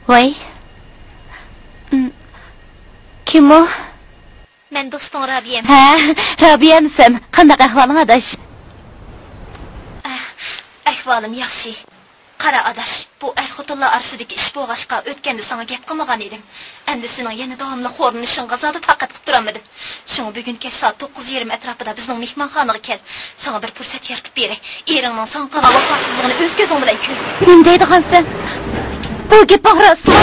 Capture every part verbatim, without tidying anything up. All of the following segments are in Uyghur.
ۋاي. ئىم، كىم ئۇ؟ مەن دوستۇڭ رابىيەم. ھە، رابىيەمسەن؟ قانداق ئەھۋالىڭ، ئاداش؟ ئەھ، ئەھۋالىم ياخشى. قارا، ئاداش، بۇ ئەر-خوتۇنلار ئارىسىدىكى ئىش بولغاچقا، ئۆتكەندە ساڭا گەپ قىلمىغان ئىدىم. ئەمدى سېنىڭ يەنە داۋاملىق خورلىنىشىڭغا زادى تاقەت قىلىپ تۇرالمىدىم. شۇڭا بۈگۈن كەچ سائەت توققۇز يېرىم ئەتراپىدا بىزنىڭ مېھمانخانىغا كەل. ساڭا بىر پۇرسەت يارىتىپ بېرەي. ئېرىڭنىڭ ساڭا قىلغان ۋاپاسىزلىقىنى ئۆز كۆزۈڭ بىلەن كۆر. نېمە دەيدىغانسەن؟ بۇ گېپىڭ راستمۇ؟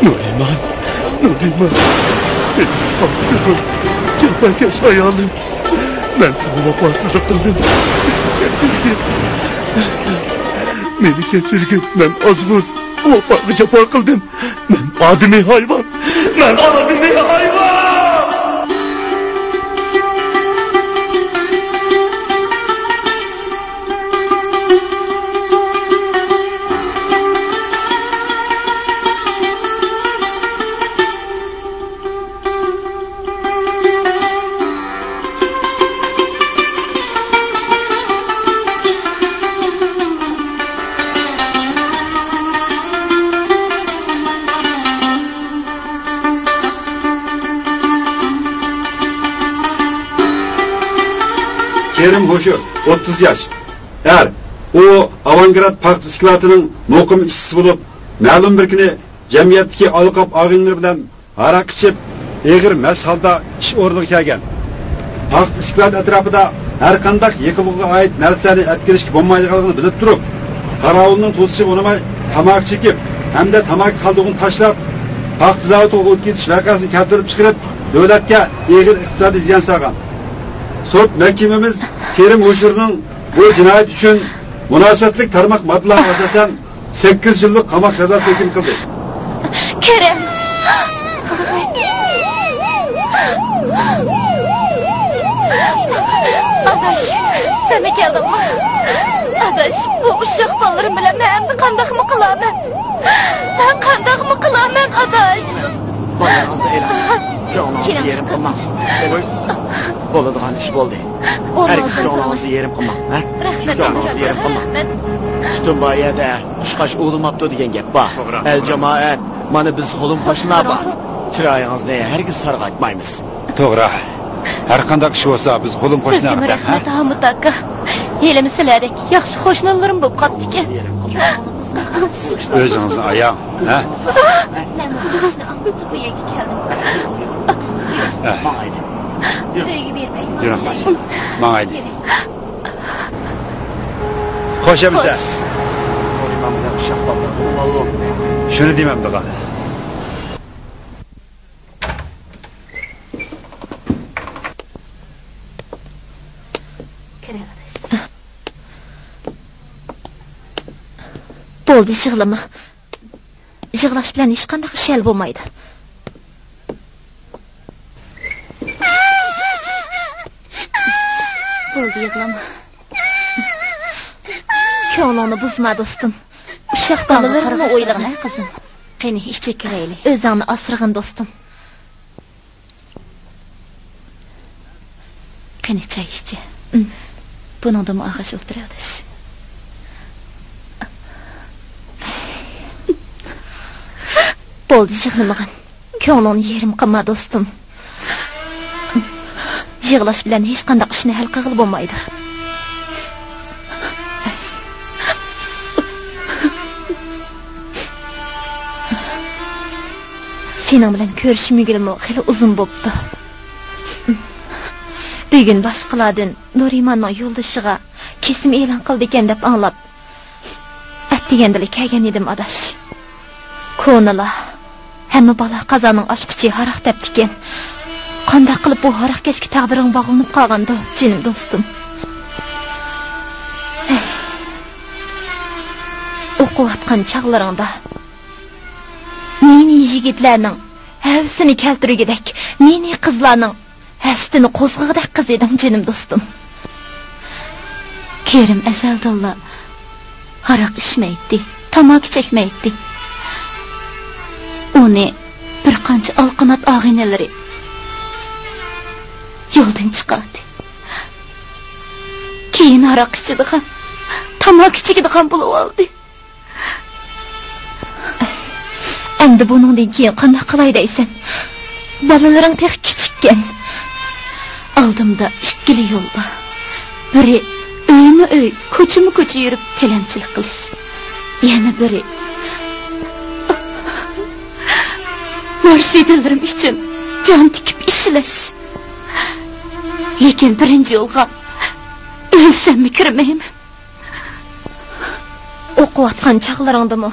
نۇرىمان، نۇرىمان، مېنى خاتىرىم، جاپاكەش ئايالىم. مەن ساڭا ۋاپاسىزلىق قىلدىم. مېنى كەچۈرگىن، مەن ئازغۇن، ۋاپاغا جاپا قىلدىم. مەن ئادىمىي ھايۋان. مەن ئادىمىي ھايۋان. كېرىم ھوشۇر، ئوتتۇز ياش، ئەر. ئۇ ئاۋانگراد پاختا ئىسكىلاتىنىڭ مۇقىم ئىشچىسى بولۇپ، مەلۇم بىر كۈنى جەمئىيەتتىكى ئالىقاپ ئاغىنىلىرى بىلەن ھاراق ئىچىپ، ئېغىر مەست ھالدا ئىش ئورنىغا كەلگەن. پاختا ئىسكىلات ئەتراپىدا ھەر قانداق يېقىلغۇغا ئائىت نەرسىلەرنى ئەتكىرىشكە بولمايدىغانلىقىنى بىلىپ تۇرۇپ، قاراۋۇلنىڭ توسۇشىغا ئۇنىماي تاماكا چېكىپ ھەمدە تاماكا قالدۇقىنى تاشلاپ، پاختا زاۋۇتىغا ئوت كېتىش ۋەقەسىنى كەلتۈرۈپ چىقىرىپ، دۆلەتكە ئېغىر ئىقتىسادىي زىيان سالغان. سوت مەھكىمىمىز كېرىم ھوشۇرنىڭ بۇ جىنايىتى ئۈچۈن مۇناسىۋەتلىك تارماق ماددىلارغا ئاساسەن، سەككىز يىللىق قاماق جازاسى ھۆكۈم قىلدى. كېرىم! ئاداش، سەنمۇ كەلدىڭمۇ؟ ئاداش، بۇ ئۇششاق بالىلىرىم بىلەن مەن ئەمدى قانداقمۇ قىلارمەن؟ مەن قانداقمۇ قىلارمەن، ئاداش؟ بالىلىرىڭىزنى ئېلىڭ. كۆڭلىڭىزنى يېرىم قىلماڭ. بولىدىغان ئىش بولدى. ھەرگىز كۆڭلىڭىزنى يېرىم قىلماڭ، ھە؟ كۆڭلىڭىزنى يېرىم قىلماڭ. پۈتۈن بۇ يەردە قۇشقاچ ئۇۋۇلىماپتۇ دېگەن گەپ بار. ئەل جامائەت، مانا بىز قولۇم قوشنا بار. چىرايىڭىزنى ھەرگىز سارغايتمايمىز. توغرا. ھەر قانداق ئىش بولسا، بىز قولۇم قوشنا، سىزگىمۇ ھە؟ رەھمەت، ھامۇت ئاكا. ھېلىمۇ سىلەردەك ياخشى قوشنىلىرىم بولۇپ قاپتىكەن. ئۆزىڭىزنى ئاياڭ، ھە؟ مەن بۇ ئىشنى ئاڭلىتىپ بۇ يەرگە كەلدىم. ئە. ئۆيگە بېرىپ ئېيتماقچى. يۈرۈڭ، ماڭايلى. خوش ئەمىسە. خوش. شۇنى دېمەمدىغان. بولدى، يىغلىما. يىغلاش بىلەن ھېچقانداق ئىش ھەل بولمايدۇ. بولدى، يىغلاما. كۆڭلۈڭنى بۇزما، دوستۇم. ئۇششاق بالىلىرىڭنى ئويلىغىن، ھە، قىزىم. قېنى، ئىچىپ كىرەيلى. ئۆزۈڭنى ئاسرىغىن، دوستۇم. قېنى، چاي ئىچە. ئىم. بۇنىڭدىنمۇ ئاغاش ئولتۇر، ئاداش. بولدى، يىغلىمىغىن. كۆڭلۈڭنى يېرىم قىلما، دوستۇم. يىغلاش بىلەن ھېچقانداق ئىشنى ھەل قىلغىلى بولمايدۇ. سېنىڭ بىلەن كۆرۈشمىگىلىمۇ خېلى ئۇزۇن بوپتۇ. بۈگۈن باشقىلاردىن نۇرىماننىڭ يولدىشىغا كېسىم ئېلان قىلىدىكەن دەپ ئاڭلاپ، ئەتىگەندىلا كەلگەن ئىدىم، ئاداش. كونىلار، ھەممە بالا قازانىڭ ئاچقۇچى ھاراق دەپتىكەن. قانداق قىلىپ بۇ ھاراقكەشكە تەقدىرىڭ باغلىنىپ قالغاندۇ، جېنىم دوستۇم؟ ئوقۇۋاتقان چاغلىرىڭدا نى-نى يىگىتلەرنىڭ ھەۋىسىنى كەلتۈرگۈدەك، نى-نى قىزلارنىڭ ھەسىتىنى قوزغىغۇدەك قىز ئىدىڭ، جېنىم دوستۇم. كېرىم ئەزەلدىنلا ھاراق ئىچمەيتتى، تاماكا چەكمەيتتى. ئۇنى بىر قانچە ئالقىنات ئاغىنىلىرى يولدىن چىقاردى. كېيىن ھاراق ئىچىدىغان، تاماكا چېكىدىغان بولۇۋالدى. ئەمدى بۇنىڭدىن كېيىن قانداق قىلاي دەيسەن؟ بالىلىرىڭ تېخى كىچىككەن. ئالدىمدا ئىككىلا يول بار. بىرى ئۆيمۇ ئۆي، كوچىمۇ كوچا يۈرۈپ تىلەمچىلىك قىلىش. يەنە بىرى نارسىدىنلىرىم ئۈچۈن جان تىكىپ ئىشلەش. لېكىن بىرىنچى يولغا ئۆلسەممۇ كىرمەيمەن. ئوقۇۋاتقان چاغلىرىڭدىمۇ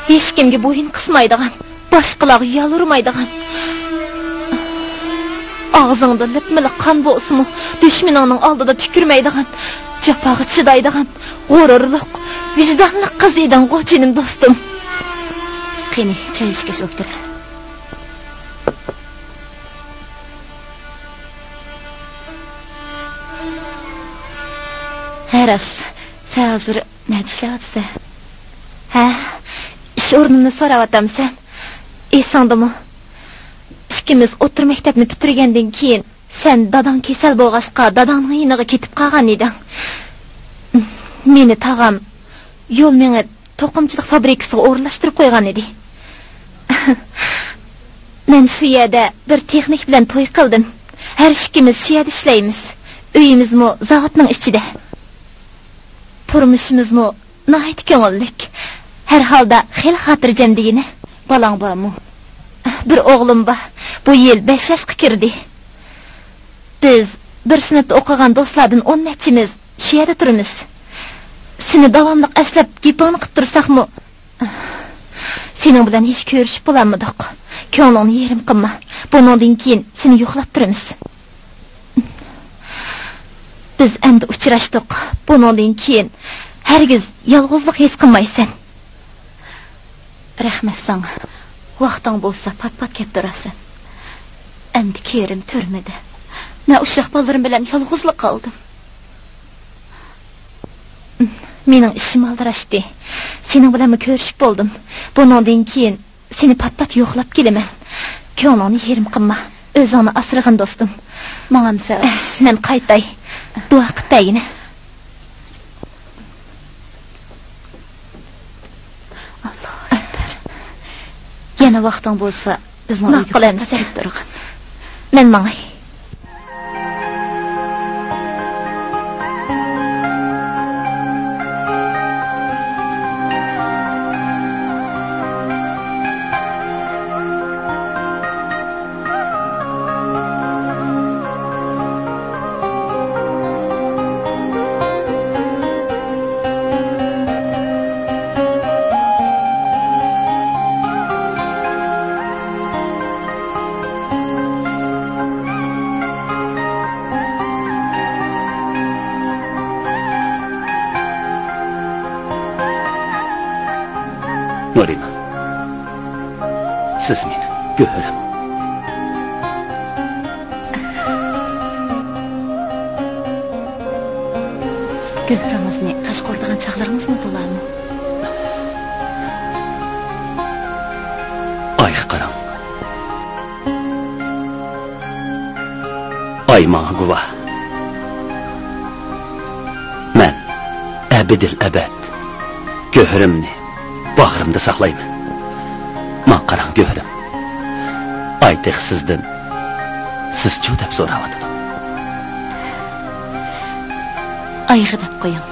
ھېچكىمگە بويۇن قىسمايدىغان، باشقىلارغا يالۋۇرمايدىغان، ئاغزىڭدا لىپمىلىق قان بولسىمۇ، دۈشمىنىڭنىڭ ئالدىدا تۈكۈرمەيدىغان، جاپاغا چىدايدىغان، غۇرۇرلۇق، ۋىجدانلىق قىز ئىدىڭغۇ، جېنىم دوستۇم. قېنى، چاي ئىچكەچ ئولتۇر. ھە، راست. سەن ھازىر نەدە ئىشلەۋاتىسەن؟ ھە، ئىش ئورنۇمنى سوراۋاتامسەن؟ ئېسىڭدىمۇ؟ ئىككىمىز ئوتتۇرا مەكتەپنى پۈتتۈرگەندىن كېيىن، سەن داداڭ كېسەل بولغاچقا، داداڭنىڭ يېنىغا كېتىپ قالغان ئىدىڭ. مېنى تاغام يول مېڭىپ، توقۇمىچىلىق فابرىكىسىغا ئورۇنلاشتۇرۇپ قويغان ئىدى. مەن شۇ يەردە بىر تېخنىك بىلەن توي قىلدىم. ھەر ئىككىمىز شۇ يەردە ئىشلەيمىز. ئۆيىمىزمۇ زاۋۇتنىڭ ئىچىدە. تۇرمۇشىمىزمۇ ناھايىتى كۆڭۈللۈك. ھەر ھالدا خېلى خاتىرجەم دېگىنە. بالاڭ بارمۇ؟ بىر ئوغلۇم بار. بۇ يىل بەش ياشقا كىردى. بىز بىر سىنىپتا ئوقۇغان دوستلاردىن ئون نەچچىمىز شۇ يەردە تۇرىمىز. سېنى داۋاملىق ئەسلەپ گېپىڭنى قىپ تۇرساقمۇ، سېنىڭ بىلەن ھېچ كۆرۈشۈپ بولالمىدۇق. كۆڭلۈڭنى يېرىم قىلما. بۇنىڭدىن كېيىن سېنى يوقلاپ تۇرىمىز. بىز ئەمدى ئۇچراشتۇق. بۇنىڭدىن كېيىن ھەرگىز يالغۇزلۇق ھېس قىلمايسەن. رەھمەت ساڭا. ۋاقتىڭ بولسا پات-پات كەپ تۇرارسەن. ئەمدى كېرىم تۈرمىدە. مەن ئۇششاق بالىلىرىم بىلەن يالغۇزلا قالدىم. مېنىڭ ئىشىم ئالدىراشتى. سېنىڭ بىلەنمۇ كۆرۈشۈپ بولدۇم. بۇنىڭدىن كېيىن سېنى پات-پات يوقلاپ كېلىمەن. كۆڭلۈڭنى يېرىم قىلما. ئۆزۈڭنى ئاسرىغىن، دوستۇم. ماڭامسەن؟ مەن قايتاي. دۇئا قىپ بەرگىنە. ئاللاھۇ ئەكبەر. يەنە ۋاقتىڭ بولسا، بىزنىڭ ئۆيگە ماقۇل ئەمىسە. كېلىپ تۇرغىن. مەن ماڭاي. نۇرىما، سىز مېنىڭ گۆھىرىم. گۆھىرىڭىزنى تاشقا ئۇرىدىغان چاغلىرىڭىزمۇ بولارمۇ؟ ئايغا قاراڭ. ئاي ماڭا گۇۋاھ. مەن ئەبەدىل ئەبەد گۆھىرىمنى باغرىمدا ساقلايمەن. ماڭا قاراڭ، گۆھىرىم. ئاي تېخى سىزدىن، سىزچۇ دەپ سوراۋاتىدۇ. ئايغا دەپ قويۇڭ.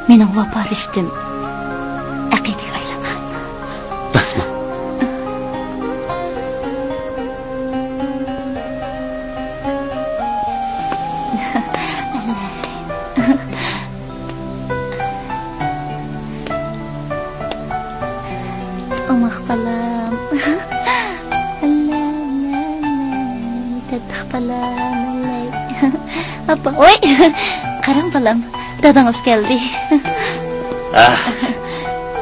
مېنىڭ ۋاپا رىشتىم ئەقىدىگە ئايلانغان. راستمۇ؟ ئوماق بالام. ئەللەي، ئەللەي، ئەللەي. تاتلىق بالام، ئەللەي. ئاپا، ۋاي. قاراڭ بالام، دادىڭىز كەلدى. ئاھ،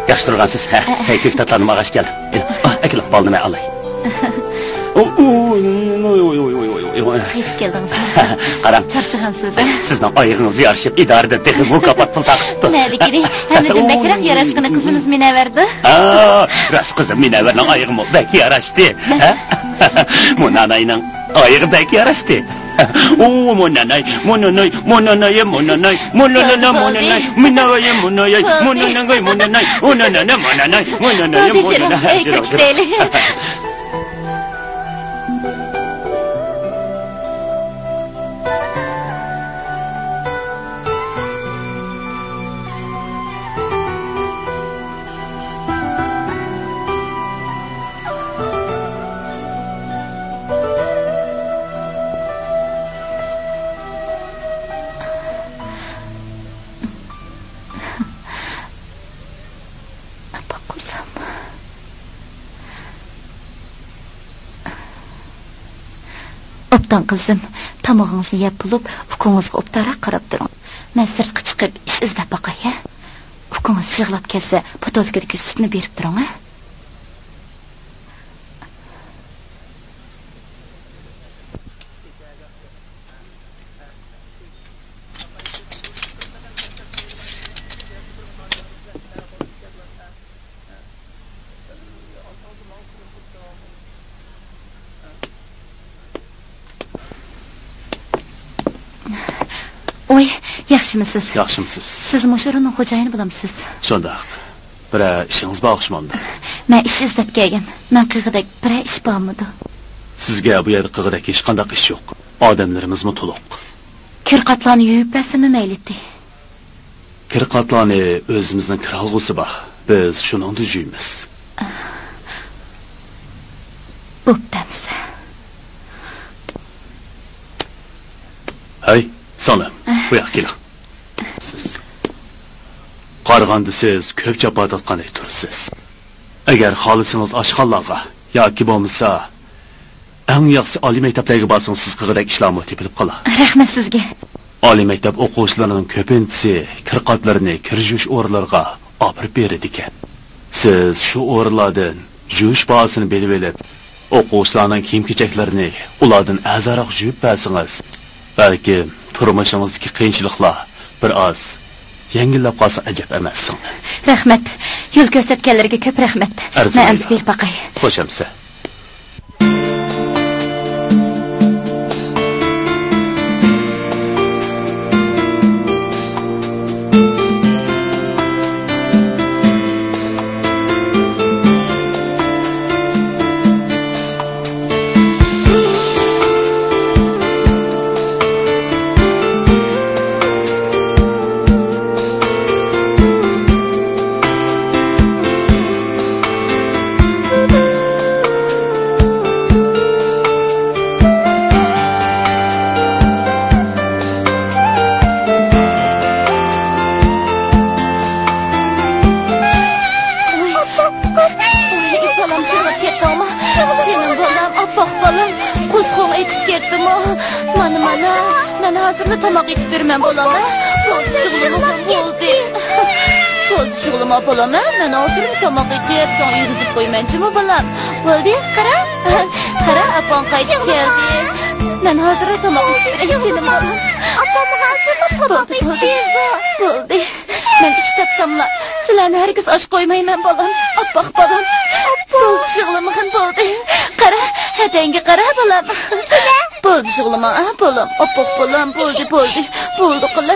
ياخشى تۇرغانسىز. ھە، سەي كۆكتاتلارنى ماڭاش كەلدىم. ئېلىڭ، ئاھ، ئەكېلىڭ، بالىنى مەن ئالاي. قايتىپ كەلدىڭىزمۇ؟ قاراڭ. چارچىغانسىز. سىزنىڭ ئايىغىڭىزغا يارىشىپ، ئىدارىدىن تېخى مۇكاپات پۇل تارقىتىپتۇ. نەدىكىنى؟ ھەممىدىن بەكرەك ياراشقىنى قىزىمىز مۇنەۋۋەردۇ. ئا، راست، قىزىم مۇنەۋۋەرنىڭ ئايىغىمۇ بەك ياراشتى. ھە؟ مۇناناينىڭ ئايىغى بەك ياراشتى. ئۇ، مۇناناي، مۇناناي، مۇناناي، مۇناناي، مۇناناي، مۇناناي، مۇناناي، مۇناناي، مۇناناي، مۇناناي، مۇناناي، مۇناناي، مۇناناي، مۇناناي. ئاپا قىزىم. ئوبدان قىزىم، تامىقىڭىزنى يەپ بولۇپ، ئۇكىڭىزغا ئوبدانراق قاراپ تۇرۇڭ. مەن سىرتقا چىقىپ ئىش ئىزدەپ باقاي، ھە؟ ئۇكىڭىز يىغلاپ كەلسە، پوتولكىدىكى سۈتنى بېرىپ تۇرۇڭ، ھە؟ ۋاي، ياخشىمۇسىز؟ ياخشىمۇسىز؟ سىز مۇشۇ ئورۇننىڭ خوجايىنى بولامسىز؟ شۇنداق. بىرەر ئىشىڭىز بار ئوخشىمامدۇ؟ مەن ئىش ئىزدەپ كەلگەن. مەن قىلغۇدەك بىرەر ئىش بارمىدۇ؟ سىزگە بۇ يەردە قىلغۇدەك ھېچقانداق ئىش يوق. ئادەملىرىمىزمۇ تولۇق. كىر قاتلارنى يۇيۇپ بەرسەممۇ مەيلىتى. كىر قاتلارنى ئۆزىمىزنىڭ كىر ئالغۇسى بار. بىز شۇنىڭدا يۇيىمىز. ئەي، سىڭلىم، بۇ ياققا كېلىڭ. سىز. قارىغاندا سىز كۆپ جاپا تارتقاندەك تۇرىسىز. ئەگەر خالىسىڭىز ئاشخانىلارغا ياكى بولمىسا ئەڭ ياخشى ئالىي مەكتەپلەرگە بارسىڭىز سىز قىلغۇدەك ئىشلارمۇ تېپىلىپ قالار. رەھمەت سىزگە. ئالىي مەكتەپ ئوقۇغۇچىلىرىنىڭ كۆپىنچىسى كىر قاتلىرىنى كىر يۇيۇش ئورۇنلىرىغا ئاپىرىپ بېرىدىكەن. سىز شۇ ئورۇنلاردىن يۇيۇش باھاسىنى بىلىۋېلىپ، ئوقۇغۇچىلارنىڭ كىيىم-كېچەكلىرىنى ئۇلاردىن ئەرزانراق يۇيۇپ بەرسىڭىز، بەلكىم تۇرمۇشىڭىزدىكى قىيىنچىلىقلار بىر ئاز يەڭگىللەپ قالسا ئەجەب ئەمەس، سىڭلىم. رەھمەت. يول كۆرسەتكەنلىرىگە كۆپ رەھمەت. ئەرزىمەيدۇ. مەن ئەمسە بېرىپ باقاي. خوش ئەمسە. ئاپپاق بالام، جېنىم بالام، ئاپپاق بالام، قورسىقىڭ ئېچىپ كەتتىمۇ؟ مانا، مانا، مەن ھازىرلا تاماق ئېتىپ بېرىمەن، بالام، ھە؟ بولدى، شۇغلىمىغىن، بولدى. بولدى، شۇغلىما، بالام، ھە؟ مەن ھازىرلا تاماق ئېتىپ، ساڭا يېگۈزۈپ قويىمەن جۇمۇ، بالام. بولدى، قارا، قارا، ئاپاڭ قايتىپ كەلدى. مەن ھازىرلا تاماق ئېتىپ بېرەي، جېنىم بالام. ئاپام ھازىرلا تاماق ئېتىپ بېرىدۇ. بولدى. مەن ئىش تاپساملا، سىلەرنى ھەرگىز ئاچ قويمايمەن، بالام. ئاپپاق بالام. بولدى، يىغلىمىغىن، بولدى. قارا، ھەدەڭگە قارا، بالام. بولدى، يىغلىما، ھە، بالام. ئاپپاق بالام، بولدى، بولدى. بولدى، قىلە.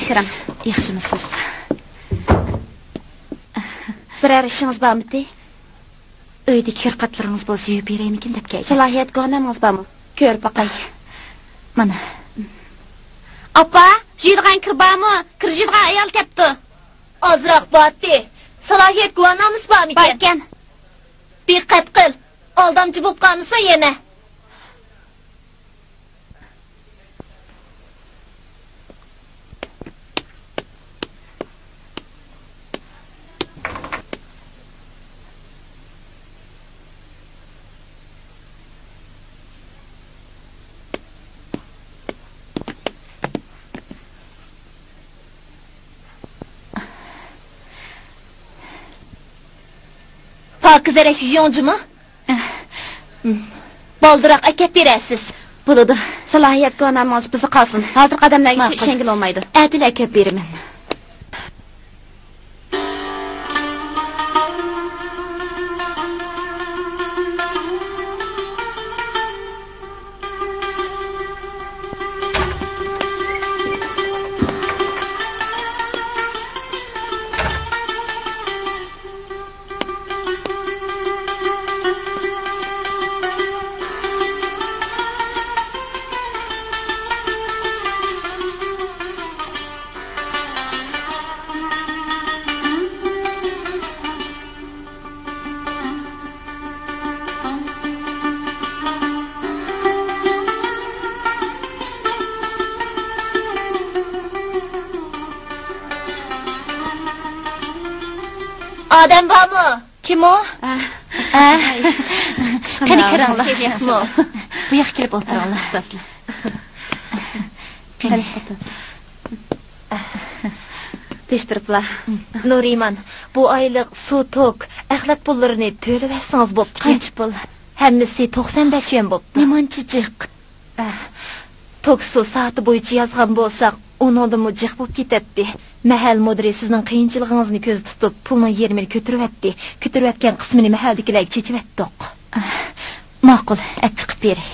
كىرىڭ. ياخشىمۇسىز؟ بىرەر ئىشىڭىز بارمىدى؟ ئۆيدىكى كىر قاتلىرىڭىز بولسا يۇيۇپ بېرەيمىكىن دەپ كەلگەن. سالاھىيەت گۇۋاھنامىڭىز بارمۇ؟ كۆرۈپ باقاي. مانا. ئاپا، يۇيىدىغان كىر بارمۇ؟ كىر يۇيىدىغان ئايال كەپتۇ. ئازراق بارتى. سالاھىيەت گۇۋاھنامىسى بارمىكەن؟ باركەن. دىققەت قىل. ئالدامچى بولۇپ قالمىسۇن يەنە. پاكىزەرەك يۇيۇڭ جۇمۇ. بالدۇراق ئەكەپ بېرەرسىز. بولىدۇ. سالاھىيەت گۇۋاھنامىڭىز بىزدە قالسۇن. ھازىرقى ئادەملەرگىچە ماقۇل. ئىشەنگىلى بولمايدۇ. ئەتىلا ئەكەپ بېرىمەن. ئادەم بارمۇ؟ كىم ئۇ؟ ئە. ئە. قېنى، كىرىڭلار. كەيپىياتمۇ؟ بۇ ياققا كېلىپ ئولتۇرۇڭلار. قېنى. تىنچ تۇرۇپلا. نۇرىمان، بۇ ئايلىق سۇ، توك، ئەخلەت پۇللىرىنى تۆلىۋەتسىڭىز بوپتىكەن. قانچە پۇل؟ ھەممىسى توقسان بەش يۈەن بوپتۇ. نېمانچە جىق؟ ئە، توك سۇ سائىتى بويىچە يازغان بولساق، ئۇنىڭدىنمۇ جىق بولۇپ كېتەتتى. مەھەللە مۇدىرى سىزنىڭ قىيىنچىلىقىڭىزنى كۆزدە تۇتۇپ، پۇلنىڭ يېرىمىنى كۆتۈرۈۋەتتى. كۆتۈرۈۋەتكەن قىسمىنى مەھەللىدىكىلەرگە چېچىۋەتتۇق. ئە، ماقۇل، ئەپ چىقىپ بېرەي.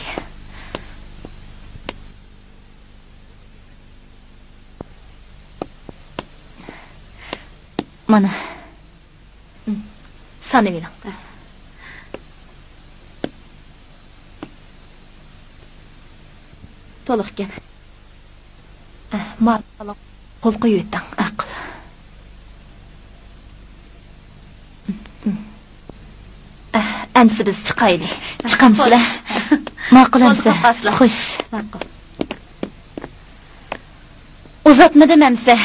مانا. سانىۋېلىڭ. تولۇق ئىكەن. ما، قول قويۇۋېتىڭ. ماقۇل. ئەمسە بىز چىقايلى. چىقامسىلەر؟ خوش. ماقۇل ئەمسە. خوش. ماقۇل. ئۇزاتمىدىم ئەمسە.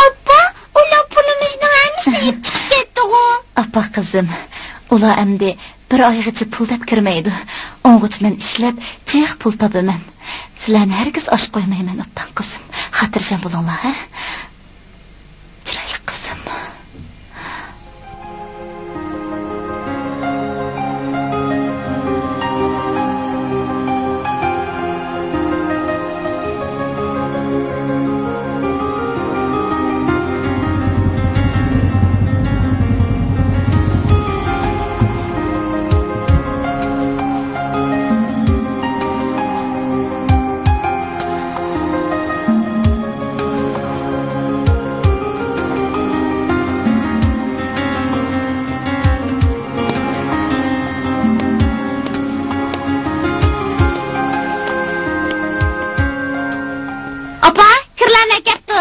ئاپا، ئۇلار پۇلىمىزنىڭ ھەممىسىنى ئېلىپ چىقىپ كەتتىغۇ؟ ئاپا قىزىم، ئۇلار ئەمدى بىر ئايغىچە پۇل دەپ كىرمەيدۇ. ئۇنىڭغىچە مەن ئىشلەپ جىق پۇل تاپىمەن. سىلەرنى ھەرگىز ئاچ قويمايمەن، ئوبدان قىزىم. خاتىرجەم بولۇڭلار، ھە؟ چىرايلىق قىزىم. ئاپا، كىرلەرنى ئەكەپتۇ.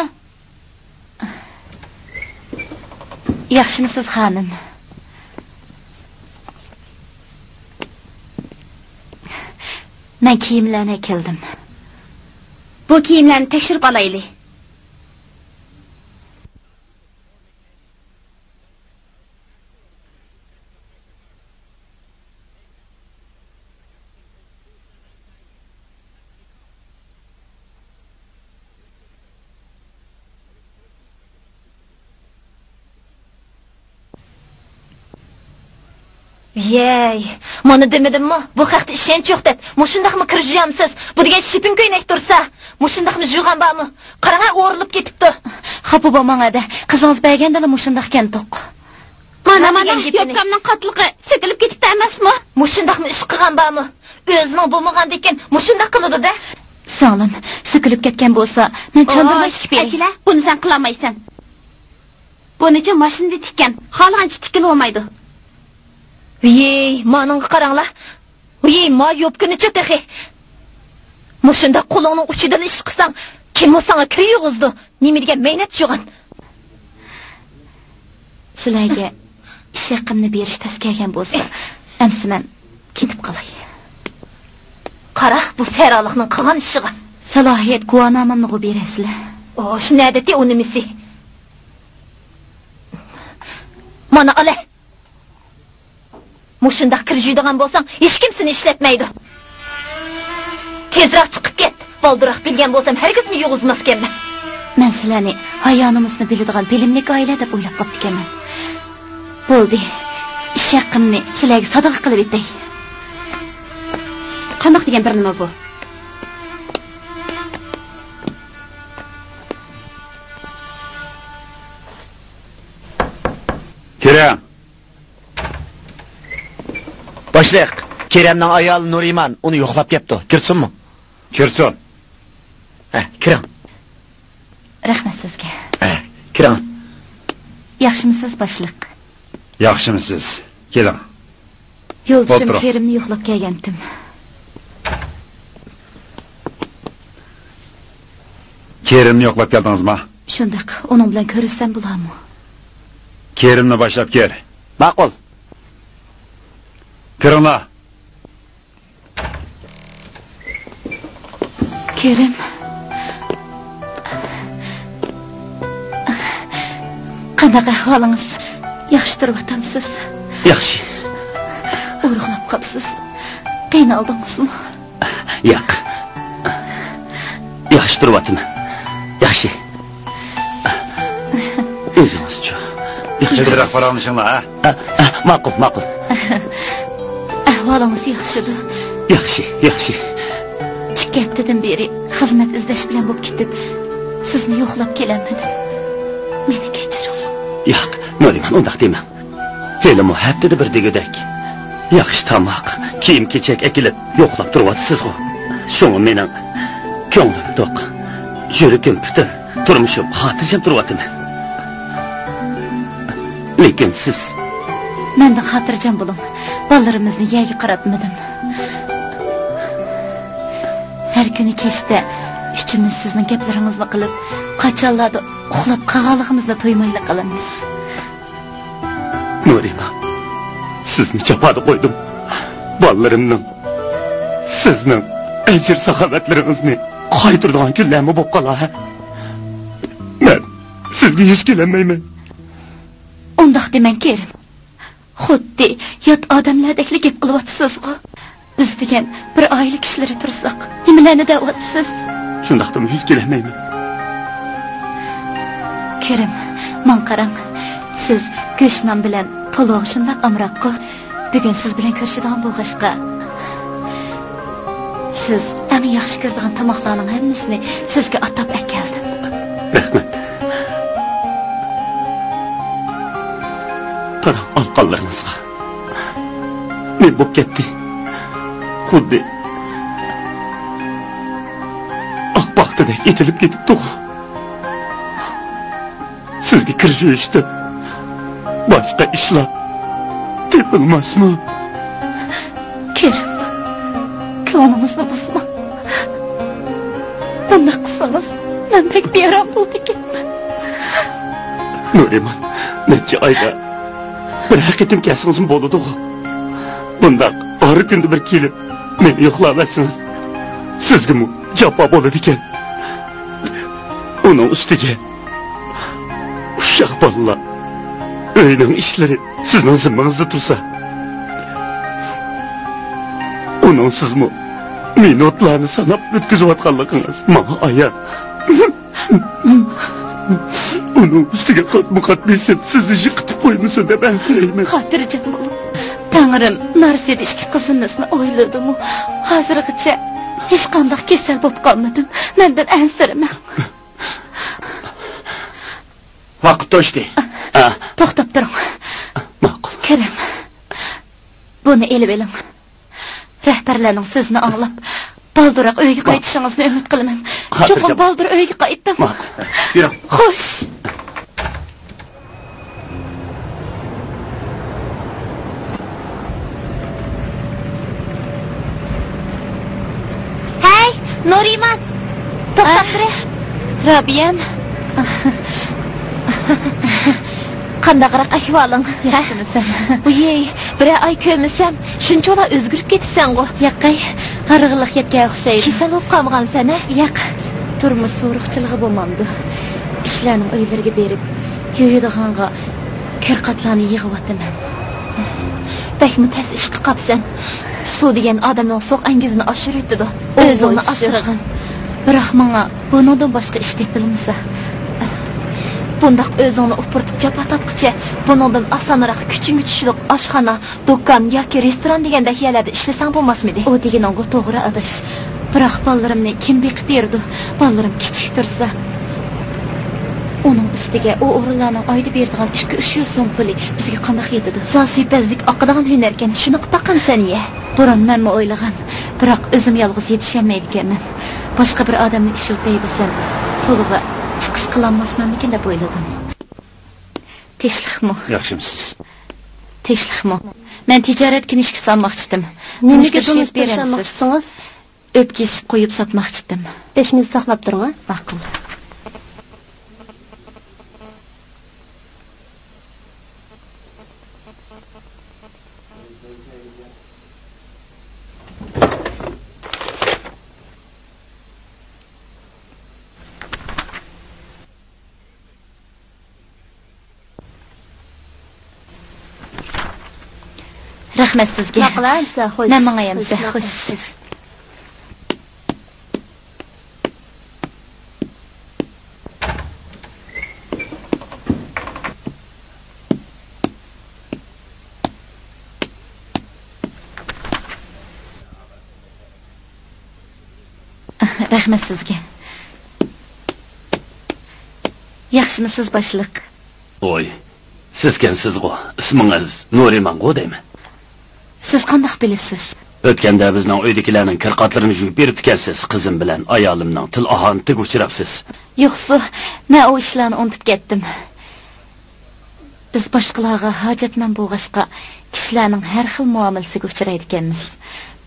ياخشىمۇسىز، خانىم؟ مەن كىيىملەرنى ئەكەلدىم. بۇ كىيىملەرنى تەكشۈرۈپ ئالايلى. ۋىيەي، مانا دېمىدىممۇ، بۇ خەقتە ئىشەنچ يوق دەپ. مۇشۇنداقمۇ كىر جۇيامسىز؟ بۇ دېگەن شىپىڭ كۆينەك تۇرسا. مۇشۇنداقمۇ جۇيغان بارمۇ؟ قاراڭا، ئورۇلۇپ كېتىپتۇ. خاپا بولماڭ ھەدە، قىزىڭىز بەرگەندىلا مۇشۇنداق ئىكەنتۇق. مانا، مانا، يوپكامنىڭ قاتلىقى سۆكۈلۈپ كېتىپتۇ ئەمەسمۇ؟ مۇشۇنداقمۇ ئىش قىلغان بارمۇ؟ ئۆزىنىڭ بولمىغاندىكىن مۇشۇنداق قىلىدۇ-دە. سىڭلىم، سۆكۈلۈپ كەتكەن بولسا، مەن چاندۇرماي تىكىپ بېرەي. ئەكىلە، بۇنى سەن قىلالمايسەن. بۇنىچۇ ماشىنىدا تىككەن، خالىغانچە تىككىلى بولمايدۇ. ۋىي، مانىڭغا قاراڭلار. ۋىي، ما يوپكىنىچۇ تېخى. مۇشۇنداق قولۇڭنىڭ ئۇچىدىلا ئىش قىلساڭ، كىممۇ ساڭا كىر يۇغۇزىدۇ؟ نېمە دېگەن مەينەت يوغان. سىلەرگە ئىش ھەققىمنى بېرىش تەس كەلگەن بولسا، ئەمسە مەن كېتىپ قالاي. قارا، بۇ سەھرالىقنىڭ قىلغان ئىشىغا. سالاھىيەت گۇۋاھنامامنىغۇ بېرەسىلەر. ئوش، نەدىتى ئۇ نېمىسى؟ مانا، ئالە. مۇشۇنداق كىر جۇيىدىغان بولساڭ، ھېچكىم سېنى ئىشلەتمەيدۇ. تېزراق چىقىپ كەت. بالدۇرراق بىلگەن بولسام، ھەرگىزمۇ يۇغۇزماسكەنمەن. مەن سىلەرنى ھايا-نومۇسنى بىلىدىغان بىلىملىك ئائىلە دەپ ئويلاپ قاپتىكەنمەن. بولدى. ئىش ھەققىمنى سىلەرگە سادىقە قىلىۋېتەي. قانداق دېگەن بىر نېمە بۇ؟ كىرىڭ. باشلىق، كېرەمنىڭ ئايالى نۇرىمان ئۇنى يوقلاپ كەپتۇ. كىرسۇنمۇ؟ كىرسۇن. ھە، كىرىڭ. رەھمەت سىزگە. ھە، كىرىڭ. ياخشىمۇسىز، باشلىق؟ ياخشىمۇسىز؟ كېلىڭ. يولدىشىم ئولتۇرۇڭ. كېرىمنى يوقلاپ كەلگەنتىم. كېرىمنى يوقلاپ كەلدىڭىزما؟ شۇنداق، ئۇنىڭ بىلەن كۆرۈشسەم بولارمۇ؟ كېرىمنى باشلاپ كىر. ماقۇل. كىرىڭلار. كېرىم. قانداق ئەھۋالىڭىز؟ ياخشى تۇرۇۋاتامسىز؟ ياخشى. ئورۇقلاپ قاپسىز. قىينالدىڭىزمۇ؟ ياق. ياخشى تۇرۇۋاتىمەن. ياخشى. ئۆزىڭىزچۇ؟ ياخشى. تېزرەك پاراڭلىشىڭلار، ھە؟ ئە، ئە، ماقۇل، ماقۇل. ئەھۋالىڭىز ياخشىدۇ؟ ياخشى، ياخشى. ئىككى ھەپتىدىن بېرى خىزمەت ئىزدەش بىلەن بولۇپ كېتىپ، سىزنى يوقلاپ كېلەلمىدىم. مېنى كەچۈرۈڭ. ياق، نۇرىمان، ئۇنداق دېمەڭ. ھېلىمۇ ھەپتىدە بىر دېگۈدەك ياخشى تاماق، كىيىم-كېچەك ئەكېلىپ يوقلاپ تۇرۇۋاتىسىزغۇ. شۇڭا مېنىڭ كۆڭلۈم توق، يۈرىكىم پۈتۈن، تۇرمۇشۇم خاتىرجەم تۇرۇۋاتىمەن. لېكىن سىز. مەندىن خاتىرجەم بولۇڭ، بالىلىرىمىزنى يەرگە قاراتمىدىم. ھەر كۈنى كەچتە ئۈچىمىز سىزنىڭ گەپلىرىڭىزنى قىلىپ، قاچانلاردا ئۇخلاپ قالغانلىقىمىزنى تۇيمايلا قالىمىز. نۇرىمان، سىزنى جاپادا قويدۇم. بالىلىرىمنىڭ، سىزنىڭ ئەجىر-ساخاۋەتلىرىڭىزنى قايتۇرىدىغان كۈنلەرمۇ بولۇپ قالار ھە. مەن سىزگە يۈز كېلەلمەيمەن. ئۇنداق دېمەڭ، كېرىم. خۇددى يات ئادەملەردەكلا گەپ قىلىۋاتىسىزغۇ. بىز دېگەن بىر ئائىلە كىشىلىرى تۇرساق، نېمىلەرنى دەۋاتىسىز؟ شۇنداقتىمۇ يۈز كېلەلمەيمەن. كېرىم، ماڭا قاراڭ. سىز گۆش-نان بىلەن پولۇغا شۇنداق ئامراققۇ. بۈگۈن سىز بىلەن كۆرۈشىدىغان بولغاچقا، سىز ئەڭ ياخشى كۆرىدىغان تاماقلارنىڭ ھەممىسىنى سىزگە ئاتاپ ئەكەلدىم. رەھمەت. قاراڭ ئالىقانلىرىڭىزغا. نېمە بولۇپ كەتتى؟ خۇددى ئاق پاختىدەك ئېتىلىپ كېتىپتۇغۇ. سىزگە كىر يۇيۇشتىن باشقا ئىشلار تېپىلماسمۇ؟ كېرىم، كۆڭلىڭىزنى بۇزماڭ. بۇنداق قىلسىڭىز، مەن بەك بىئارام بولىدىكەنمەن. نۇرىمان، نەچچە ئايدا بىرەر قېتىم كەلسىڭىزمۇ بولىدىغۇ. بۇنداق ئارا كۈندە بىر كېلىپ، مېنى يوقلاۋەتسىڭىز، سىزگىمۇ جاپا بولىدىكەن. ئۇنىڭ ئۈستىگە ئۇششاق بالىلار، ئۆينىڭ ئىشلىرى سىزنىڭ زىممىڭىزدە تۇرسا، ئۇنىڭسىزمۇ مىنۇتلارنى ساناپ ئۆتكۈزۈۋاتقانلىقىڭىز ماڭا ئايان. ئۇنىڭ ئۈستىگە قاتمۇ قات بېسىپ، سىزنى يىقىتىپ قويمىسۇن دەپ ئەنسىرەيمەن. خاتىرجەم بولۇڭ. تەڭرىم نارسىدە ئىككى قىزىمىزنى ئويلىدىمۇ، ھازىرغىچە ھېچقانداق كېسەل بولۇپ قالمىدىم. مەندىن ئەنسىرىمەڭ. ۋاقىت توشتى. ئا. توختاپ تۇرۇڭ. ماقۇل. كېرىم، بۇنى ئېلىۋېلىڭ. رەھبەرلەرنىڭ سۆزىنى ئاڭلاپ، بالدۇرراق ئۆيگە قايتىشىڭىزنى ئۈمىد قىلىمەن. چوقۇم بالدۇر ئۆيگە قايتىڭ. ماقۇل. يۈرۈڭ. خوش. ھەي، نۇرىمان! توختاپ تۇرە. رابىيەم. قانداقراق ئەھۋالىڭ؟ ياخشىمۇسەن؟ ۋىي، بىرەر ئاي كۆرمىسەم، شۇنچىۋالا ئۆزگىرىپ كېتىپسەنغۇ. ياقەي، ھارغىنلىق يەتكەن ئوخشايدۇ. كېسەل بولۇپ قالمىغانسەن ھە؟ ياق، تۇرمۇش سورۇقچىلىقى بولمامدۇ؟ كىشىلەرنىڭ ئۆيلىرىگە بېرىپ، يۇيىدىغانغا كىر-قاتلارنى يىغىۋاتىمەن. بەكمۇ تەس ئىش قىلىپ قاپسەن. سۇ دېگەن ئادەمنىڭ سوغۇق ئەنگۈزىنى ئاشۇرۇۋېتىدۇ. ئوۋ، ئۆزۈڭنى ئاشۇ. ئاسرىغىن. بىراق ماڭا بۇنىڭدىن باشقا ئىش تېپىلمىسا. بۇنداق ئۆزۈڭنى ئوپۇرتۇپ جاپا تارتقۇچە بۇنىڭدىن ئاسانراق كۈچۈڭگە چۈشلۈك ئاشخانا، دۇكان ياكى رېستوران دېگەندەك يەرلەردە ئىشلىسەڭ بولماسمىدى؟ ئۇ دېگىنىڭغۇ توغرا، ئاداش. بىراق بالىلىرىمنى كىم بېقىپ بېرىدۇ؟ بالىلىرىم كىچىك تۇرسا. ئۇنىڭ ئۈستىگە ئۇ ئورۇنلارنىڭ ئايدا بېرىدىغان ئىككى-ئۈچ يۈز سوم پۇلى بىزگە قانداق يېتىدۇ؟ زاسۇيپەزلىك ئاقىدىغان ھۈنەركەن، شۇنى قىلىپ باققانسەن يە. بۇرۇن مەنمۇ ئويلىغان، بىراق ئۆزۈم يالغۇز يېتىشەلمەيدىكەنمەن. باشقا بىر ئادەمنى ئىشلىتەي دېسەم، پۇلىغا چىقىش قىلالماسمەنمىكىن دەپ ئويلىدىم. تىنچلىقمۇ؟ ياخشىمۇسىز؟ تىنچلىقمۇ؟ مەن تىجارەت كىنىشكىسى ئالماقچىدىم. نېمىگە تونۇشتۇرۇش يېزىپ تونۇشتۇرۇش بېرەمسىز؟ ئالماقچىسىڭىز؟ ئۆپكە يېسىپ قويۇپ ساتماقچىدىم. بەش مىنۇت ساقلاپ تۇرۇڭ ھە. ماقۇل. رەھمەت سىزگە. ماقۇل ئەمىسە، خوش. مەن ماڭاي ئەمىسە، خوش، ماقۇل، خوش. رەھمەت سىزگە. ياخشىمۇسىز، باشلىق؟ ۋوي، سىزكەنسىزغۇ، ئىسمىڭىز نۇرىمانغۇ دەيمەن. سىز قانداق بىلىسىز؟ ئۆتكەندە بىزنىڭ ئۆيدىكىلەرنىڭ كىر-قاتلىرىنى يۇيۇپ بېرىپتىكەنسىز، قىزىم بىلەن ئايالىمنىڭ تىل ئاھانىتىگە ئۇچراپسىز. يوقسۇ، مەن ئۇ ئىشلارنى ئۇنتۇپ كەتتىم. بىز باشقىلارغا ھاجەتمەن بولغاچقا، كىشىلەرنىڭ ھەر خىل مۇئامىلىسىگە ئۇچرايدىكەنمىز.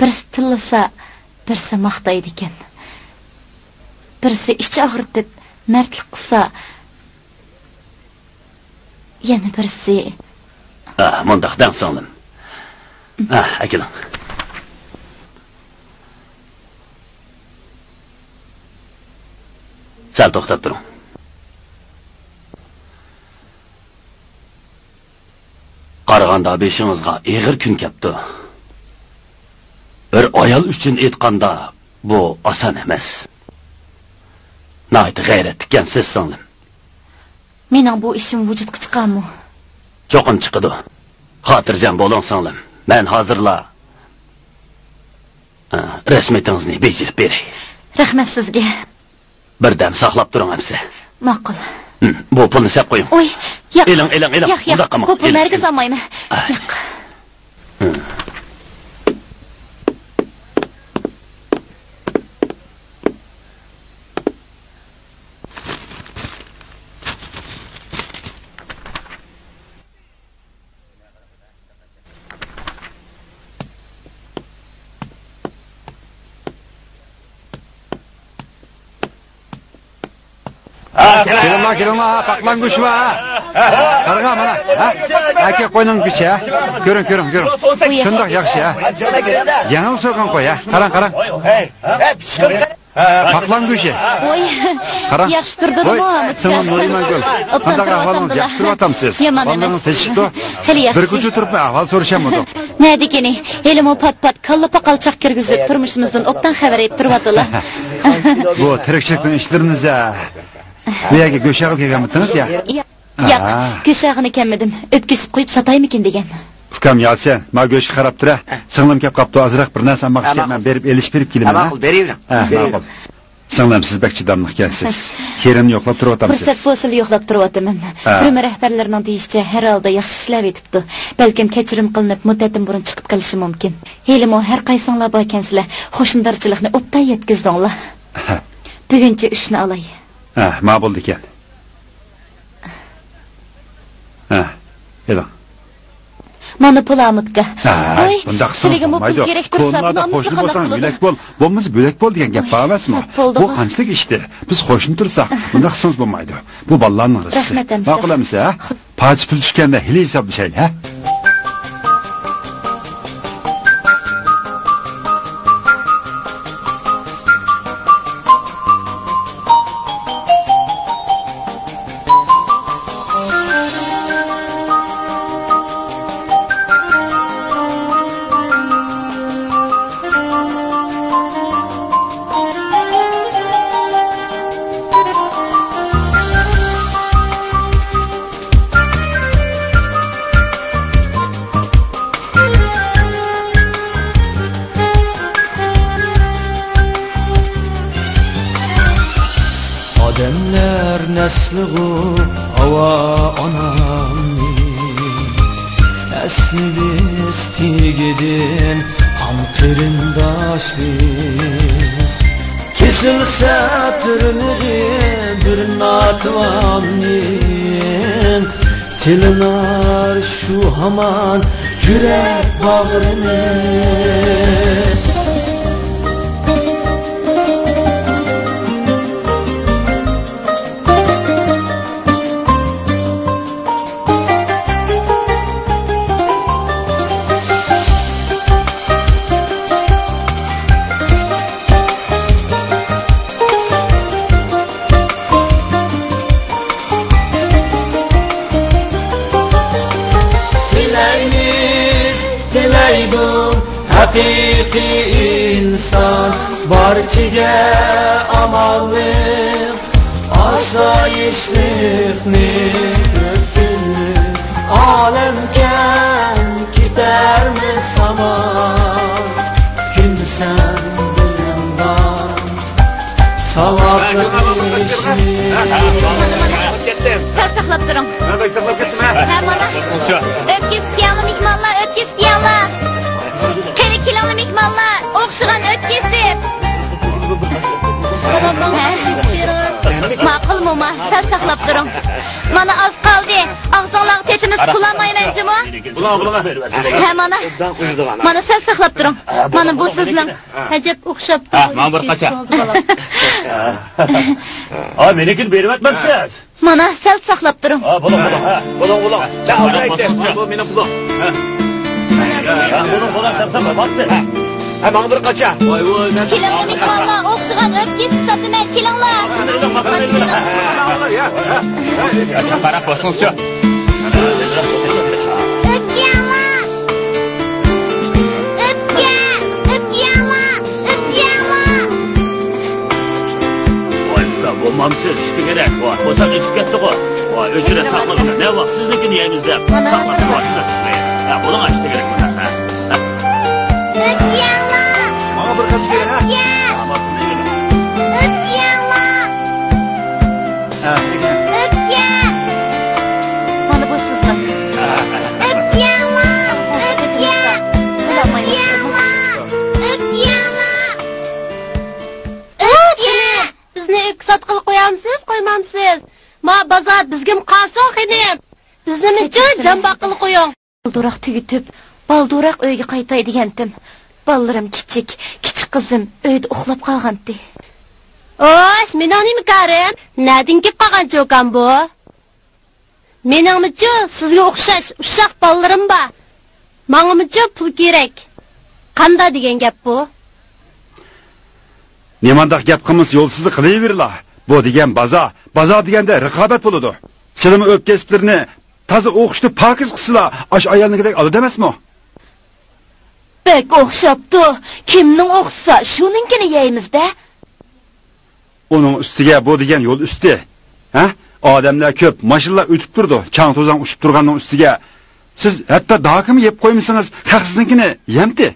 بىرسى تىللىسا، بىرسى ماختايدىكەن. بىرسى ئىچ ئاغرىتىپ، مەردلىك قىلسا، يەنە بىرسى. ھە، مۇنداق دەڭ، سىڭلىم. ھە، ئەكېلىڭ. سەل توختاپ تۇرۇڭ. قارىغاندا بېشىڭىزغا ئېغىر كۈن كەپتۇ. بىر ئايال ئۈچۈن ئېيتقاندا، بۇ ئاسان ئەمەس. ناھايىتى غەيرەتلىككەنسىز، سىڭلىم. مېنىڭ بۇ ئىشىم ۋۇجۇدقا چىقارمۇ؟ چوقۇم چىقىدۇ. خاتىرجەم بولۇڭ، سىڭلىم. مەن ھازىرلا، ئە، رەسمىيىتىڭىزنى بېجىرىپ بېرەي. رەھمەت سىزگە. بىردەم ساقلاپ تۇرۇڭ ئەمسە. ماقۇل. ھىم، بۇ پۇلنى سەپ قويۇڭ. ئوي، ياق. ئېلىڭ، ئېلىڭ، ئېلىڭ. ياق، ياق. ئۇنداق قىلماڭ. بۇ پۇلنى ئېلىڭ، ھەرگىز ئېلىڭ. ئالمايمەن. ئاي. ياق. ھىم. كېلىڭلار، كېلىڭلار، پاقلان گۆشى بار، ھە؟ قاراڭ، مانا، ھە؟ ئەكە، قوينىڭ گۆشى، ھە؟ كۆرۈڭ، كۆرۈڭ، كۆرۈڭ. شۇنداق ياخشى، ھە؟ يېڭى سويغان قوي، ھە؟ قاراڭ، قاراڭ. پاقلان گۆشى. ۋوي، قاراڭ. ياخشى تۇردىمۇ، ۋوي، سىڭلىم نۇرىمانگۈل. قانداق ئەھۋالىڭىز؟ ياخشى تۇرۇۋاتامسىز؟ يامان ئەمەس. بالىلىرىڭىز تىنچلىقتۇ؟ خېلى ياخشى. بىر كوچىدا تۇرۇپ ئەھۋال سورىشامدۇق؟ نەدىكىنى؟ ھېلىمۇ پات-پات كاللا پاقالچاق كىرگۈزۈپ، تۇرمۇشىمىزدىن ئوبدان خەۋەر ئېلىپ تۇرۇۋاتىلا. بۇ تىرىكچىلىكنىڭ ئىشلىرىمىز-ھە. بۇ يەرگە گۆش ئېغىلغا كەلگەنمىدىڭىز يا؟ ياق، ھە. گۆش ئېغىنى كەممىدىم. ئۆپكىسىپ قويۇپ ساتايمىكىن دېگەن. ئۇكام ياسىن، ما گۆشكە قاراپ تۇر، ھە. سىڭلىم كەپ قاپتۇ، ئازراق بىر نەرسە ئالماقچى ئىكەن، مەن بېرىپ ئېلىشىپ بېرىپ كېلىمەن، ھە. ماقۇل، بېرىۋېرىڭ. ھە، ماقۇل. سىڭلىم، سىز بەك چىداملىق ئىكەنسىز. كېرىننى يوقلاپ تۇرۇۋاتامسىز؟ پۇرسەت بولسىلا يوقلاپ تۇرۇۋاتىمەن. ھە. تۈرمە رەھبەرلىرىنىڭ دېيىشىچە، ھەر ھالدا ياخشى ئىشلەۋېتىپتۇ. بەلكىم كەچۈرۈم قىلىنىپ، مۇددەتتىن بۇرۇن چىقىپ قېلىشى مۇمكىن. ھېلىمۇ ھەر قايسىڭلار باركەنسىلەر، خۇشنۇدارچىلىقنى ئوبدان يەتكۈزدۈڭلار. ھە. بۈگۈنچە ئۈچنى ئالاي. ھە، ماقۇل ئىكەن. ھە، ئېلىڭ. مانا پۇل ئامۇتكا. ھەي، ۋوي، بۇنداق قىلسىڭىز سىلىگىمۇ پۇل بولمايدۇ. كېرەك تۇرسا، كونىلاردا بۇنى قوشنا بولساڭ يۆلەك بول، بولمىسا بۆلەك بول دېگەن گەپ بار ئەمەسمۇ؟ بۇ قانچىلىك ئىشتى؟ بىز قوشنا تۇرساق، بۇنداق قىلسىڭىز بولمايدۇ. بۇ بالىلارنىڭ رىزقى. رەھمەت ئەمىسە. ماقۇل ئەمىسە، ھە؟ پارچە پۇل چۈشكەندە ھېلى ھېسابلىشايلى، ھە؟ ئادەملەر نەسلىغۇ ئاۋا ئانامنى، ئەسلى بىز تېگىدىن قان قېرىنداشلىق. كېسىلسە تىرنىقى بىر ناتىۋامنىڭ، تىلىنار شۇ ھامان يۈرەك باغرىنى. تىلەيمىز، تىلەيمىز. ھەقىقىي ئىنسان بارچىگە ئامانلىق، ئاسايىشلىقنى كۆرسۇن. ئالەم كەڭ، كېتەرمىز ھامان، كۈن سەن بىلىمدان، ساۋابلىق ئىشنى. سەل ساقلاپ تۇرۇڭ. ھە، مانا. ئۆتكۈزۈپ كېلىڭلار، مېھمانلار، ئۆتكۈزۈپ كېلىڭلار. قېنى، كېلىڭلار، مېھمانلار، ئوخشىغان ئۆتكۈزۈپ. ھە. ماقۇل، موما، سەل ساقلاپ تۇرۇڭ. مانا، ئاز قالدى. ئاغزىڭلارغا تېتىنىس قىلالمايمەن جۇمۇ. بۇلار، بۇلار. ھە، مانا. مانا، سەل ساقلاپ تۇرۇڭ. مانا بۇ سىزنىڭ. ئەجەب ئوخشاپتۇ. ھە، ماڭا بىر قاچا. ھە، مېنىڭكىنى بېرىۋەتمەپسىز. مانا، سەل ساقلاپ تۇرۇڭ. ھە، بۇلۇڭ، بۇلۇڭ، ھە. بۇلۇڭ، بۇلۇڭ. ھە، بۇلۇڭ، بۇلۇڭ، سەل ساقلاپ. ھە، ماڭا بىر قاچا. ۋاي، ۋاي، مەن كېلىڭلار، مېھمانلار، ئوخشىغان ئۆپكە ساتىمەن، كېلىڭلار. ھە، ھە، ھە. قاراپ باسىڭىزچۇ. ئۆپكە يەڭلار. ئۆپكە، ئۆپكە يەڭلار. ئۆپكە يەڭلار. ۋاي ئۇستا، بولمامسىز، ئىشتە كېرەك. ۋاي، بولسا ئېچىپ كەتتىغۇ. ۋاي، ئۆچۈرە ساقلىمىدى. نە ۋاق سىزنىڭكىنى يەيمىز دەپ. مانا. ساقلىمىدى. ۋاي، شۇنداق. ھە، بۇلۇڭ ئاشتا كېرەك بۇنداق. ھە. ئۆپكە يەڭلار. ماڭا بىر قاچا كېرەك، ھە؟ ئۆپكە. ئۆپكە يەڭلار. ھە، ئۆپكە. مانا بۇ سىزنىڭ. ئۆپكە يەڭلار. ئۆپكە. ئۆپكە يەڭلار. ئۆپكە. ئۆپكە. بىزنى ئۆپكە ساتقىلى قويامسىز، قويمامسىز؟ ما بازار بىزگىمۇ قالسۇن خېنىم. بىزنىمۇچۇ جان باققىلى قويۇڭ. بالدۇراق تۈگىتىپ، بالدۇراق ئۆيگە قايتاي دېگەنتىم. بالىلىرىم كىچىك، كىچىك قىزىم ئۆيدە ئۇخلاپ قالغانتى. ئوش، مېنىڭ نېمە كارىم؟ نەدىن كېلىپ قالغان چوكان بۇ؟ مېنىڭمۇچۇ سىزگە ئوخشاش ئۇششاق بالىلىرىم بار. ماڭىمۇچۇ پۇل كېرەك. قاندا دېگەن گەپ بۇ؟ نېمانداق گەپ قىلمىسا يولسىزلا قىلىۋېرىلا. بۇ دېگەن بازار. بازار دېگەندە رىقابەت بولىدۇ. سىلىمۇ ئۆپكە كەسىپلىرىنى تازا ئوخشىتىپ پاكىز قىلسىلا، ئاشۇ ئايالنىڭكىدەك ئالىدۇ ئەمەسمۇ؟ بەك ئوخشاپتۇ. كىمنىڭ ئوخشىسا، شۇنىڭكىنى يەيمىز-دە. ئۇنىڭ ئۈستىگە بۇ دېگەن يول ئۈستى. ھە؟ ئادەملەر كۆپ، ماشىنىلار ئۆتۈپ تۇرىدۇ، چاڭ-توزان ئۇچۇپ تۇرغاننىڭ ئۈستىگە. سىز ھەتتا داكىمۇ يەپ قويمىسىڭىز، خەق سىزنىڭكىنى يەمتى.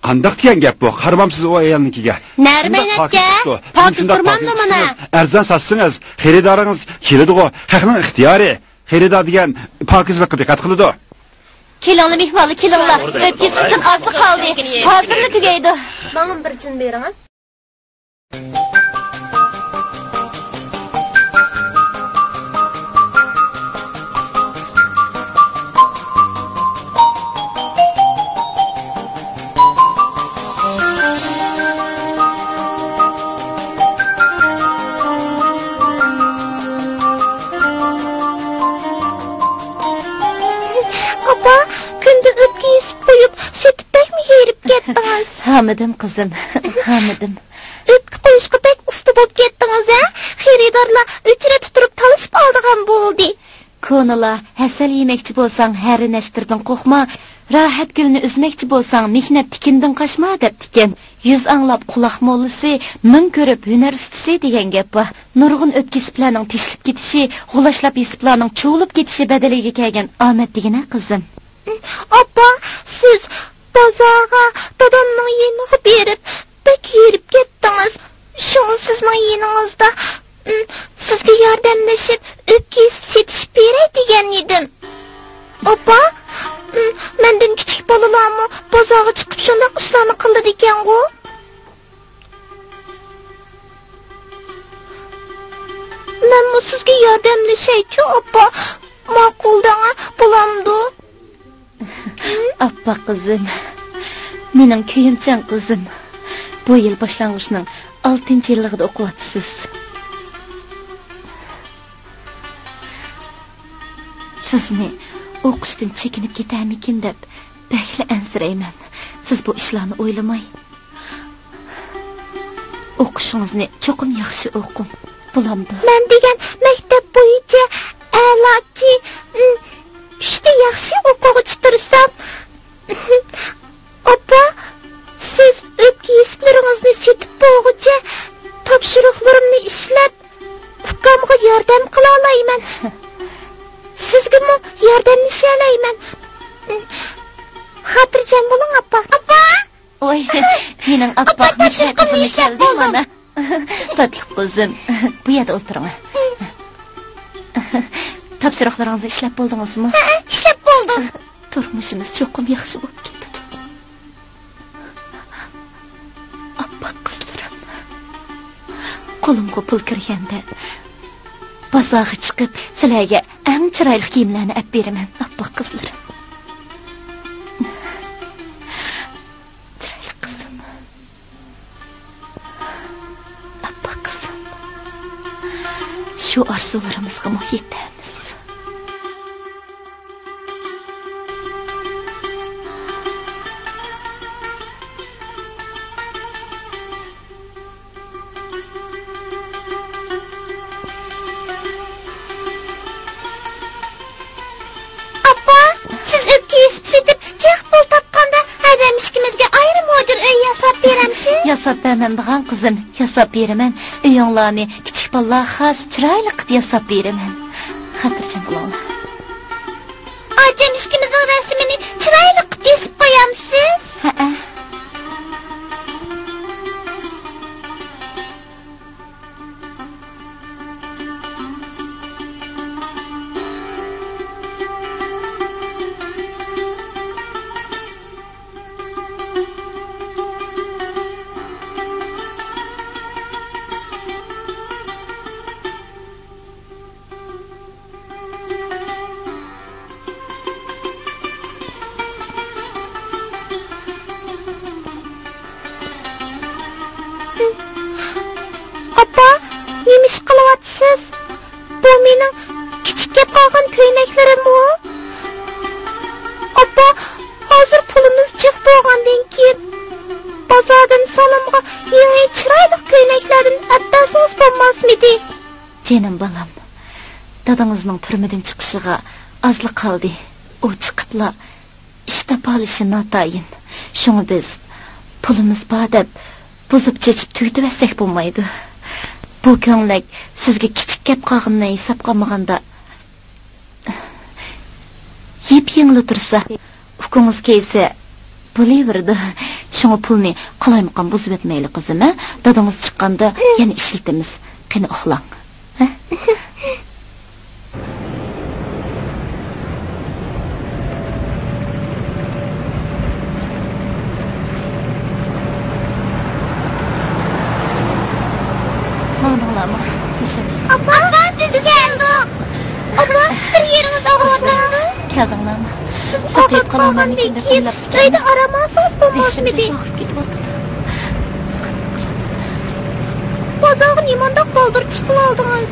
قانداق دېگەن گەپ بۇ؟ قارىمامسىز ئۇ ئايالنىڭكىگە؟ نەرمەينەتكە، پاكىز تۇرمامدۇ مانا؟ ئەرزان ساتسىڭىز، خېرىدارىڭىز كېلىدىغۇ، خەقنىڭ ئىختىيارى. خېرىدار دېگەن پاكىزلىققا دىققەت قىلىدۇ. كېلىڭلار، مېھمانلار، كېلىڭلار. ئۆپكە سىزدىن ئازلا قالدى. ھازىرلا تۈگەيدۇ. ماڭا بىر جىن بېرىڭە. ئاپا، كۈندە ئۆپكە يېسىپ قويۇپ، سېتىپ بەكمۇ ھېرىپ كەتتىڭىز. ھامىدىم قىزىم، ھامىدىم. ئۆپكە قويۇشقا بەك ئۇستا بولۇپ كەتتىڭىز ھە؟ خېرىدارلار ئۆچرەتتە تۇرۇپ تالىشىپ ئالىدىغان بولدى. كونىلار «ھەسەل يېمەكچى بولساڭ، ھەرە نەشتىردىن قورقما، راھەت گۈلنى ئۈزمەكچى بولساڭ، مېھنەت تىكىندىن قاچما» دەپتىكەن. يۈز ئاڭلاپ قۇلاق موللىسى، مىڭ كۆرۈپ ھۈنەر ئۇستىسى دېگەن گەپ بار. نۇرغۇن ئۆپكە يېسىپلەرنىڭ تېشىلىپ كېتىشى، غۇلاچلاپ يېسىپلارنىڭ چۇۋۇلۇپ كېتىشى بەدىلىگە كەلگەن ئامەت دېگىنە قىزىم. ئاپا، سىز بازارغا دادامنىڭ يېنىغا بېرىپ، بەك ھېرىپ كەتتىڭىز. شۇڭا سىزنىڭ يېنىڭىزدا، ئىم، سىزگە ياردەملىشىپ، ئۆپكە يېسىپ سېتىشىپ بېرەي دېگەن ئىدىم. ئاپا، ئىم، مەندىن كىچىك بالىلارمۇ بازارغا چىقىپ شۇنداق ئىشلارنى قىلىدىكەنغۇ؟ مەنمۇ سىزگە ياردەملىشەيچۇ، ئاپا. ماقۇل دەڭە، بولامدۇ؟ ئاپپاق قىزىم، مېنىڭ كۆيۈمچان قىزىم. بۇ يىل باشلانغۇچنىڭ ئالتىنچى يىللىقىدا ئوقۇۋاتىسىز. سىزنى ئوقۇشتىن چېكىنىپ كېتەرمىكىن دەپ بەكلا ئەنسىرەيمەن. سىز بۇ ئىشلارنى ئويلىماي، ئوقۇشىڭىزنى چوقۇم ياخشى ئوقۇڭ، بولامدۇ؟ مەن دېگەن مەكتەپ بويىچە ئەلاچى، ئۈچتە ياخشى ئوقۇغۇچى تۇرسام. ئاپا، خاتىرجەم بولۇڭ، ئاپا. ئاپا! ۋاي، مېنىڭ ئاپا، ئاپپاق مەشرەپ قىزىم كەلدى مانا. تاتلىق قىزىم، بۇ يەردە ئولتۇرۇڭ. تاپشۇرۇقلىرىڭىزنى ئىشلەپ بولدىڭىزمۇ؟ ھەئە، ئىشلەپ بولدۇم. تۇرمۇشىمىز چوقۇم ياخشى بولۇپ كېتىدۇ. ئاپپاق قىزلىرىم. قولۇمغا پۇل كىرگەندە، بازارغا چىقىپ، سىلەرگە ئەڭ چىرايلىق كىيىملەرنى ئەپ بېرىمەن، ئاپپاق قىزلىرىم. چىرايلىق قىزىم. ئاپپاق قىزىم. شۇ ئارزۇلىرىمىزغىمۇ يېتەرمىز. ئاپا، سىز ئۆپكە يېسىپ سېتىپ، جىق پۇل تاپقاندا، ھەدەم ئىككىمىزگە ئايرىم ھۇجرا ئۆي ياساپ بېرەمسىز؟ ياساپ بەرمەمدىغان قىزىم، ياساپ بېرىمەن. ئۆيۈڭلارنى كىچىك بالىلارغا خاس چىرايلىق قىلىپ ياساپ بېرىمەن. خاتىرجەم بولۇڭلار. ئاچام ئىككىمىزنىڭ رەسىمىنى چىرايلىق قىلىپ ئېسىپ قويامسىز؟ ھەئە. ئاپا، نېمە ئىش قىلىۋاتىسىز؟ بۇ مېنىڭ كىچىك كەپ قالغان كۆينەكلىرىممۇ؟ ئاپا، ھازىر پۇلىمىز جىق بولغاندىن كېيىن، بازاردىن سالامغا يېڭى چىرايلىق كۆينەكلەردىن ئەپ بەرسىڭىز بولماسمىدى؟ جېنىم بالام، دادىڭىزنىڭ تۈرمىدىن چىقىشىغا ئازلا قالدى. ئۇ چىقىپلا ئىش تاپالىشى ناتايىن. شۇڭا بىز پۇلىمىز بار دەپ بۇزۇپ چېچىپ تۈگىتىۋەتسەك بولمايدۇ. بۇ كۆڭلەك سىزگە كىچىك كەپ قالغىنىنى ھېسابقا ئالمىغاندا، يېپيېڭىلا تۇرسا، ئۇكىڭىز كەيسە بولۇۋېرىدۇ. شۇڭا پۇلنى قالايمىقان بۇزۇۋەتمەيلى، قىزىم، ھە؟ دادىڭىز چىققاندا يەنە ئىشلىتىمىز. قېنى، ئۇخلاڭ. ھە؟ ماڭدىڭلارمۇ؟ خوش ئەمىسە. ئاپا، بىز كەلدۇق. ئاپا، بىر يېرىڭىز ئاغرىۋاتامدۇ؟ كەلدىڭلارمۇ؟ ساقىيىپ قالاڭلارمىكىن دەپ ئويلاپتىكەنمەن. ئۆيدە ئارام ئالسىڭىز بولماسمىدى؟ بېشىم بەك ئاغرىپ كېتىۋاتىدۇ. بازارغا نېمانداق بالدۇر چىقىۋالدىڭىز؟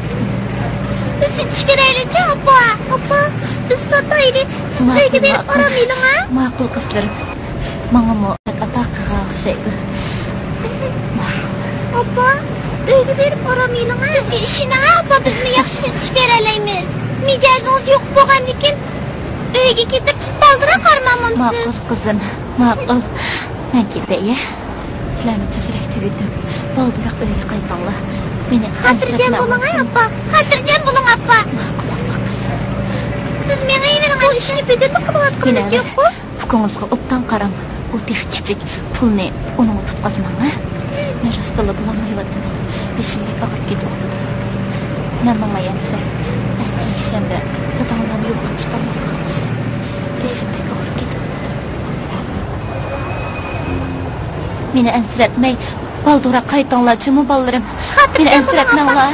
بىز يېتىشىۋېرەيلىچۇ، ئاپا. ئاپا، بىز ساتايلى. سىز ئۆيگە بېرىپ ئارام ئېلىڭ، ھە؟ ماقۇل، قىزلىرىم. ماڭىمۇ بەك ئاتا قىلغان ئوخشايدۇ. ئاپا، ئۆيگە بېرىپ ئارام ئېلىڭ، ھە؟ بىزگە ئىشىنىڭ، ھە، ئاپا، بىزمۇ ياخشى سېتىش بېرەلەيمىز. مىجەزىڭىز يۇقۇپ بولغاندىكىن، ئۆيگە كېتىپ بالدۇراق ئارام ئالمامسىز؟ ماقۇل، قىزىم، ماقۇل. مەن كېتەي، يە. سىلەرنى تېزرەك تۈگىتىپ، بالدۇراق ئۆيگە قايتىڭلار. مېنى خاتىرجەم بولۇڭ، ھە، ئاپا. خاتىرجەم بولۇڭ، ئاپا. ماقۇل، ئاپا قىزىم. سىز مېڭىۋېرىڭ، بۇ ئىشنى بۈگۈنلا قىلىۋاتقىنىمىز يوققۇ. ئۇكىڭىزغا ئوبدان قاراڭ. ئۇ تېخى كىچىك. پۇلنى ئۇنىڭغا تۇتقازماڭ، ھە؟ مەن راستتىنلا بولالمايۋاتىمەن. بېشىم بەك ئاغرىپ كېتىۋاتىدۇ. مەن ماڭاي ئەمىسە. ئەتە يەكشەنبە، داداڭلارنى يوقلاپ چىقالمايدىغان ئوخشايدۇ. بېشىم بەك ئاغرىپ كېتىۋاتىدۇ. مېنى ئەنسىرەتمەي، بالدۇرراق قايتىڭلار جۇمۇ، بالىلىرىم. مېنى ئەنسىرەتمەڭلار.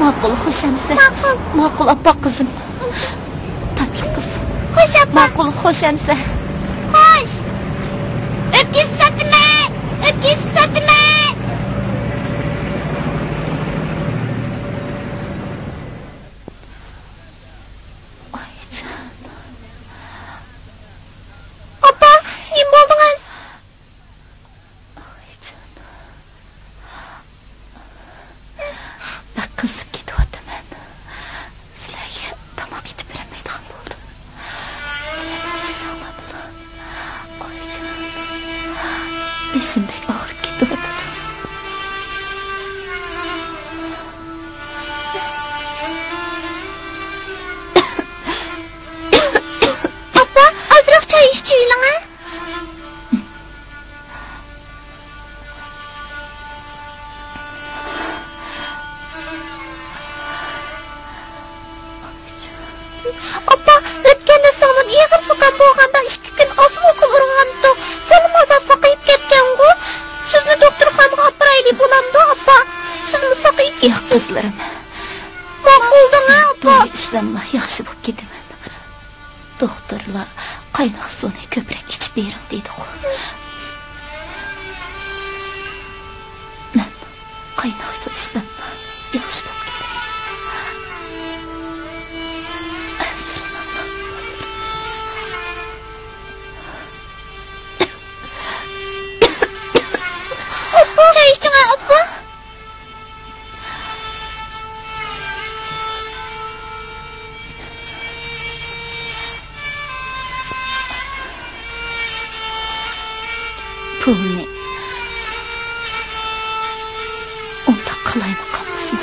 ماقۇل، خوش ئەمىسە. ماقۇل. ماقۇل، ئاپپاق قىزىم. تاتلىق قىز. خوش ئاپا. ماقۇل، خوش ئەمىسە. خوش. ئۆپكىسى ساتىمەن. ئۆپكىسى ساتىمەن. ئايجان. ئاپا، نېمە بولدىڭىز؟ ئايجان. بەك قىزىپ كېتىۋاتىمەن. سىلەرگە تاماق ئېتىپ بېرەلمەيدىغان بولدۇم. سىلەرنى ئېسىڭلار بىلەن. ئايجان. بېشىم بەك ئاغرىپ كېتىۋاتىدۇ. ئاپا، ئازراق چاي ئىچىۋېلىڭە. ماقۇلدىڭ ھە، ئاپا؟ تۇنجى ئىسلاملا ياخشى بولۇپ كېتىمەن. دوختۇرلار قايناق سۇنى كۆپرەك ئىچىپ بېرىڭ دېدىغۇ. مەن قايناق سۇ ئىچسەم ياخشى بولۇپ كېتىمەن. چاي ئىچىڭە، ئاپا. پۇلنى ئۇنداق قىلايمۇ قالمىسۇن.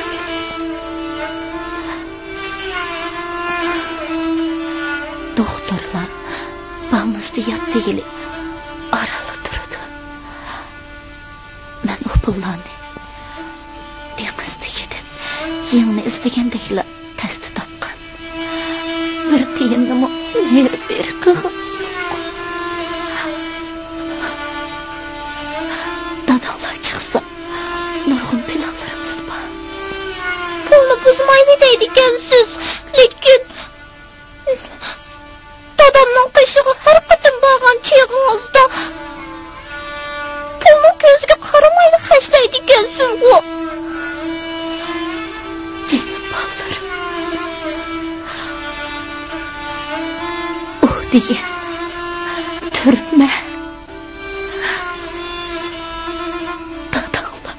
دوختۇرلار بالنىستا يات دېگىلى ئارانلا تۇرىدۇ. مەن ئۇ پۇللارنى دېڭىزدا كېتىپ، يېڭىنى ئىزدىگەندەكلا تەستە تاپقان. بىر تىيىننىمۇ نېرى-بېرى قىلغان. داداڭلار چىقسا، نۇرغۇن پىلانلىرىمىز بار. پۇلنى بۇزمايلى دەيدىكەنسىز، لېكىن دادامنىڭ قېشىغا ھەر قېتىم بارغان چېغىڭىزدا پۇلنىڭ كۆزىگە قارىمايلا خەجلەيدىكەنسىزغۇ. جېنىم بالىلىرىم، ئۇ دېگەن تۈرمە. داداڭلار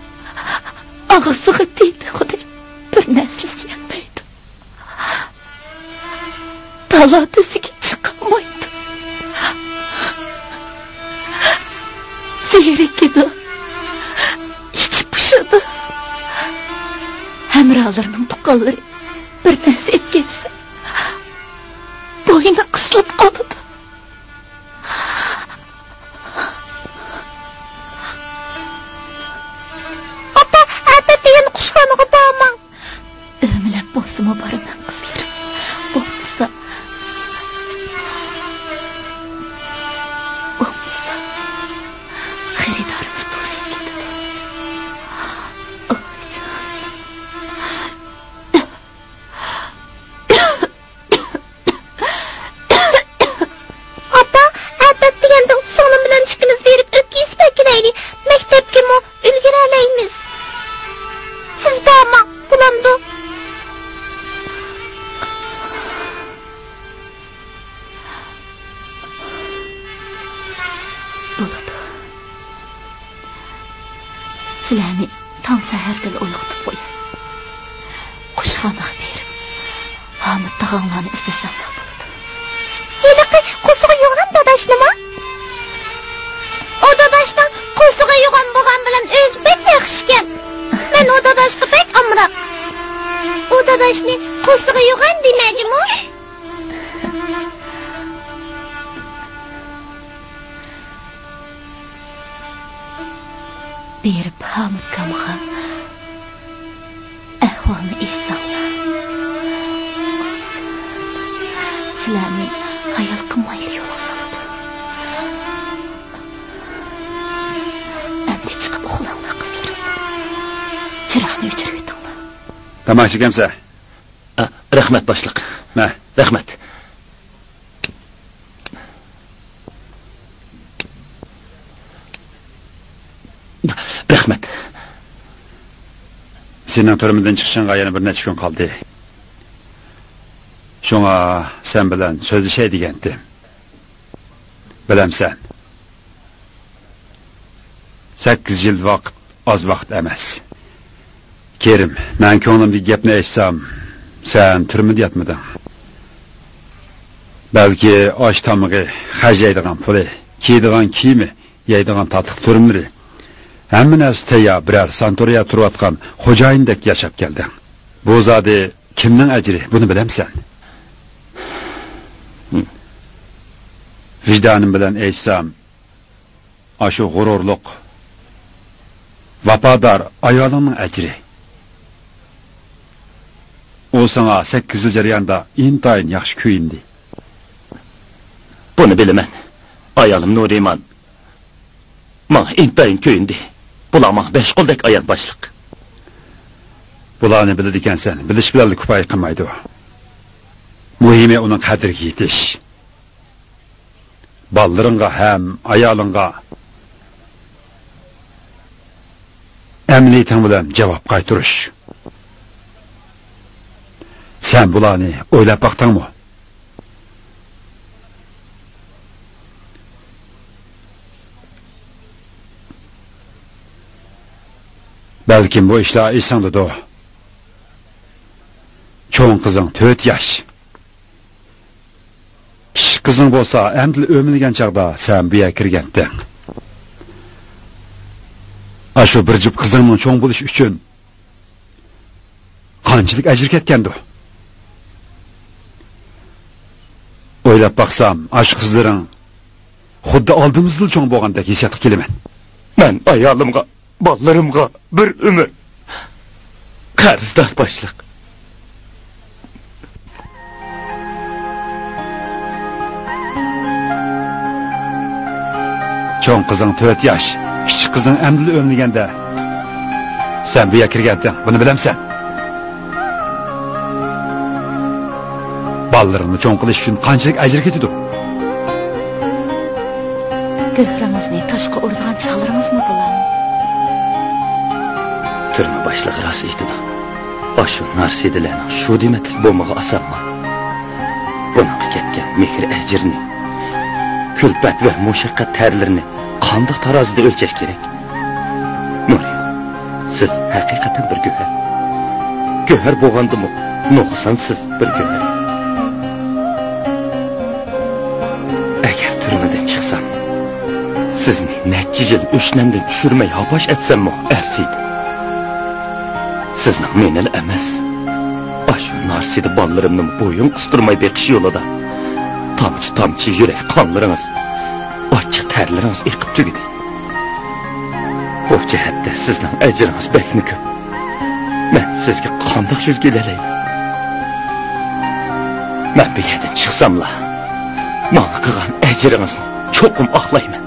ئاغزىغا تېگىدىغۇدەك بىر نەرسە يېيەلمەيدۇ. دالا تۈسىگە چىقالمايدۇ. زېرىكىدۇ، ئىچى پۇشىدۇ. ھەمراھلىرىنىڭ تۇغقانلىرى بىر نەرسە ئېلىپ كەلسە، بوينى قىسىلىپ قالىدۇ. ئاپا، ئەتە دېگەن قۇشخانىغا بارماڭ. ئۆمىلەپ بولسىمۇ بارىمەن، قىزلىرىم. بولمىسا، بولمىسا، خېرىدارىمىز توسۇپ كېتىدۇ. ئايجان. ئاپا، ئەتە دېگەندە سىڭلىم بىلەن ئىككىمىز بېرىپ ئۆپكە يېسىپ ئەكېلەيلى. مەكتەپكىمۇ ئۈلگۈرەلەيمىز. سىز بارماڭ، بولامدۇ؟ بولىدۇ. سىلەرنى تاڭ سەھەردىلا ئويغىتىپ قوياي. قۇشخانىغا بېرىپ، ھامىت تاغاڭلارنى ئىزدىسەڭلار بولىدۇ. ھېلىقى قورسىقى يوغان داداشنىمۇ؟ ئۇ داداشنىڭ قورسىقى يوغان بولغان بىلەن ئۆزى بەك ياخشىكەن. مەن ئۇ داداشقا بەك ئامراق. ئۇ داداشنى قورسىقى يوغان دېمە جۇمۇ. بېرىپ ھامىتكامغا ئەھۋالنى ئېيتساڭلار، سىلەرنى ھايال قىلمايلا يولغا سالىدۇ. ئەمدى چىقىپ ئۇخلاڭلار، قىزلىرىم. چىراغنى ئۆچۈرۈۋېتىڭلار. تاماق ئىچكەمسە؟ ئە، رەھمەت، باشلىق. مە. رەھمەت. رەھمەت. سېنىڭ تۈرمىدىن چىقىشىڭغا يەنە بىر نەچچە كۈن قالدى. شۇڭا سەن بىلەن سۆزلىشەي دېگەنتىم. بىلەمسەن؟ سەككىز يىل ۋاقىت ئاز ۋاقىت ئەمەس. كېرىم، مەن كۆڭلۈمدىكى گەپنى ئېيتسام، سەن تۈرمىدە ياتمىدىڭ. بەلكى ئاش تامىقى، خەجلەيدىغان پۇلى، كىيىدىغان كىيىمى، يەيدىغان تاتلىق تۈرۈملىرى، ھەممە نەرسە تەييار بىرەر ساناتورىيەدە تۇرۇۋاتقان خوجايىندەك ياشاپ كەلدىڭ. بۇ زادى كىمنىڭ ئەجرى، بۇنى بىلەمسەن؟ ۋىجدانىم بىلەن ئېيتسام، ئاشۇ غۇرۇرلۇق، ۋاپادار ئايالىڭنىڭ ئەجرى. ئۇ ساڭا سەككىز يىل جەريانىدا ئىنتايىن ياخشى كۆيۈندى. بۇنى بىلىمەن. ئايالىم نۇرىمان ماڭا ئىنتايىن كۆيۈندى. بۇلار ماڭا بەش قولدەك ئايان، باشلىق. بۇلارنى بىلىدىكەنسەن، بىلىش بىلەنلا كۇپايە قىلمايدۇ. مۇھىمى ئۇنىڭ قەدرىگە يېتىش. بالىلىرىڭغا ھەم ئايالىڭغا ئەمەلىيىتىڭ بىلەن جاۋاب قايتۇرۇش. سەن بۇلارنى ئويلاپ باقتىڭمۇ؟ بەلكىم بۇ ئىشلار ئېسىڭدىدۇ. چوڭ قىزىڭ تۆت ياش. كىچىك قىزىڭ بولسا ئەمدىلا ئۆمىلىگەن چاغدا سەن بۇ يەرگە كىرگەنتىڭ. ئاشۇ بىر جۈپ قىزىڭنىڭ چوڭ بولۇشى ئۈچۈن قانچىلىك ئەجىر كەتكەندۇ؟ ئويلاپ باقسام، ئاشۇ قىزلىرىڭ خۇددى ئالدىمىزدىلا چوڭ بولغاندەك ھېسسىياتقا كېلىمەن. مەن ئايالىمغا، بالىلىرىمغا بىر ئۆمۈر قەرزدار باشلىق. چوڭ قىزىڭ تۆت ياش، كىچىك قىزىڭ ئەمدىلا ئۆمىلىگەندە، سەن بۇ يەرگە كىرگەنتىڭ، بۇنى بىلەمسەن؟ بالىلىرىڭنى چوڭ قىلىش ئۈچۈن قانچىلىك ئەجىر كېتىدۇ؟ گۆھىرىڭىزنى تاشقا ئۇرىدىغان چاغلىرىڭىزمۇ بولار. تۈرمە باشلىقى راست ئېيتىدۇ. ئاشۇ نارسىدىلەرنىڭ شۇ دېمەتلىك بولمىغى ئاسانمۇ؟ بۇنىڭغا كەتكەن مېھىر ئەجرىنى، كۈلپەت ۋە مۇشەققەت تەرلىرىنى قانداق تارازىدا ئۆلچەش كېرەك؟ نۇرى، سىز ھەقىقەتەن بىر گۆھەر. گۆھەر بولغاندىمۇ نۇقسانسىز بىر گۆھەر. ئەگەر تۈرمىدىن چىقسام، سىزنى نەچچە يىل ئۆشنەمدىن چۈشۈرمەي ھاپاش ئەتسەممۇ ئەرزىيدۇ. سىزنىڭ مېنىلا ئەمەس، ئاشۇ نارسىدە بالىلىرىمنىمۇ بويۇن قىستۇرماي بېقىش يولىدا تامچە-تامچە يۈرەك قانلىرىڭىز، ئاچچىق تەرلىرىڭىز ئېقىپ تۈگىدى. بۇ جەھەتتە سىزنىڭ ئەجرىڭىز بەكمۇ كۆپ. مەن سىزگە قانداق يۈز كېلەلەيمەن؟ مەن بۇ يەردىن چىقساملا، ماڭا قىلغان ئەجرىڭىزنى چوقۇم ئاقلايمەن.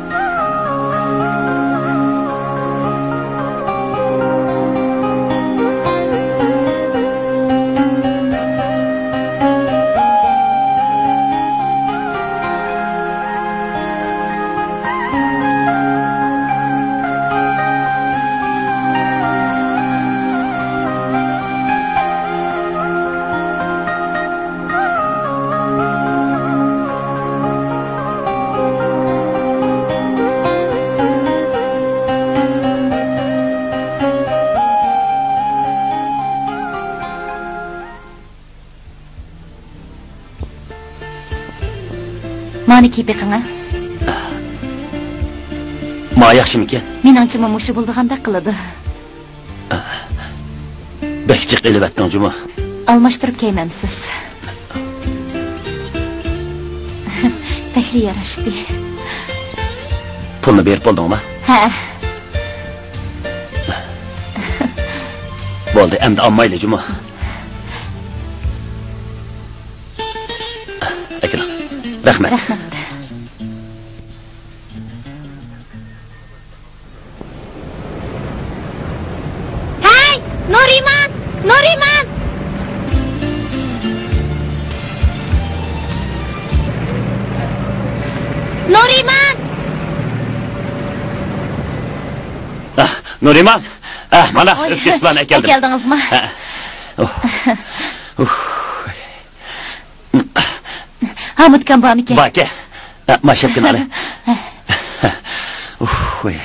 مانى كىيىپ بېقىڭا. ما ياخشىمىكەن؟ مېنىڭچىمۇ مۇشۇ بولىدىغاندەك قىلىدۇ. بەك جىق ئېلىۋەتتىڭ جۇمۇ. ئالماشتۇرۇپ كىيمەمسىز؟ بەكلا ياراشتى. پۇلنى بېرىپ بولدۇڭما؟ ھە. بولدى، ئەمدى ئالمايلى جۇمۇ. ئەكېلىڭ. رەھمەت. رەھمەت. ھەي، نۇرىمان! نۇرىمان! نۇرىمان! ئاھ، نۇرىمان! ئاھ، مانا، ئوي، ئۆپكە سۇلارنى ئەكەلدىم. ئەكەلدىڭىزمۇ؟ ھە. ئۇھ. ئۇھ. ھامۇتكام بارمىكەن؟ باركەن. ئە، ما شەپكىنى ئالە. ئۇھ، ۋەي.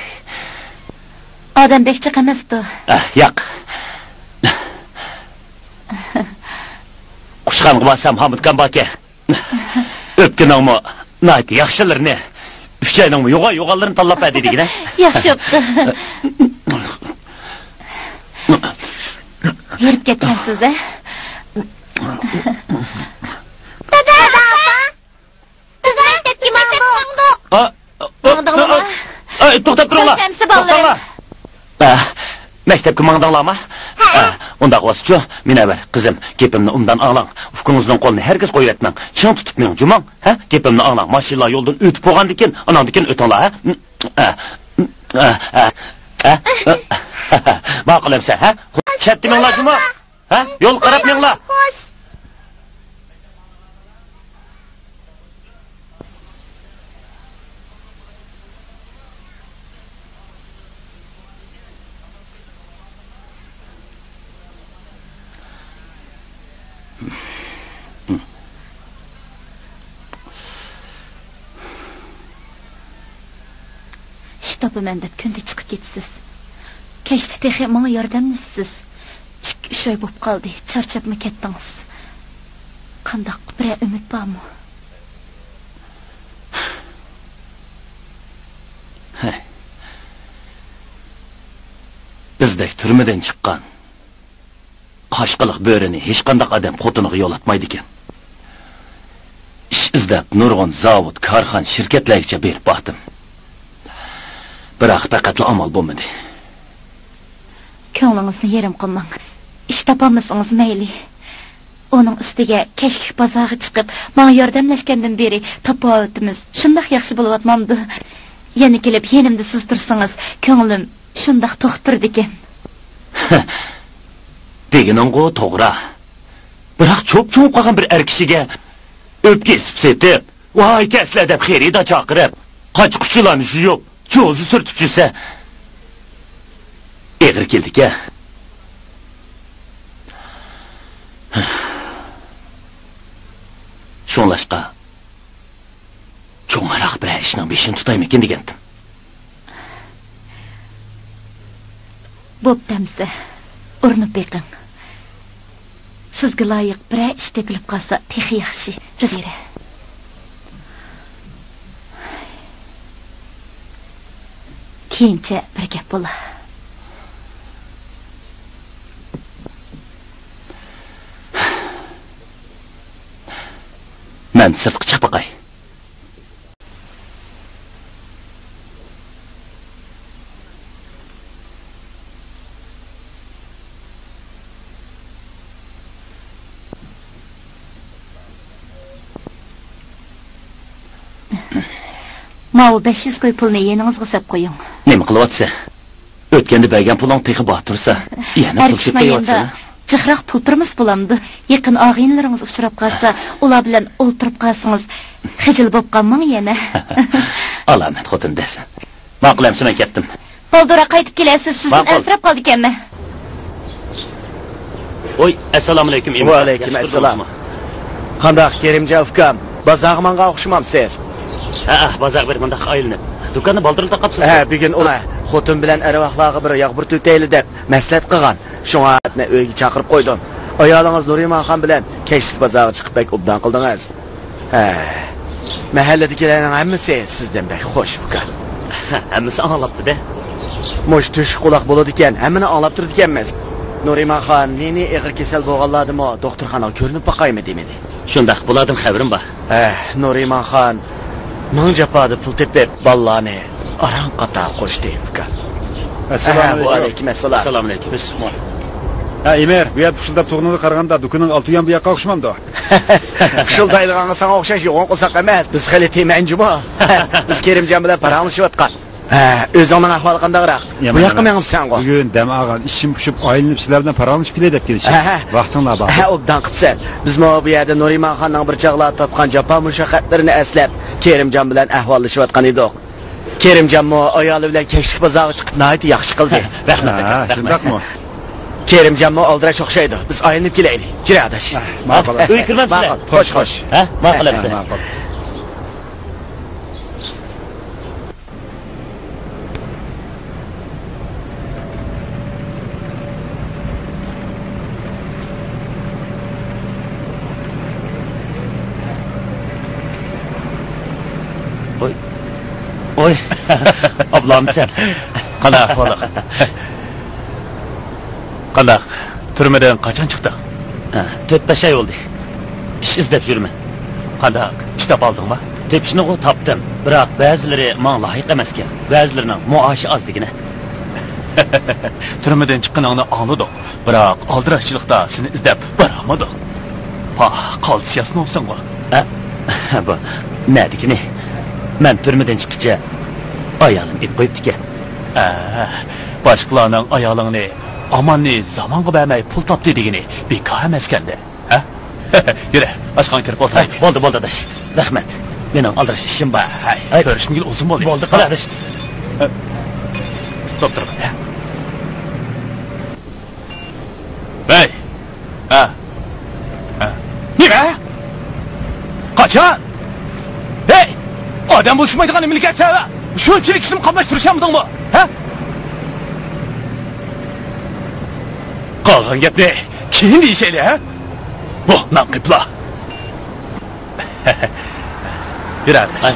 ئادەم بەك جىق ئەمەستۇ. ئە، ياق. قۇشخانىغا بارسام، ھامۇتكام باركەن. ئۆپكىنىڭمۇ ناھايىتى ياخشىلىرىنى، ئۈچەينىڭمۇ يوغان-يوغانلىرىنى تاللاپ بەردى دېگىنە. ياخشى بوپتۇ. ھېرىپ كەتكەنسىز، ھە؟ دادا! دادا! بىز مەكتەپكە ماڭدۇق. ئا، ئا، ماڭدىڭلارمۇ؟ ئا، ئا، ئا، توختاپ تۇرۇڭلار. كۆرسەمسە بالىلىرىم. توختاڭلار. ئا، مەكتەپكە ماڭدىڭلارمۇ؟ ھە. ئا، ئۇنداق بولسىچۇ، مۇنەۋۋەر قىزىم، گېپىمنى ئوبدان ئاڭلاڭ. ئۇكىڭىزنىڭ قولىنى ھەرگىز قويۇۋەتمەڭ. چىڭ تۇتۇپ مېڭىڭ جۇمۇ. ھە؟ گېپىمنى ئاڭلاڭ. ماشىنىلار يولدىن ئۆتۈپ بولغاندىن كېيىن، ئاناندىن كېيىن ئۆتۈڭلار، ھە؟ ئا، ئا، ئا، ئا. ماقۇل ئەمسە، ھە؟ چەتتە مېڭىڭلار جۇمۇ. ھە؟ يولغا قاراپ مېڭىڭلار! خوش! ئىش تاپىمەن دەپ كۈندە چىقىپ كېتىسىز. كەچتە تېخى ماڭا ياردەملىشىسىز. ئىككى، ئۈچ ئاي بولۇپ قالدى، چارچاپمۇ كەتتىڭىز. قانداق، بىرەر ئۈمىد بارمۇ؟ ھەي. بىزدەك تۈرمىدىن چىققان قاشقىلىق بۆرىنى ھېچقانداق ئادەم خوتۇنىغا يولاتمايدىكەن. ئىش ئىزدەپ نۇرغۇن زاۋۇت، كارخانا، شىركەتلەرگىچە بېرىپ باقتىم. بىراق پەقەتلا ئامال بولمىدى. كۆڭلىڭىزنى يېرىم قىلماڭ. ئىش تاپالمىسىڭىز مەيلى. ئۇنىڭ ئۈستىگە كەچلىك بازارغا چىقىپ، ماڭا ياردەملەشكەندىن بېرى تاپاۋىتىمىز شۇنداق ياخشى بولۇۋاتمامدۇ؟ يەنە كېلىپ يېنىمدا سىز تۇرسىڭىز، كۆڭلۈم شۇنداق توختىرىدىكەن. دېگىنىڭغۇ توغرا. بىراق چوپ-چوڭ قالغان بىر ئەر كىشىگە ئۆپكە ئېسىپ سېتىپ، ۋاي كەسلە دەپ خېرىدار چاقىرىپ، قاچا-قۇچىلارنى يۇيۇپ، جوزا سۈرتۈپ يۈرسە، ئېغىر كېلىدىكەن. شۇڭلاشقا، چوڭراق بىرەر ئىشنىڭ بېشىنى تۇتايمىكىن دېگەنتىم. بوپتۇ ئەمىسە، ئۇرۇنۇپ بېقىڭ. سىزگە لايىق بىرەر ئىش تېپىلىپ قالسا تېخى ياخشى. رىزىرە. كېيىنچە بىر گەپ بولا. مەن سىرتقا چىقىپ باقاي. ماۋۇ بەش يۈز كوي پۇلنى يېنىڭىزغا سەپ قويۇڭ. نېمە قىلىۋاتىسەن؟ ئۆتكەندە بەرگەن پۇلۇڭ تېخى بار تۇرسا، يەنە ھەر پۇل كىشىنىڭ يېنىدا سېلىۋاتىسەن. جىقراق پۇل تۇرمىسا بولامدۇ؟ يېقىن ئاغىنىلىرىڭىز ئۇچراپ قالسا، ئۇلار بىلەن ئولتۇرۇپ قالسىڭىز، خىجىل بولۇپ قالماڭ يەنە. ئالامەت خوتۇن دەرسەن. ماقۇل ئەمىسە، مەن كەتتىم. بالدۇرراق قايتىپ كېلەرسىز، سىزدىن ماقۇل. ئەنسىرەپ قالىدىكەنمەن. ۋوي، ئەسسالامۇئەلەيكۇم، ئىمام. ۋەئەلەيكۇم ئەسسالام. قانداق، كېرىمجان ئۇكام، بازارغا ماڭغان ئوخشىمامسىز؟ ھەئە، بازارغا بېرىپ مۇنداق ئايلىنىپ، دۇكاننى بالدۇرلا تاقاپسىز. ھە، بۈگۈن ئۇلار خوتۇن بىلەن ئەرۋاخلارغا بىر ياغ پۈرتۈۋېتەيلى دەپ مەسلىھەت قىلغان. شۇڭا مەن ئۆيگە چاقىرىپ قويدۇم. ئايالىڭىز نۇرىمانخان بىلەن كەچلىك بازارغا چىقىپ بەك ئوبدان قىلدىڭىز. ھە، مەھەللىدىكىلەرنىڭ ھەممىسى سىزدىن بەك خۇش، ئۇكا. ھەممىسى ئاڭلاپتۇ-دە. مۇشۇ تۆشۈك قۇلاق بولىدىكەن، ھەممىنى ئاڭلاپ تۇرىدىكەنمىز. نۇرىمانخان مېنى ئېغىر كېسەل بولغانلاردىمۇ دوختۇرخانىغا كۆرۈنۈپ باقايمۇ دېمىدى. شۇنداق، بۇلاردىن خەۋىرىم بار. ھە، نۇرىمانخان مىڭ جاپادا پۇل تېپىپ، بالىلارنى ئاران قاتارغا قوشتى، ئۇكا. ئەسسالامۇئەلەيكۇم. ھە، ۋەئەلەيكۇم ئەسسالام. ئەسسالامۇئەلەيكۇم. ھە، ئىمىر، بۇ يەردە پۇشۇلداپ تۇرغىنىڭغا قارىغاندا، دۇكىنىڭ ئالتە يان بۇ ياققا ئوخشىمامدۇ؟ پۇشۇلدايدىغانغا ساڭا ئوخشاش يوغان قورساق ئەمەس. بىز خېلى تېمەنجىمۇ. بىز كېرىمجان بىلەن پاراڭلىشىۋاتقان. ھە، ئۆزۈڭنىڭ ئەھۋالى قانداقراق؟ بۇ يامان ياققا ئەمەس. مېڭىپسەنغۇ؟ بۈگۈن دەم ئالغان، ئىشىم پۇشۇپ، ئايلىنىپ سىلەر بىلەن پاراڭلىشىپ كېلەي دەپ كېلىشتىم. ھە، ھە. ۋاقتىڭلار بار. ھە، ئوبدان قىپسەن. بىزمۇ بۇ يەردە نۇرىمانخاننىڭ بىر چاغلار تارتقان جاپا مۇشەققەتلىرىنى ئەسلەپ، كېرىمجان بىلەن ئەھۋاللىشىۋاتقان ئىدۇق. كېرىمجانمۇ ئايالى بىلەن كەچلىك بازارغا چىقىپ، ناھايىتى ياخشى قىلدى. رەھمەت، ھە، ئاكا، رەھمەت. شۇنداقمۇ؟ كېرىمجانمۇ ئالدىراش ئوخشايدۇ. بىز ئايلىنىپ كېلەيلى. كىرە، ئاداش. ھە، ماقۇل. ئۆيگە كىرمەمسىلەر؟ ماقۇل. خوش، خوش. ھە، ماقۇل ھە، ئەمىسە. ماقۇل. ۋوي. ۋوي. ئابلامسەن؟ قانداق ئەھۋالىڭ؟ قانداق؟ تۈرمىدىن قاچان چىقتىڭ؟ ھە، تۆت-بەش ئاي بولدى. ئىش ئىزدەپ يۈرىمەن. قانداق؟ ئىش تاپالدىڭمۇ؟ تېپىشنىغۇ تاپتىم، بىراق بەزىلىرى ماڭا لايىق ئەمەسكەن، بەزىلىرىنىڭ مائاشى ئاز دېگىنە. تۈرمىدىن چىققىنىڭنى ئاڭلىدۇق، بىراق ئالدىراشچىلىقتا سېنى ئىزدەپ بارالمىدۇق. پاھ، قالتىس ياسىنىۋاپسەنغۇ. ھە، بۇ نەدىكىنى؟ مەن تۈرمىدىن چىققىچە ئايالىم ئېلىپ قويۇپتىكەن. ھە، باشقىلارنىڭ ئايالىڭنى ئاماننى زامانغا بەرمەي پۇل تاپتى دېگىنى بىكار ئەمەسكەندە. ھە؟ يۈرە، ئاشخانىغا كىرىپ ئولتۇرايلى. ھەي، بولدى، بولدى، ئاداش. رەھمەت. مېنىڭ ئالدىراش ئىشىم بار. ھەي، ھەي. كۆرۈشمىگىلى ئۇزۇن بولدى. بولدى، قاراش. ھە. توپ تۇرغىن، ھە. ھەي! ھە. ھە. نېمە؟ قاچان؟ ھەي! ئادەم بولۇشمايدىغان نېمىلىك ئەسەر؟ شۇنچىلىك ئىشنى قاملاشتۇرۇشامدىڭمۇ؟ ھە؟ قالغان گەپنى كېيىن دېيىشەيلى، ھە؟ بۇ ناقىپلا. يۈر، ئاداش. ھەي.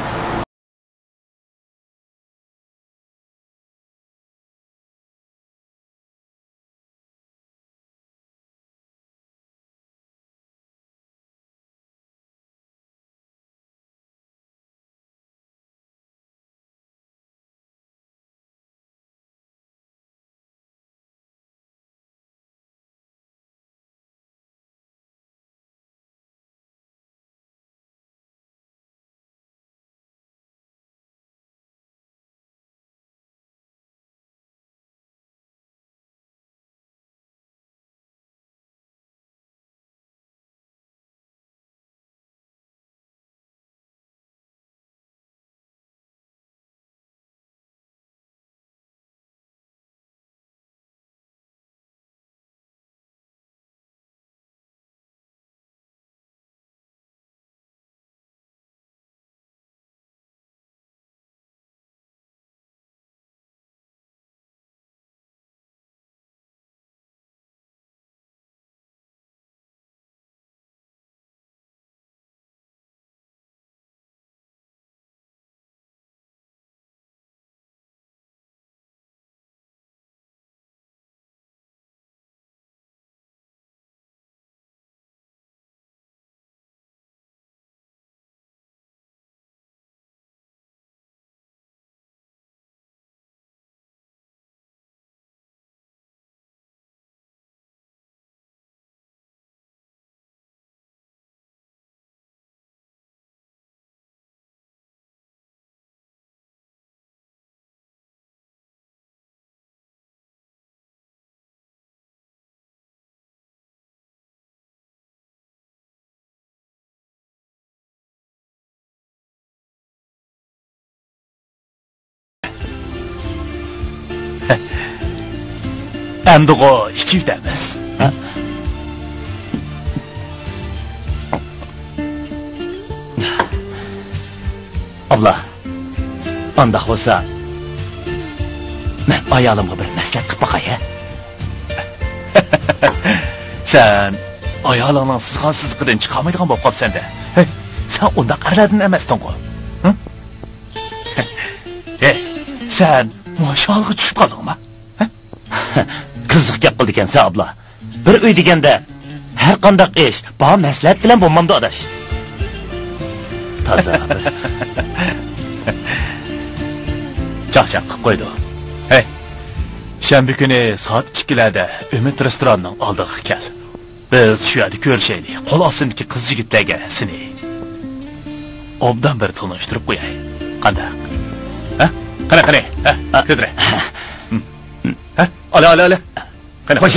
ئەمدىغۇ ئىچىۋېتەرمىز. ھە؟ ئابلا، ئانداق بولسا، مەن ئايالىمغا بىر مەسلىھەت قىلىپ باقاي، ھە؟ سەن ئايالىڭنىڭ سىزغان سىزىقىدىن چىقالمايدىغان بولۇپ قاپسەن-دە. ھەي، سەن ئۇنداق ئەرلەردىن ئەمەستىڭغۇ. ھە؟ ھەي، سەن مۇشۇ ھالغا چۈشۈپ قالدىڭما؟ ھە؟ قىزىق گەپ قىلىدىكەنسەن، ئابلا. بىر ئۆي دېگەندە، ھەر قانداق ئىش بار مەسلىھەت بىلەن بولمامدۇ، ئاداش؟ تازا بىر چاقچاق قىلىپ قويدۇ. ھەي، شەنبە كۈنى سائەت ئىككىلەردە ئۈمىد رېستوراننىڭ ئالدىغا كەل. بىز شۇ يەردە كۆرۈشەيلى. قول ئاستىمدىكى قىز يىگىتلەرگە سېنى ئوبدان بىر تونۇشتۇرۇپ قوياي. قانداق؟ ھە؟ قېنى، قېنى. ھە، كۆتۈرە. ھە؟ ئالە، ئالە، ئالە. قېنى، خوش.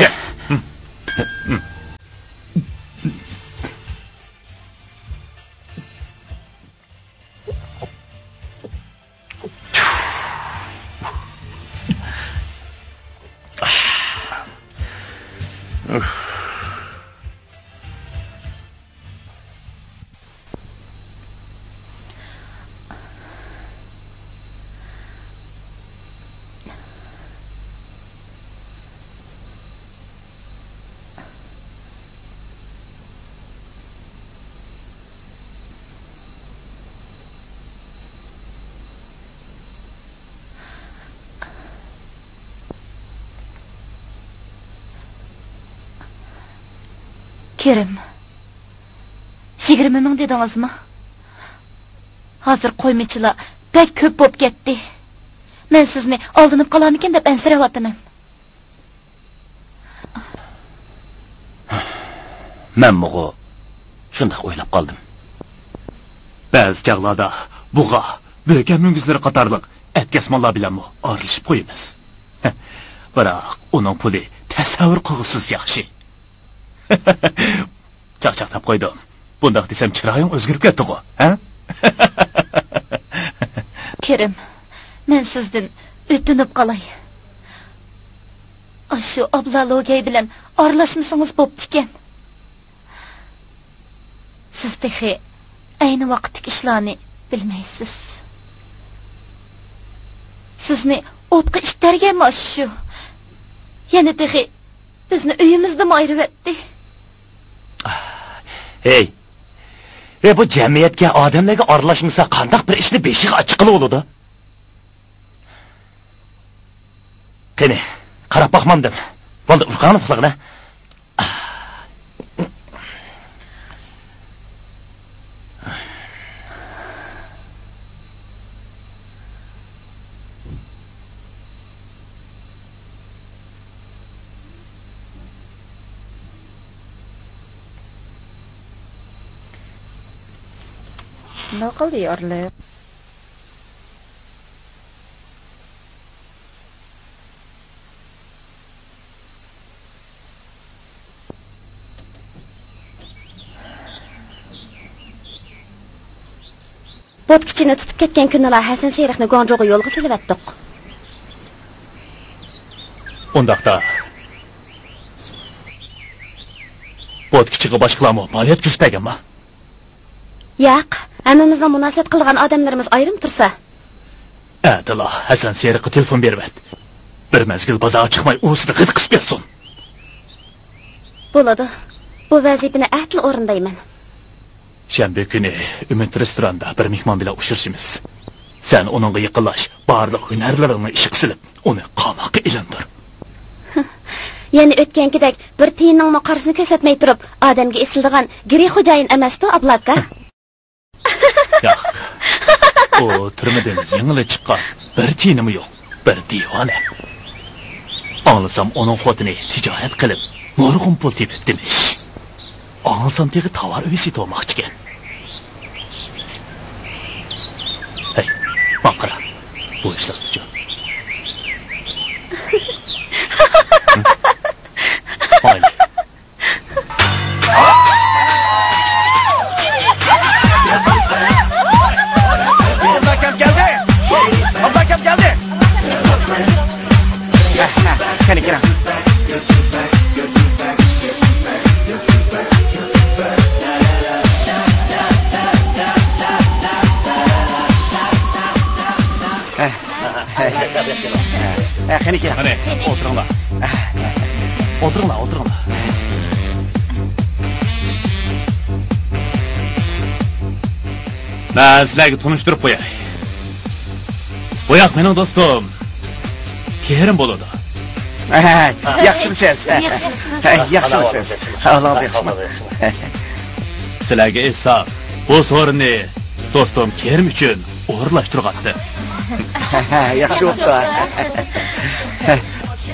كېرىم، يىگىرمە مىڭ دېدىڭىزمۇ؟ ھازىر قويمىچىلار بەك كۆپ بولۇپ كەتتى. مەن سىزنى ئالدىنىپ قالارمىكىن دەپ ئەنسىرەۋاتىمەن. مەنمۇغۇ شۇنداق ئويلاپ قالدىم. بەزى چاغلاردا بۇغا، بۆكەن مۈڭگۈزلىرى قاتارلىق ئەتكەسمانلار بىلەنمۇ ئارىلىشىپ قويىمىز. بىراق ئۇنىڭ پۇلى تەسەۋۋۇر قىلغۇسىز ياخشى. چاقچاقلاپ قويدۇم. بۇنداق دېسەم چىرايىڭ ئۆزگىرىپ كەتتىغۇ، ھە؟ كېرىم، مەن سىزدىن ئۆتۈنۈپ قالاي. ئاشۇ ئابلا لوگەي بىلەن ئارىلاشمىسىڭىز بوپتىكەن. سىز تېخى ئەينى ۋاقىتتىكى ئىشلارنى بىلمەيسىز. سىزنى ئوتقا ئىتتەرگەنمۇ ئاشۇ. يەنە تېخى بىزنى ئۆيىمىزدىنمۇ ئايرىۋەتتى. ھەي، ھەي، بۇ جەمئىيەتكە، ئادەملەرگە ئارىلاشمىسا، قانداق بىر ئىشنى بېشىغا ئاچقىلى بولىدۇ؟ قېنى، قاراپ باقمامدىم. بولدى، ئۇرۇقۇڭنى ئۇخلىغىنا. نوقۇل دىيارلىق. بوتكىچىنى تۇتۇپ كەتكەن كۈنىلا ھەسەن سېرىقنى گۇاڭجۇغا يولغا سېلىۋەتتۇق. ئۇنداقتا، بوتكىچىغا باشقىلارمۇ مال يەتكۈزۈپ بەرگەنما؟ ياق، ھەممىمىزنىڭ مۇناسىۋەت قىلىدىغان ئادەملىرىمىز ئايرىم تۇرسا. ئەتىلا ھەسەن سېرىققا تېلېفون بېرىۋەت. بىر مەزگىل بازارغا چىقماي ئۇۋىسىدا غىدىق قىسىپ ياتسۇن. بولىدۇ. بۇ ۋەزىپىنى ئەتىلا ئورۇندايمەن. شەنبە كۈنى ئۈمىد رېستوراندا بىر مېھمان بىلەن ئۇچرىشىمىز. سەن ئۇنىڭغا يېقىنلاش، بارلىق ھۈنەرلىرىڭنى ئىشقا سېلىپ، ئۇنى قاماققا ئىلىندۇر. يەنە ئۆتكەنكىدەك بىر تىيىننىڭمۇ قارىسىنى كۆرسەتمەي تۇرۇپ، ئادەمگە ئېسىلىدىغان گىرى خوجايىن ئەمەستۇ، ئابلا ئاكا؟ ياق. ئۇ تۈرمىدىن يېڭىلا چىققان، بىر تىيىنىمۇ يوق، بىر دىۋانە. ئاڭلىسام، ئۇنىڭ خوتۇنى تىجارەت قىلىپ، نۇرغۇن پۇل تېپىپتىمىش. ئاڭلىسام، تېخى تاۋار ئۆي سېتىۋالماقچىكەن. ھەي، ماڭا قارا. بۇ ئىشلار ئۈچۈن. مايلى. ئابلا ئاكام كەلدى! ئابلا ئاكام كەلدى! قېنى، كېلىڭ. ھە، قېنى كېلىڭ. قېنى، ئولتۇرۇڭلار. ئولتۇرۇڭلار، ئولتۇرۇڭلار. مەن سىلەرگە تونۇشتۇرۇپ قوياي. بۇ ياق مېنىڭ دوستۇم كېرىم بولىدۇ. ھە، ياخشىمۇسىز؟ ياخشىمۇسىز؟ ئەھۋالىڭىز ياخشىمۇ؟ سىلەرگە ئېيتسام، بۇ سورۇننى دوستۇم كېرىم ئۈچۈن ئورۇنلاشتۇرغانتىم. ياخشى بوپتۇ.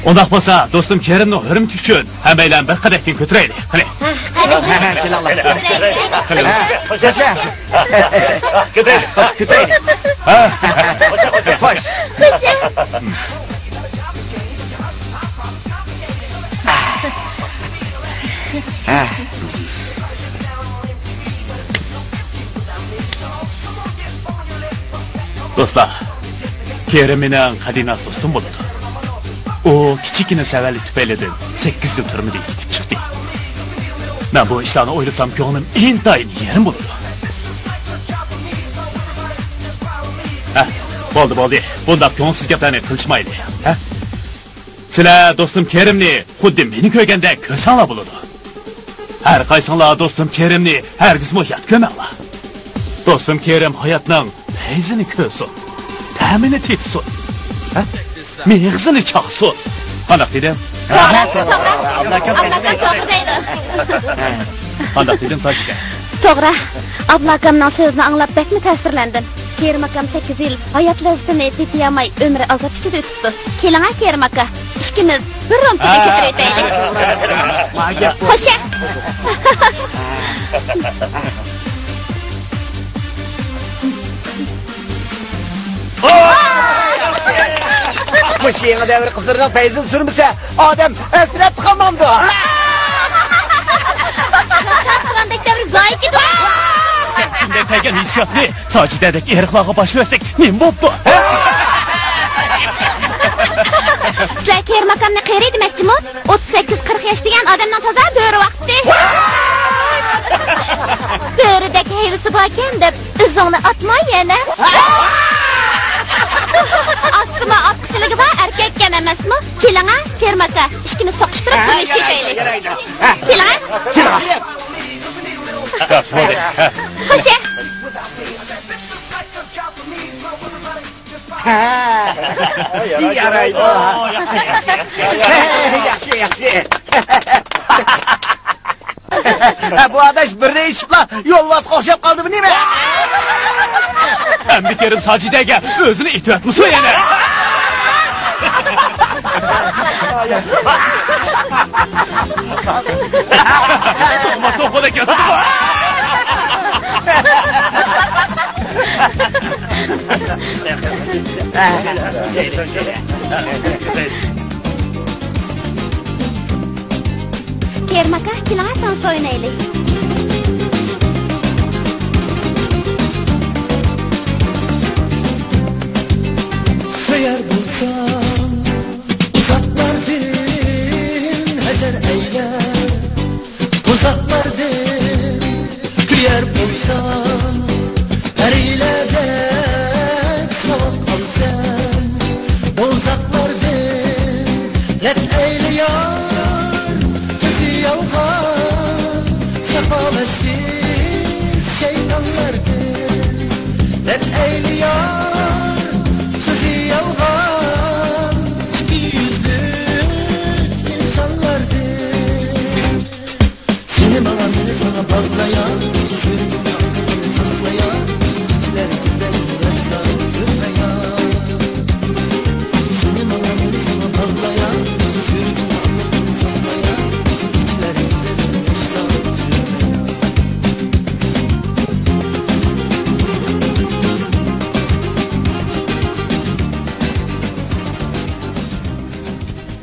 ئۇنداق بولسا، دوستۇم كېرىمنىڭ ھۆرمىتى ئۈچۈن ھەممەيلەن بىر قەدەھتىن كۆتۈرەيلى. قېنى. ھە، ھە، كېلىڭلار. ھە، كۆتۈرەيلى. كۆتۈرەيلى. ھە. خوش. ھە. دوستلار، كېرىم مېنىڭ قەدىناس دوستۇم بولىدۇ. ئۇ كىچىككىنە سەۋەنلىك تۈپەيلىدىن سەككىز يىل تۈرمىدە يېتىپ چىقتى. مەن بۇ ئىشلارنى ئويلىسام، كۆڭلۈم ئىنتايىن يېرىم بولىدۇ. ھە، بولدى، بولدى. بۇنداق كۆڭۈلسىز گەپلەرنى قىلىشمايلى، ھە؟ سىلەر دوستۇم كېرىمنى خۇددى مېنى كۆرگەندەك كۆرسەڭلار بولىدۇ. ھەر قايسىڭلار دوستۇم كېرىمنى ھەرگىزمۇ يات كۆرمەڭلار. دوستۇم كېرىم ھاياتنىڭ پەيزىنى كۆرسۇن، تەمىنى تېتىسۇن. ھە؟ مېغىزىنى چاقسۇن. قانداق دېدىم؟ توغرا، توغرا. ئابلا ئاكام توغرا دەيدۇ. قانداق دېدىم، ساجىكە؟ توغرا. ئابلا ئاكامنىڭ سۆزىنى ئاڭلاپ بەكمۇ تەسىرلەندىم. كېرىم ئاكام سەككىز يىل ھايات لەززىتىنى تېتىيالماي ئۆمرى ئازاب ئىچىدە ئۆتۈپتۇ. كېلىڭە كېرىم ئاكا، ئىككىمىز بىر رومكىنى كۆتۈرۈۋېتەيلى. خوش. بۇ يېڭى دەۋر قىزلىرىنىڭ پەيزىنى سۈرمىسە، ئادەم ھەسرەتتە قالمامدۇ؟ ناتان تۇراندەك دەۋر زايە كېتىدۇ. كۈندە كەلگەن ھېسسىياتنى ساجىدەدەك ئېرىقلارغا باشلىۋەتسەك نېمە بوپتۇ؟ سىلەر كېرىم ئاكامنى قېرى دېمەكچىمۇ؟ ئوتتۇز سەككىز، قىرىق ياش دېگەن ئادەمنىڭ تازا بۆرە ۋاقتى. بۆرىدەك ھەيۋىسى باركەن دەپ ئۆزۈڭنى ئاتما يەنە. ئاتسىمۇ ئاتقۇچىلىكى بار ئەركەككەن ئەمەسمۇ؟ كېلىڭە، كېرىم ئاكا، ئىككىمىز سوقۇشتۇرۇپ بىرلىشىپ كېتەيلى. كېلىڭە. ياخشى بولدى. خوش. ھە. يارايدۇ. ياخشى، ياخشى، ياخشى. ياخشى، ياخشى. ھە، بۇ ئاداش بىرنى ئىچىپلا يولۋاسقا ئوخشاپ قالدىمۇ نېمە؟ ئەمدى كېرىم ساجىدەگە ئۆزىنى ئېتىۋەتمىسۇن يەنە. تۇغما سوقۇدەك ياتىدۇ. كېرىم ئاكا، كېلىڭە، تانس ئوينايلى. سۆيەر بولسام ئۇزاقلاردىن ھەزەر ئەيلە، ئۇزاقلاردىن كۆيەر بولسام، پەرىلەردەك ساۋاق ئالسام، دوزاخلاردىن رەت ئەيلە يار، سۆزى يالغان، ساخاۋەتسىز شەيتانلاردىن رەت ئەيلە يار، سۆزى يالغان، ئىككى يۈزلۈك ئىنسانلاردىن. سېنى ماڭا، مېنى ساڭا باغلايا، سۆيگۈمنى ساقلايا، كېچىلەر گۈزەل ياشلار كۆرمەيا. سېنى ماڭا، مېنى ساڭا باغلايا، سۆيگۈمنى ساقلايا، كېچىلەر گۈزەل ياشلار كۆرمەيا.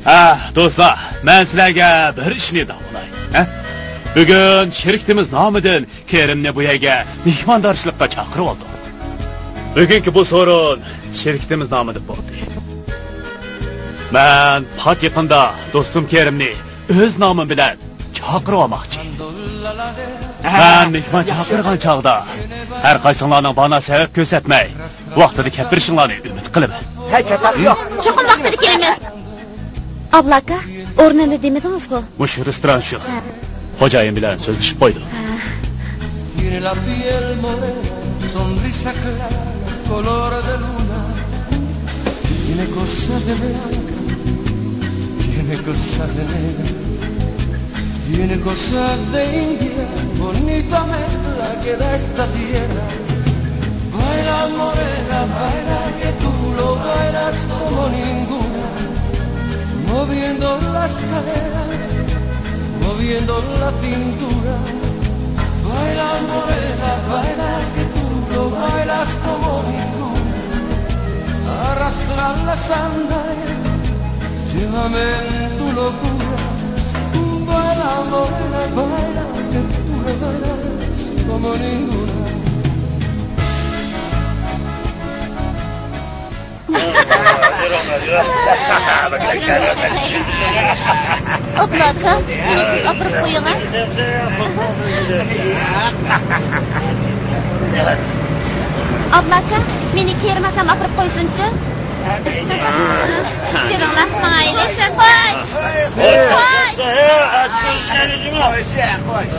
ھە، دوستلار، مەن سىلەرگە بىر ئىشنى دەپ قوياي. ھە؟ بۈگۈن شىركىتىمىز نامىدىن كېرىمنى بۇ يەرگە مېھماندارچىلىققا چاقىرىۋالدۇق. بۈگۈنكى بۇ سورۇن شىركىتىمىز نامىدا بولدى. مەن پات يېقىندا دوستۇم كېرىمنى ئۆز نامىم بىلەن چاقىرىۋالماقچى. مەن مېھمان چاقىرغان چاغدا ھەر قايسىڭلارنىڭ بانار سەۋەب كۆرسەتمەي، ۋاقتىدا كەپ بېرىشىڭلارنى ئۈمىد قىلىمەن. ھە، چاتاق يوق. چوقۇم ۋاقتىدا كېلىمىز. ئابلا ئاكا، ئورنىنى دېمىدىڭىزغۇ؟ مۇشۇ رېستوران شۇ. ھە. خوجايىن بىلەن سۆزلىشىپ قويدۇم. ھە. Tiene la piel morena, sonrisa clara, color de luna. Tiene cosas de blanca, tiene cosas de negra. Tiene cosas de india, bonita mezcla que da esta tierra. Baila, morena, baila, que tú lo bailas como ninguna. Moviendo las caderas, moviendo la cintura. Baila, morena, baila, que tú lo bailas como ninguna. Arrastra las sandalias, llévame en tu locura. Baila, morena, baila, que tú lo bailas como ninguna. ئابلا ئاكا، مېنى سىز ئاپىرىپ قويۇڭ، ھە؟ ئابلا ئاكا، مېنى كېرىم ئاكام ئاپىرىپ قويسۇنچۇ. كېلىڭلار، ماڭايلى. خوش. خوش. خوش. خوش.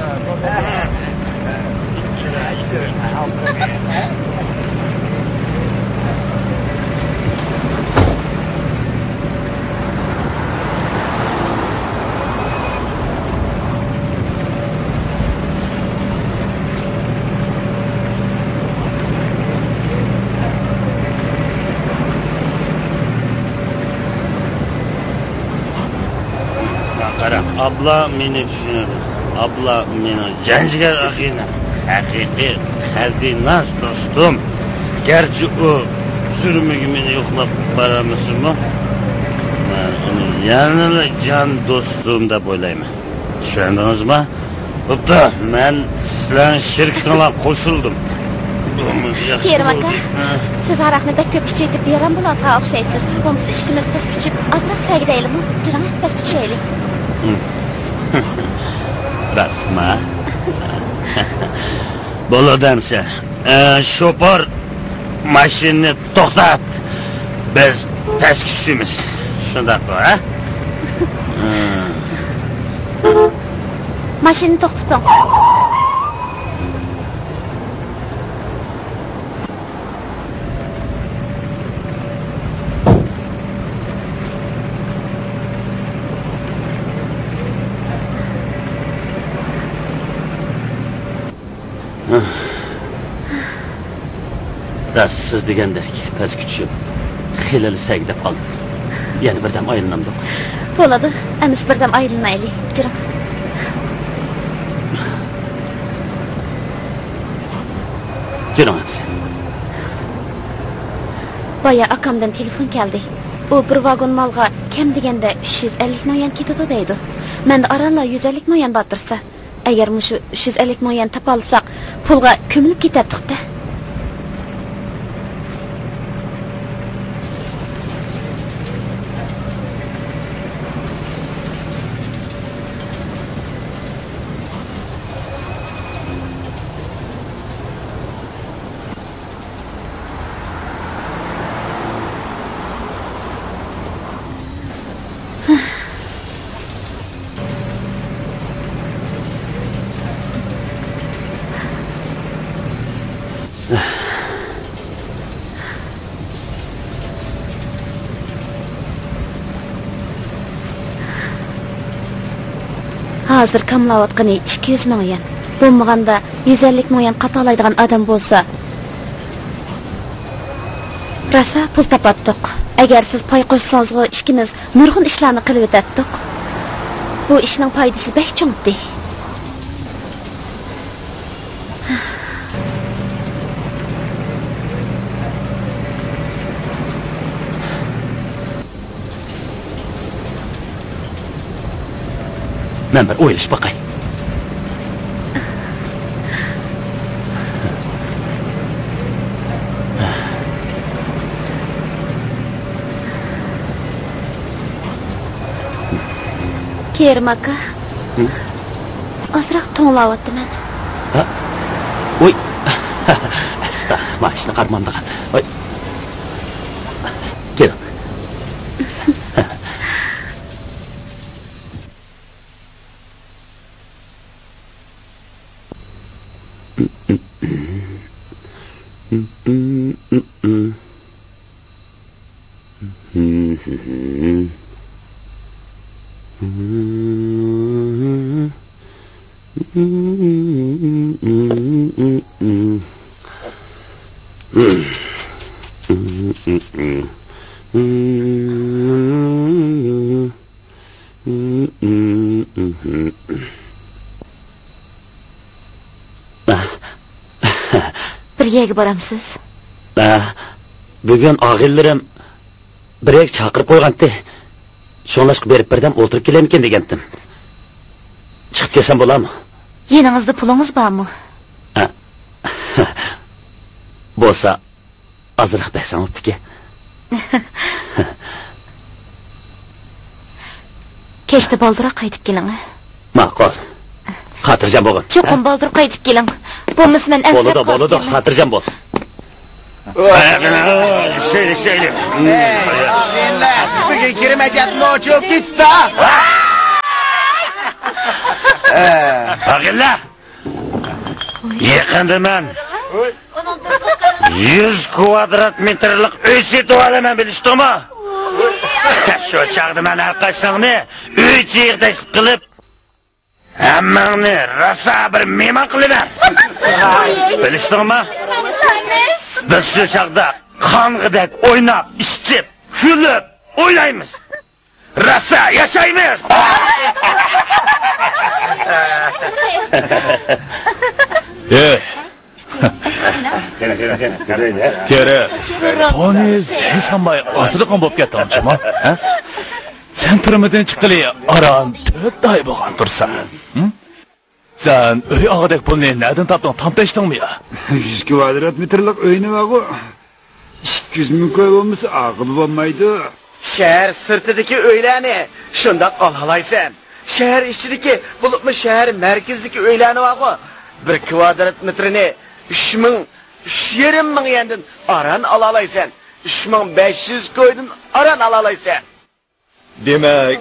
قارا، ئابلا مېنى چۈشىنىدۇ. ئابلا مېنىڭ جان جىگەر ئاغىنەم، ھەقىقىي قەلبىناز دوستۇم. گەرچە ئۇ تۈرمىگە مېنى يوقلاپ بارالمىسىمۇ، يەنىلا جان دوستۇم دەپ ئويلايمەن. چۈشەندىڭىزما؟ بوپتۇ، مەن سىلەرنىڭ شىركىتىڭلارغا قوشۇلدۇم. كېرىم ئاكا، سىز ھاراقنى بەك كۆپ ئىچىۋېتىپ بىئارام بولۇۋاتقان ئوخشايسىز. بولمىسا ئىككىمىز پەسكە چۈشۈپ، ئازراق سەگىدەيلىمۇ؟ جۈرۈڭ، پەسكە چۈشەيلى. راستما؟ بولىدۇ ئەمىسە. ئە، شوپۇر، ماشىنىنى توختات. بىز پەسكە چۈشىمىز. شۇنداققۇ، ھە؟ ماشىنىنى توختىتىڭ. راست، سىز دېگەندەك پەسكە چۈشۈپ، خېلىلا سەگىدەپ قالدىم. يەنە بىردەم ئايلىنامدۇق؟ بولىدۇ، ئەمىسە بىردەم ئايلىنايلى. جۈرۈڭ. جۈرۈڭ ئەمىسە. بايا ئاكامدىن تېلېفون كەلدى. ئۇ بىر ۋاگون مالغا كەم دېگەندە ئۈچ يۈز ئەللىك مىڭ يۈەن كېتىدۇ دەيدۇ. مەندە ئارانلا يۈز ئەللىك مىڭ يۈەن بار تۇرسا. ئەگەر مۇشۇ ئۈچ يۈز ئەللىك مىڭ يۈەن تاپالىساق، پۇلغا كۆمۈلۈپ كېتەتتۇق-دە. ھازىر كاملاۋاتقىنى ئىككى يۈز مىڭ يۈەن. بولمىغاندا يۈز ئەللىك مىڭ يۈەن قاتالايدىغان ئادەم بولسا، راسا پۇل تاپاتتۇق. ئەگەر سىز پاي قوشسىڭىزغۇ، ئىككىمىز نۇرغۇن ئىشلارنى قىلىۋېتەتتۇق. بۇ ئىشنىڭ پايدىسى بەك چوڭتى. مەن بىر ئويلىشىپ باقاي. كېرىم ئاكا. ھە؟ ئازراق توڭلاۋاتىمەن. ھە؟ ۋوي. ئاستا، ماشىنا قارىمامدىغان. ۋوي. كېلىڭ. بىر يەرگە بارامسىز؟ بۈگۈن ئاغىنىلىرىم بىر يەرگە چاقىرىپ قويغانتى. شۇڭلاشقا بېرىپ بىردەم ئولتۇرۇپ كېلەمكىن دېگەنتىم. چىقىپ كەلسەم بولامۇ؟ يېنىڭىزدا پۇلىڭىز بارمۇ؟ بولسا، ئازراق بەرسەڭ بوپتىكەن. كەچتە بالدۇرراق قايتىپ كېلىڭ. ماقۇل. خاتىرجەم بولغىن. چوقۇم بالدۇر قايتىپ كېلىڭ. بولمىسا مەن ئەنسىرەپ بولىدۇ، قالىمەن. بولىدۇ، خاتىرجەم بول. شەيلى، شەيلى. بۈگۈن كىرىم ھەجەتنى ئوچۇپ كېتىپتۇ. ئاغىنىلەر! يېقىندا مەن يۈز كۋادرات مېتىرلىق ئۆي سېتىۋالىمەن، بىلىشتىڭمۇ؟ شۇ چاغدا مەن ھەر قايسىڭنى ئۆي ئىچىگە تەكلىپ قىلىپ، ھەممىڭنى راسا بىر مېھمان قىلىمەن. بىلىشتىڭمۇ؟ بىز شۇ چاغدا قانغىدەك ئويناپ، ئىچىپ، كۈلۈپ ئوينايمىز. راسا ياشايمىز! ئېي! كېرە، كېرە، كېرە. كېرە. تونى سەن سانماي ئاتىدىغان بولۇپ كەتتىڭ جۇما، ھە؟ سەن تۈرمىدىن چىققىلى ئاران تۆت ئاي بولغان تۇرسا. ھە؟ سەن ئۆي ئالغۇدەك پۇلنى نەدىن تاپتىڭ، تام تەشتىڭمۇ يا؟ يۈز كۋادرات مېتىرلىق ئۆينى بارغۇ. ئىككى يۈز مىڭ كوي بولمىسا ئاغىبى بولمايدۇ. شەھەر سىرتىدىكى ئۆيلەرنى شۇنداق ئالالايسەن. شەھەر ئىچىدىكى، بولۇپمۇ شەھەر مەركىزىدىكى ئۆيلەرنى بارغۇ. بىر كۋادرات مېتىرىنى ئۈچ مىڭ، ئۈچ يېرىم مىڭ يەندىن ئاران ئالالايسەن. ئۈچ مىڭ بەش يۈز كويدىن ئاران ئالالايسەن. دېمەك،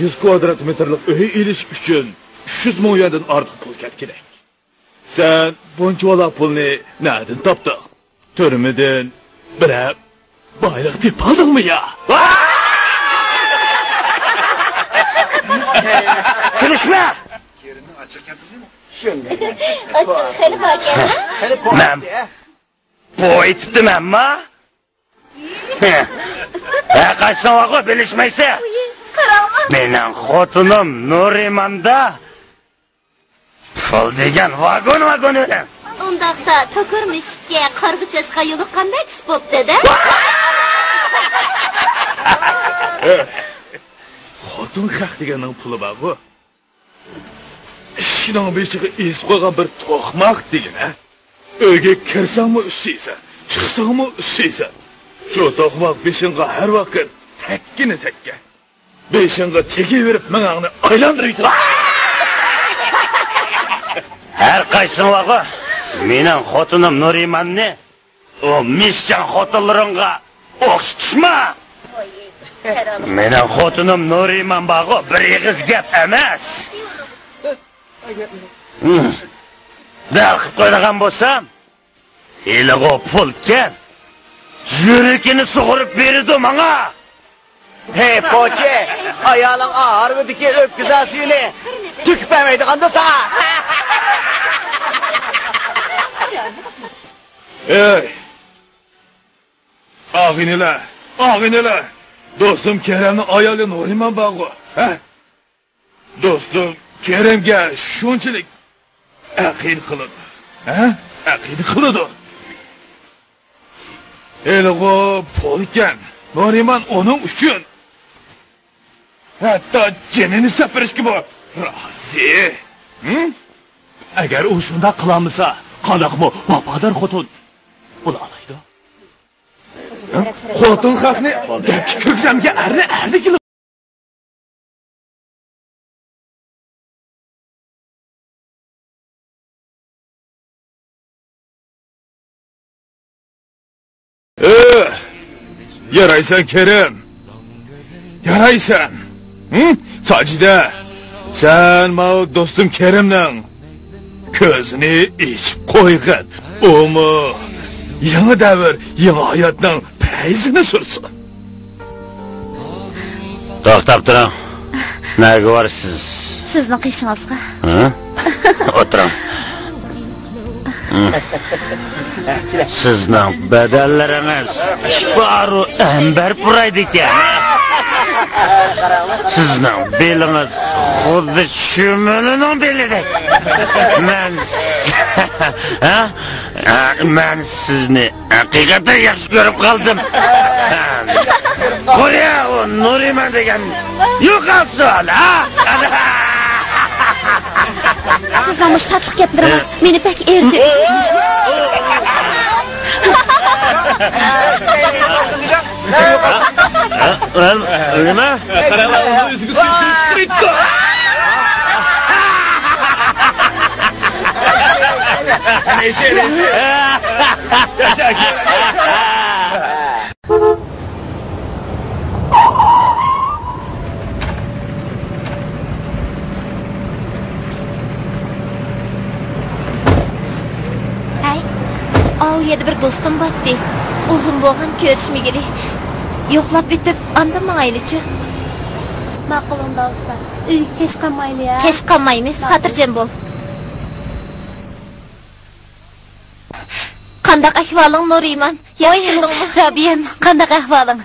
يۈز كۋادرات مېتىرلىق ئۆي ئېلىش ئۈچۈن ئۈچ يۈز مىڭ يۈەندىن ئارتۇق پۇل كەتكۈدەك. سەن بۇنچىۋالا پۇلنى نەدىن تاپتىڭ؟ تۈرمىدىن بىرەر بايلىق تېپىۋالدىڭمۇ يا؟ كۈلۈشمە! ئاچچىق خېلى باركەن، ھە؟ مەن بۇ ئېيتىپتىمەنما؟ ھە، قايسىڭ بارغۇ، بىلىشمەيسەن. ئۇيى، قاراڭلار. مېنىڭ خوتۇنۇم نۇرىماندا پۇل دېگەن ۋاگون-ۋاگون بىلەن. ئۇنداقتا توكۇر مۈشۈككە قارغا چاشقان يولۇققاندەك ئىش بوپتۇ-دە. خوتۇن خەق دېگەننىڭ پۇلى بارغۇ. ئىشىكنىڭ بېشىغا ئېسىپ قويغان بىر توقماق دېگىنە. ئۆيگە كىرسەڭمۇ ئۈسسۈيسەن، چىقساڭمۇ ئۈسسۈيسەن. شۇ توقماق بېشىڭغا ھەر ۋاقىت تەگكىنى تەگكەن. بېشىڭغا تېگىۋېرىپ مېڭەڭنى ئايلاندۇرۇۋېتىدۇ. ھەر قايسىڭلارغا مېنىڭ خوتۇنۇم نۇرىماننى ئۇ مىشچاڭ خوتۇنلىرىڭغا ئوخشىتىشما! مېنىڭ خوتۇنۇم نۇرىمان بارغۇ، بىر ئېغىز گەپ ئەمەس. ھىم. دەل قىلىپ قويىدىغان بولسام، ھېلىغۇ پۇلكەن، يۈرىكىنى سۇغۇرۇپ بېرىدۇ ماڭا. ھەي، پوچى! ئايالىڭ ھارۋىدىكى ئۆپكە سۈيىنى تۆكۈپ بەرمەيدىغاندۇ ساڭا؟ ئەي! ئاغىنىلەر، ئاغىنىلەر! دوستۇم كېرەمنىڭ ئايالى نۇرىمان بارغۇ، ھە؟ دوستۇم كېرەمگە شۇنچىلىك ئەقىدە قىلىدۇ، ھە؟ ئەقىدە قىلىدۇ. ھېلىغۇ پۇلكەن، نۇرىمان ئۇنىڭ ئۈچۈن ھەتتا جېنىنى سېلىپ بېرىشكىمۇ رازى. ھىم؟ ئەگەر ئۇ شۇنداق قىلالمىسا، قانداقمۇ ۋاپادار خوتۇن بولالايدۇ؟ ھىم؟ خوتۇن خەقنى دەپكە كىرگۈزەمگە ئەرنى ئەردە كېلىپ. ئۆ، يارايسەن كېرەم، يارايسەن. ھىم؟ ساجىدە، سەن ماۋۇ دوستۇم كېرەمنىڭ كۆزىنى ئېچىپ قويغىن. ئۇمۇ يېڭى دەۋر، يېڭى ھاياتنىڭ پەيزىنى سۈرسۇن. توختاپ تۇرۇڭ. نەگە بارىسىز؟ سىزنىڭ قېشىڭىزغا. ھە؟ ئولتۇرۇڭ. سىزنىڭ بەدەنلىرىڭىز ئىپارۇ ئەمبەر پۇرايدىكەن. سىزنىڭ بېلىڭىز خۇددى چۈمۈلىنىڭ بېلىدەك. مەن، ھە؟ ھە، مەن سىزنى ھەقىقەتەن ياخشى كۆرۈپ قالدىم. قويە، ئۇ نۇرىمان دېگەن يوقالسۇن، ھە؟ سىزنىڭ مۇشۇ تاتلىق گەپلىرىڭىز مېنى بەك ئېرىتتى. نېمە؟ قاراڭلار، ئۇنى ئۆزىگە سۆيدۈرۈپ تۇرۇپتۇ. ھەي، ئاۋۇ يەردە بىر دوستۇم باتتى. ئۇزۇن بولغان كۆرۈشمىگىلى. يوقلاپ ئۆتۈپ، ئاندىن ماڭايلىچۇ. ماقۇل ئۇندا بولسا. ئۆيگە كەچ قالمايلى ھە. كەچ قالمايمىز، خاتىرجەم بول. قانداق ئەھۋالىڭ، نۇرىمان؟ ياخشى تۇردۇڭمۇ؟ رابىيەم، قانداق ئەھۋالىڭ؟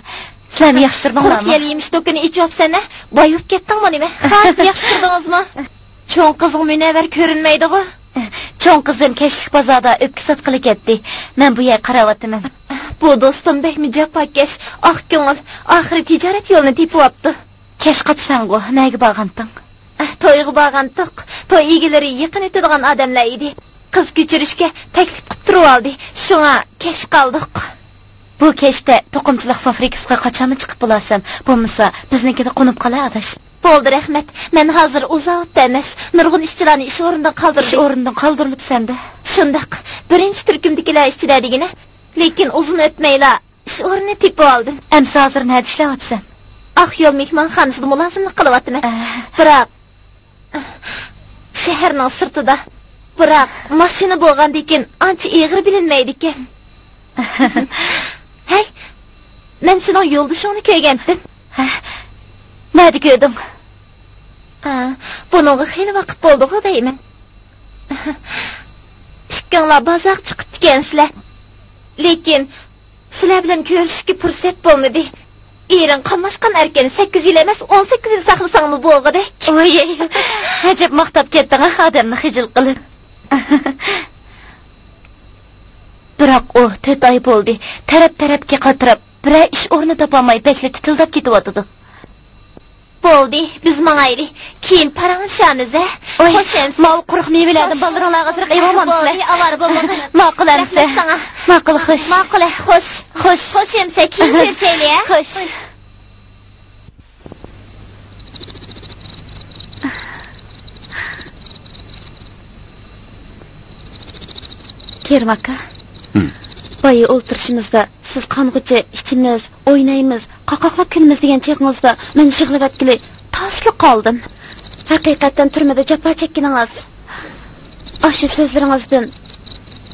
سىلەرمۇ ياخشى تۇردۇڭلارمۇ؟ قۇرۇق يەل يېمىش دۇكىنى ئېچىۋاپسەن ھە؟ باي بولۇپ كەتتىڭمۇ نېمە؟ خاپ ياخشى تۇردىڭىزمۇ؟ چوڭ قىزىڭ مۇنەۋۋەر كۆرۈنمەيدىغۇ؟ چوڭ قىزىم كەچلىك بازاردا ئۆپكە ساتقىلى كەتتى. مەن بۇ يەرگە قاراۋاتىمەن. بۇ دوستۇم بەكمۇ جاپاكەش، ئاق كۆڭۈل. ئاخىرى تىجارەت يولىنى تېپىۋاپتۇ. كەچ قاپسەنغۇ، نەگە بارغانتىڭ؟ ئەھ، تويغا بارغانتۇق. توي ئىگىلىرى يېقىن ئۆتىدىغان ئادەملەر ئىدى. قىز كۆچۈرۈشكە تەكلىپ قىپ تۇرۇۋالدى. شۇڭا كەچ قالدۇق. بۇ كەچتە توقۇمىچىلىق فابرىكىسىغا قاچانمۇ چىقىپ بولارسەن؟ بولمىسا، بىزنىڭكىدە قونۇپ قالاي، ئاداش. بولدى، رەھمەت. مەن ھازىر ئۇزاق ۋاقىت ئەمەس. نۇرغۇن ئىشچىلارنى ئىش ئورنىدىن قالدۇردۇم. ئىش ئورنىدىن قالدۇرۇلۇپسەن-دە. شۇنداق. بىرىنچى تۈركۈمدىكىلەر ئىچىدە دېگىنە. لېكىن ئۇزۇن ئۆتمەيلا ئىش ئورنىنى تېپىۋالدىم. ئەمسە ھازىر نەدە ئىشلەۋاتىسەن؟ ئاق يول مېھمانخانىسىدا مۇلازىملىق قىلىۋاتىمەن. ئە. بىراق، شەھەرنىڭ سىرتىدا. بىراق، ماشىنا بولغاندىكىن ئانچە ئېغىر بىلىنمەيدىكەن. ھەي، مەن سېنىڭ يولدىشىڭنى كۆرگەنتىم. ھە؟ نەدە كۆردۈڭ؟ ئا، بۇنىڭغا خېلى ۋاقىت بولدىغۇ دەيمەن. ئىككىڭلار بازارغا چىقىپتىكەنسىلەر. لېكىن سىلەر بىلەن كۆرۈشۈشكە پۇرسەت بولمىدى. ئېرىڭ قاملاشقان ئەركەن، سەككىز يىل ئەمەس، ئون سەككىز يىل ساقلىساڭمۇ بولغۇدەك. ۋاي، ئەجەب ماختاپ كەتتىڭ-ھە، ئادەمنى خىجىل قىلىپ. بىراق ئۇ تۆت ئاي بولدى، تەرەپ-تەرەپكە قاتراپ، بىرەر ئىش ئورنى تاپالماي بەكلا تىتىلداپ كېتىۋاتىدۇ. بولدى، بىز ماڭايلى. كېيىن پاراڭلىشارمىز، ھە؟ ئوي، خوش ئەمىسە. ماۋۇ قۇرۇق مېۋىلەردىن خوش. بالىلىرىڭلارغا ئازراق ئېلىۋالمامسىلەر؟ بولدى، ئاۋارە بولماڭ. ماقۇل ئەمىسە. رەھمەت ساڭا. ماقۇل، خوش. ماقۇل، ھە، خوش. خوش. خوش ئەمىسە، كېيىن كۆرۈشەيلى، ھە؟ خوش. كېرىم ئاكا. ھىم. بايا ئولتۇرۇشىمىزدا سىز قانغۇچە ئىچىمىز، ئوينايمىز، قاقاقلاپ كۈلىمىز دېگەن چېغىڭىزدا مەن يىغلىۋەتكىلى تاسلا قالدىم. ھەقىقەتەن تۈرمىدە جاپا چەككىنىڭىز ئاشۇ سۆزلىرىڭىزدىن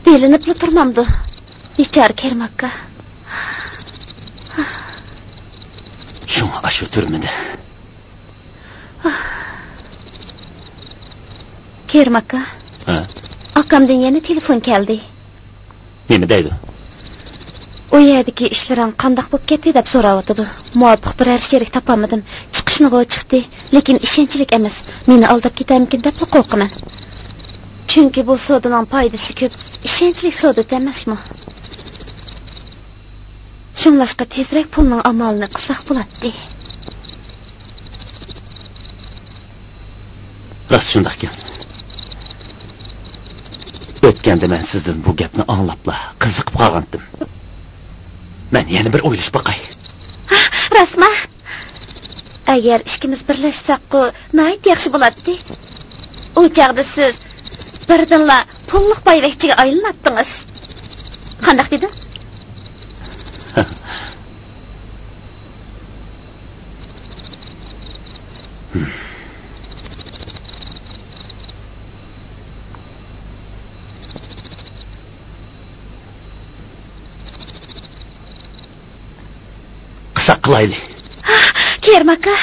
بىلىنىپلا تۇرمامدۇ؟ بىچارە كېرىم ئاكا. شۇڭا ئاشۇ تۈرمىدە. كېرىم ئاكا. ھە؟ ئاكامدىن يەنە تېلېفون كەلدى. نېمە دەيدۇ؟ ئۇ يەردىكى ئىشلىرىڭ قانداق بولۇپ كەتتى دەپ سوراۋاتىدۇ. مۇۋاپىق بىرەر شېرىك تاپالمىدىم. چىقىشنىغۇ چىقتى. لېكىن ئىشەنچلىك ئەمەس. مېنى ئالداپ كېتەرمىكىن دەپلا قورقىمەن. چۈنكى بۇ سودىنىڭ پايدىسى كۆپ. ئىشەنچلىك سودا ئەمەسمۇ؟ شۇڭلاشقا تېزرەك پۇلنىڭ ئامالىنى قىلساق بولاتتى. راست شۇنداقكەن. ئۆتكەندە مەن سىزدىن بۇ گەپنى ئاڭلاپلا قىزىقىپ قالغانتىم. مەن يەنە بىر ئويلىشىپ باقاي. ھا، راستما؟ ئەگەر ئىككىمىز بىرلەشسەكقۇ، ناھايىتى ياخشى بولاتتى. ئۇ چاغدا سىز بىردىنلا پۇللۇق بايۋەچچىگە ئايلىناتتىڭىز. قانداق دېدىم؟ قىلساق قىلايلى. كېرىم ئاكا.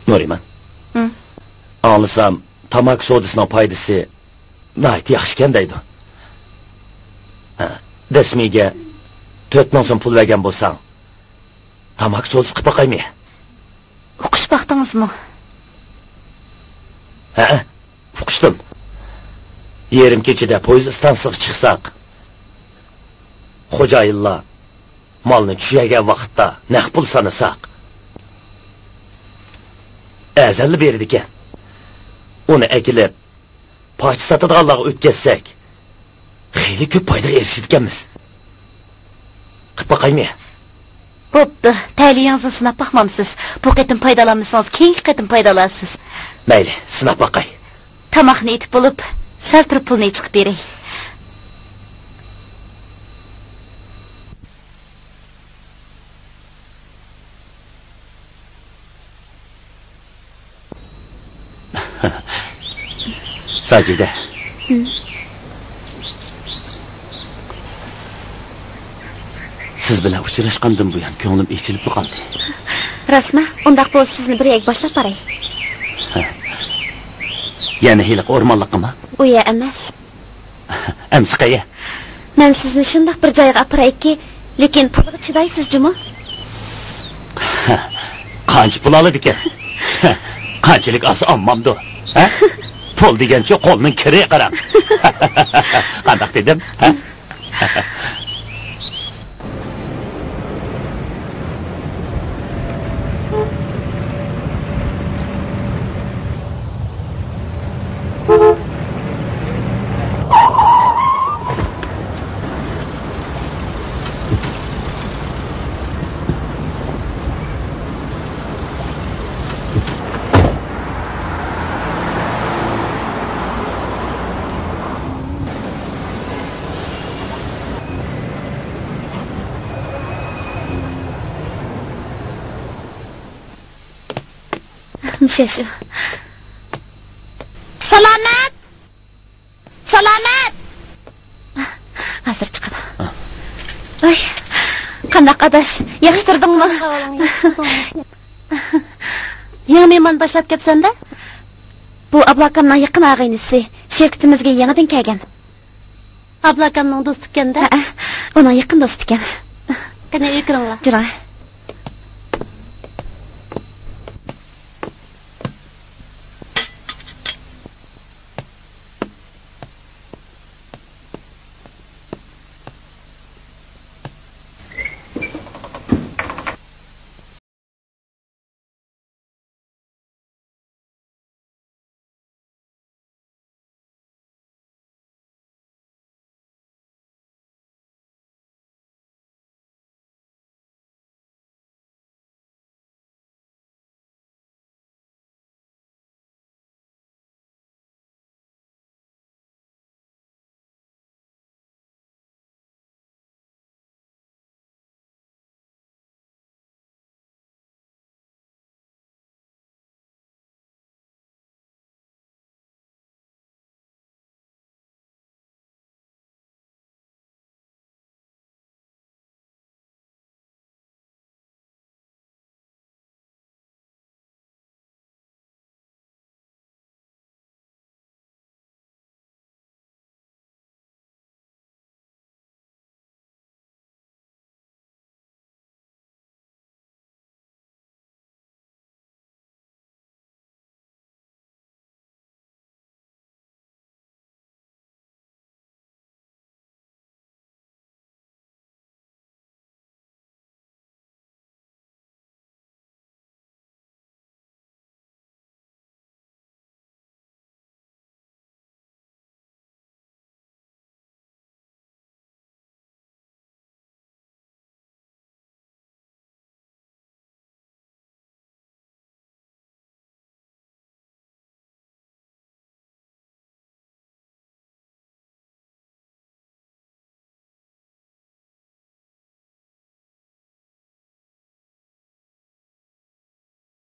نۇرىمان. ھىم. ئاڭلىسام، تاماكا سودىسىنىڭ پايدىسى ناھايىتى ياخشىكەن دەيدۇ. ھە، دەسمىگە تۆت مىڭ سوم پۇل بەرگەن بولساڭ، تاماكا سودىسى قىلىپ باقايمۇ؟ ئۇقۇشۇپ باقتىڭىزمۇ؟ ھەئە، ئۇقۇشتۇم. يېرىم كېچىدە پويىز ئىستانسىسىغا چىقساق، خوجايىنلار مالنى چۈشۈرگەن ۋاقىتتا نەق پۇل سانىساق، ئەرزانلا بېرىدىكەن. ئۇنى ئەكېلىپ، پاچە ساتىدىغانلارغا ئۆتكەزسەك، خېلى كۆپ پايدىغا ئېرىشىدىكەنمىز. قىپ باقايمۇ؟ بوپتۇ، تەلىيىڭىزنى سىناپ باقمامسىز؟ بۇ قېتىم پايدىلانمىسىڭىز، كېيىنكى قېتىم پايدىلانارسىز. مەيلى، سىناپ باقاي. تاماقنى ئېتىپ بولۇپ، سەل تۇرۇپ پۇلنى چىقىپ بېرەي. ساجىدە. ھىم. سىز بىلەن ئۇچراشقاندىن بۇيان كۆڭلۈم ئېچىلىپلا قالدى. راستما؟ ئۇنداق بولسا سىزنى بىر يەرگە باشلاپ باراي. يەنە ھېلىقى ئورمانلىققىمۇ؟ ئۇ يەر ئەمەس. ئەمسە قەيە؟ مەن سىزنى شۇنداق بىر جايغا ئاپىرايكى، لېكىن پۇلىغا چىدايسىز جۇمۇ؟ قانچە پۇل ئالىدىكەن؟ قانچىلىك ئالسا ئالمامدۇ؟ ھە؟ پۇل دېگەنچۇ قولنىڭ كىرى، قاراڭ. قانداق دېدىم؟ ھە؟ مۇشۇ، شۇ. سالامەت! سالامەت! ھازىر چىقىدۇ. ھە. ۋاي، قانداق ئاداش؟ ياخشى تۇردۇڭمۇ؟ يېڭى مېھمان باشلاپ كەپسەن-دە؟ بۇ ئابلاكامنىڭ يېقىن ئاغىنىسى، شىركىتىمىزگە يېڭىدىن كەلگەن. ئابلاكامنىڭ دوستى ئىكەن-دە؟ ھەئە، ئۇنىڭ يېقىن دوستى ئىكەن. قېنى، ئۆيگە كىرىڭلار. كىرىڭ.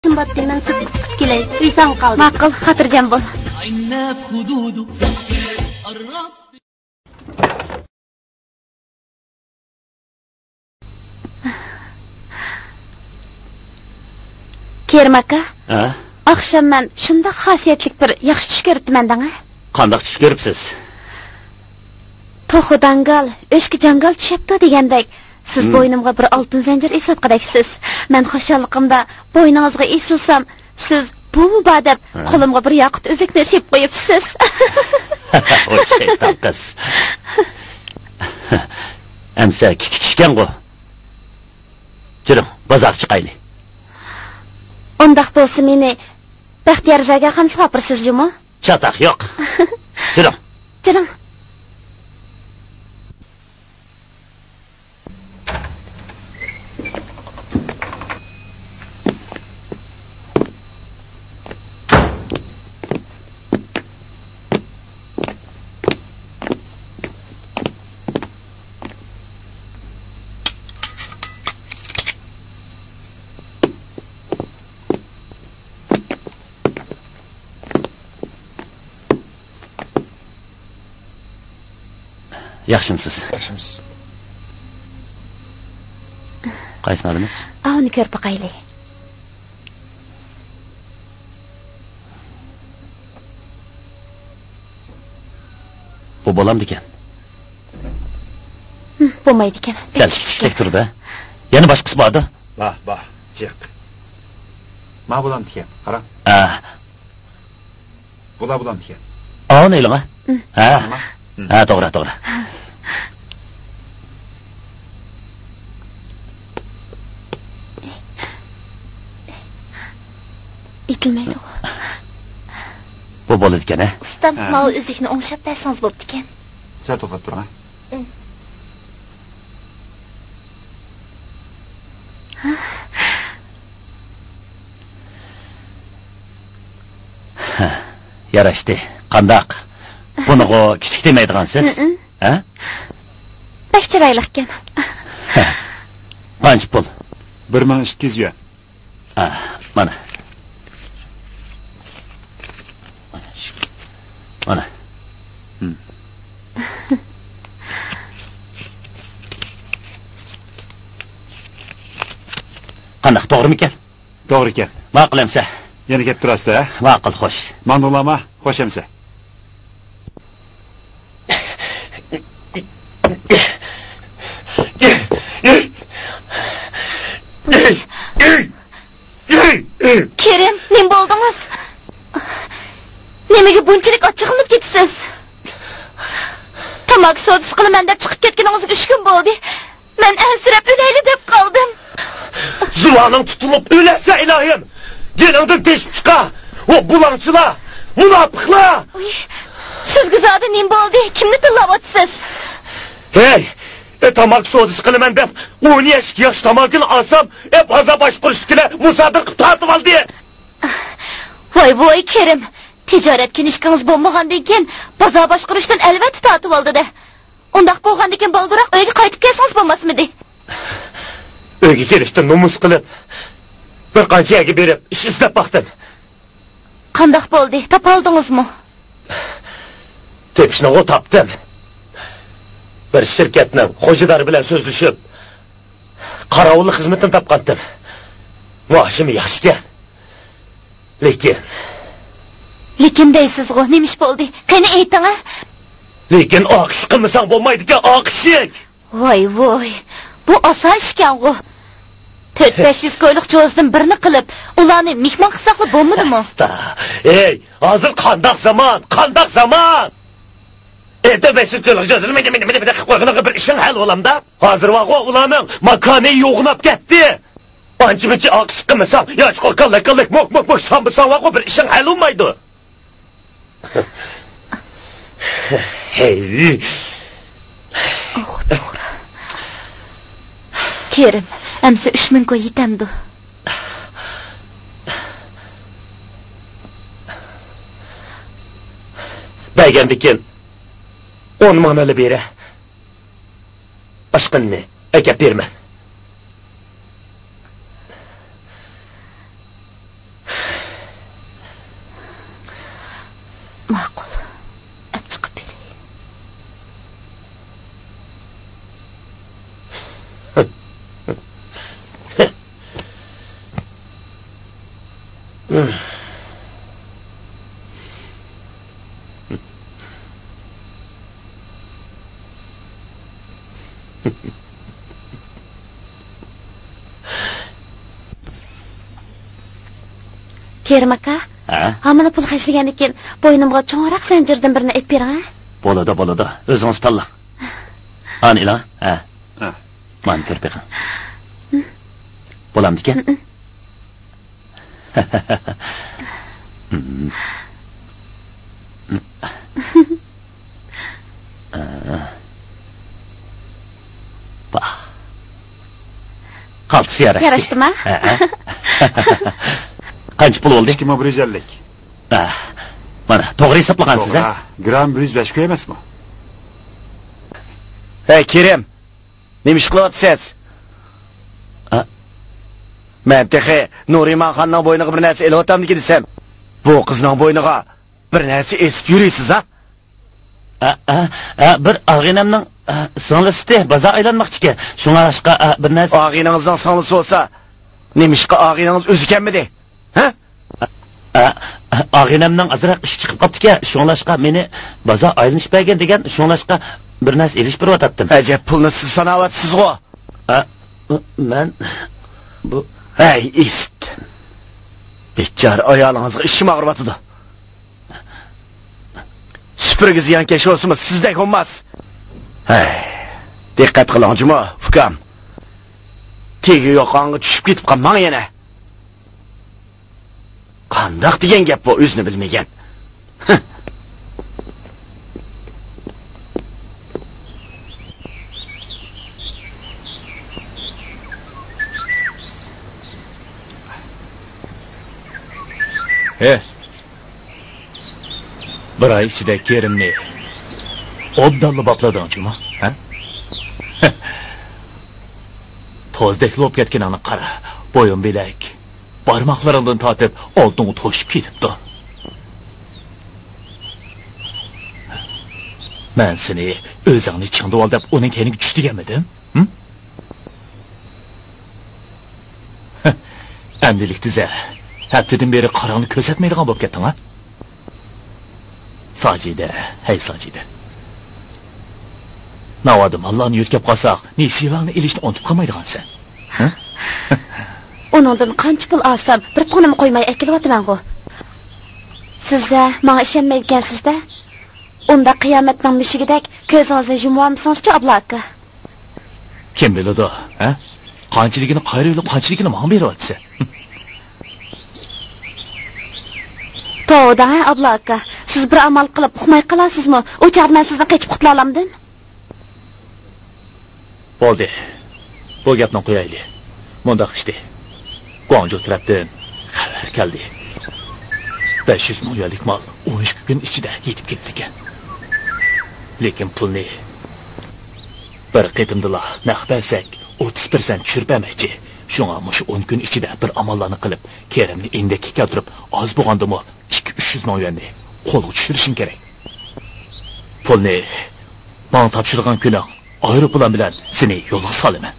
سىمباتتى، مەن سىرتقا چىقىپ كېلەي. ئۆي ساڭا قالدى. ماقۇل، خاتىرجەم بول. كېرىم ئاكا، ھە؟ ئاخشام مەن شۇنداق خاسىيەتلىك بىر ياخشى چۈش كۆرۈپتىمەن دەڭە. قانداق چۈش كۆرۈپسىز؟ توخۇ داڭگال، ئۆچكە جاڭگال چۈشەپتۇ دېگەندەك، سىز ھىم. بوينۇمغا بىر ئالتۇن زەنجىر ئېسىۋاتقۇدەكسىز. مەن خۇشاللىقىمدا بوينىڭىزغا ئېسىلسام، سىز بۇمۇ بار دەپ، ھە. قولۇمغا بىر ياقۇت ئۈزۈكنى سېلىپ قويۇپسىز. ۋاي شەيتان قىز. ئەمسە كىچىك ئىشكەنغۇ. جۈرۈڭ، بازارغا چىقايلى. ئۇنداق بولسا مېنى بەختىيار زەرگەرخانىسىغا ئاپىرىسىز جۇمۇ؟ چاتاق يوق. جۈرۈڭ. جۈرۈڭ. ياخشىمسىز؟ ياخشىمىز. قايسىنى ئالىمىز؟ ئاۋۇنى كۆرۈپ باقايلى. بۇ بولامدىكەن؟ ھىم، بولمايدىكەن. سەل كىچىكلەك تۇرىدۇ. يەنە باشقىسى باردۇ؟ بار، بار. ياق. ما بولامدىكەن، قارا. ھە. بۇلا بولامدىكەن. ئاۋۇنى ئېلىڭ، ھە؟ ھە. نېمە؟ ھە، توغرا، توغرا. ئېتىلمەيدىغۇ. بۇ بولىدىكەن، ھە؟ ئۇستام، ھە. ماۋۇ ئۈزۈكنى ئوڭشاپ بەرسىڭىز بوپتىكەن. سەل توختاپ تۇرۇڭ، ھە؟ ياراشتى. قانداق؟ بۇنىغۇ كىچىك دېمەيدىغانسىز؟ ھە؟ بەك چىرايلىقكەن. قانچە پۇل؟ بىر مىڭ ئىككى يۈز يۈەن. ھە، مانا. مانا. قانداق، توغرىمىكەن؟ توغرا ئىكەن. ماقۇل ئەمسە. يەنە كەپ تۇراسىز، ھە؟ ماقۇل، خوش. ماڭدىڭلارمۇ؟ خوش ئەمسە. كېرىم، نېمە بولدىڭىز؟ نېمىگە بۇنچىلىك ئاچچىقلىنىپ كېتىسىز؟ تاماكا سودىسى قىلىمەن دەپ چىقىپ كەتكىنىڭىزگە ئۈچ كۈن بولدى. مەن ئەنسىرەپ ئۆلەيلى دەپ قالدىم. زۇۋانىڭ تۇتۇلۇپ ئۆلەسەن ئىلاھىم. يېنىڭدىن تېشىپ چىقا. ئۇ بۇلاڭچىلار، مۇناپىقلار. ئۇي، سىزگە زادى نېمە بولدى؟ كىمنى تىللاۋاتىسىز؟ ھەي، ئە، تاماكا سودىسى قىلىمەن دەپ ئون يەشىك ياش تاماكىنى ئالسام، ئە، بازار باشقۇرۇشتىكىلەر مۇسادىرە قىلىپ تارتىۋالدى. ۋاي، ۋاي، كېرىم، تىجارەت كىنىشكىڭىز بولمىغاندىن كېيىن بازار باشقۇرۇشتىن ئەلۋەتتە تارتىۋالدى-دە. ئۇنداق بولغاندىكىن بالدۇرراق ئۆيگە قايتىپ كەلسىڭىز بولماسمىدى؟ ئۆيگە كېلىشتىن نومۇس قىلىپ، بىر قانچە يەرگە بېرىپ ئىش ئىزدەپ باقتىم. قانداق بولدى؟ تاپالدىڭىزمۇ؟ تېپىشنىغۇ تاپتىم. بىر شىركەتنىڭ خوجىدارى بىلەن سۆزلىشىپ، قاراۋۇللۇق خىزمىتىنى تاپقانتىم. مائاشىمۇ ياخشىكەن. لېكىن. لېكىن دەيسىزغۇ، نېمە ئىش بولدى؟ قېنى ئېيتىڭ، ھە؟ لېكىن ئاق ئىش قىلمىساڭ بولمايدىكەن، ئاق ئىشىك. ۋاي، ۋاي، بۇ ئاسان ئىشكەنغۇ. تۆت بەش يۈز كويلۇق جوزىدىن بىرنى قىلىپ، ئۇلارنى مېھمان قىلساقلا بولمىدىمۇ؟ ئاستا. ھەي، ھازىر قانداق زامان، قانداق زامان! ئەي، تۆت بەش يۈز كويلۇق جوزىنى مىنى، مىنى، مىنى، مىنى قىلىپ قويغىنىڭغا بىر ئىشىڭ ھەل بولامدا؟ ھازىر ۋاغۇ ئۇلارنىڭ ماكانى يوغىناپ كەتتى. ئانچە-مۇنچە ئاق ئىش قىلمىساڭ، ياچقا كاللەك-كاللەك، موك-موك-موك سامبىساڭ ۋاغۇ بىر ئىشىڭ ھەل بولمايدۇ. ھەي. ئوغۇت، ئوغۇت. كېرىم، ئەمسە ئۈچ مىڭ كوي يېتەمدۇ؟ بەرگەندىكىن ئون مىڭنىلا بېرە. باشقىنىنى ئەكەپ بېرىمەن. ماقۇل. ئەپ چىقىپ بېرەي. كېرىم ئاكا، ھە؟ ھامىنى پۇل خەجلىگەندىن كېيىن بوينۇمغا چوڭراق زەنجىردىن بىرنى ئېلىپ بېرىڭ، ھە؟ بولىدۇ، بولىدۇ. ئۆزىڭىز تاللاڭ. ئانى ئېلىڭ، ھە؟ ھە. مانا كۆرۈپ بېقىڭ. ھە. بولامدىكەن؟ ھە، ھە. پاھ. قالتىس ياراشتى. ياراشتىما؟ ھە، ھە. قانچە پۇل بولدى؟ ئىككى مىڭ بىر يۈز ئەللىك. ھە. مانا، توغرا ھېسابلىغانسىز، ھە؟ توغرا. گرام بىر يۈز بەش كوي ئەمەسمۇ؟ ھەي، كېرىم. نېمە ئىش قىلىۋاتىسىز؟ ھە؟ مەن تېخى نۇرىمانخاننىڭ بوينىغا بىر نەرسە ئېلىۋاتامدىكىن دېسەم، بۇ قىزنىڭ بوينىغا بىر نەرسە ئېسىپ يۈرىسىز، ھە؟ ھە، ھە، ھە، بىر ئاغىنەمنىڭ، ھە، سىڭلىسى بازار ئايلانماقچىكەن. شۇڭلاشقا، ھە، بىر نەرسە. ئاغىنىڭىزنىڭ سىڭلىسى بولسا، نېمىشقا ئاغىنىڭىز ئۆزى كەلمىدى؟ ھە؟ ئا-، ئا-، ئاغىنەمنىڭ ئازراق ئىشى چىقىپ قاپتىكەن، شۇڭلاشقا مېنى بازار ئايلىنىش بەرگىن دېگەن، شۇڭلاشقا بىر نەرسە ئېلىشىپ بېرىۋاتاتتىم. ئەجەب، پۇلنى سىز ساناۋاتىسىزغۇ؟ ئا، مەن بۇ ھەي، ئىسىت! بىچارە ئايالىڭىزغا ئىچىم ئاغرىۋاتىدۇ. سۈپۈرگە زىيانكەش بولسىمۇ سىزدەك بولماس. ھەي، دىققەت قىلىڭ جۇمۇ، ئۇكام. تېگى يوقانغا چۈشۈپ كېتىپ قالماڭ يەنە. قانداق دېگەن گەپ بۇ، ئۆزىنى بىلمىگەن؟ ھە، بىر ئاي ئىچىدە كېرىمنى ئوبدانلا باپلىدىڭ جۇمۇ، ھە؟ توزدەكلا بولۇپ كەتكىنىڭنى قارا، بويۇن بىلەك، بارماقلىرىڭدىن تارتىپ ئالتۇنغا توشۇپ كېتىپتۇ. مەن سېنى ئۆزۈڭنى چىڭدىۋال دەپ ئۇنىڭ كەينىگە چۈش دېگەنمىدىم؟ ھىم؟ ئەمدىلىك تۈزە. ھەپتىدىن بېرى قاراڭنى كۆرسەتمەيدىغان بولۇپ كەتتىڭ ھە؟ ساجىدە، ھەي ساجىدە. ناۋادا ماللارنى يۆتكەپ قالساق، نېسىۋەڭنى ئېلىشنى ئۇنتۇپ قالمايدىغانسەن. ھە؟ ئۇنىڭدىن قانچە پۇل ئالسام، بىر پۇلنىمۇ قويماي ئەكېلىۋاتىمەنغۇ. سىزلەر ماڭا ئىشەنمەيدىكەنسىز-دە. ئۇنداق قىيامەتنىڭ مۈشۈكىدەك كۆزىڭىزنى يۇمۇۋالمىسىڭىزچۇ، ئابلا ئاكا؟ كىم بىلىدۇ، ھە؟ قانچىلىكىنى قايرىۋېلىپ، قانچىلىكىنى ماڭا بېرىۋاتىسەن. توۋا دەڭ، ئابلا ئاكا. سىز بىر ئامال قىلىپ ئۇقماي قالارسىزمۇ؟ ئۇ چاغدا مەن سىزدىن قېچىپ قۇتۇلالامدىم؟ بولدى. بۇ گەپنى قويايلى. مۇنداق ئىشتى. گۇاڭجۇ تەرەپتىن خەۋەر كەلدى. بەش يۈز مىڭ يۈەنلىك مال ئون ئىككى كۈن ئىچىدە يېتىپ كېلىدىكەن. لېكىن پۇلنى بىر قېتىمدىلا نەق بەرسەك، ئوتتۇز پىرسەنت چۈشۈرۈپ بەرمەكچى. شۇڭا مۇشۇ ئون كۈن ئىچىدە بىر ئاماللارنى قىلىپ، كىرىمنى ئىندەككە كەلتۈرۈپ، ئاز بولغاندىمۇ ئىككى، ئۈچ يۈز مىڭ يۈەننى قولغا چۈشۈرۈشۈڭ كېرەك. پۇلنى ماڭا تاپشۇرغان كۈنۈڭ ئايروپىلان بىلەن سېنى يولغا سالىمەن.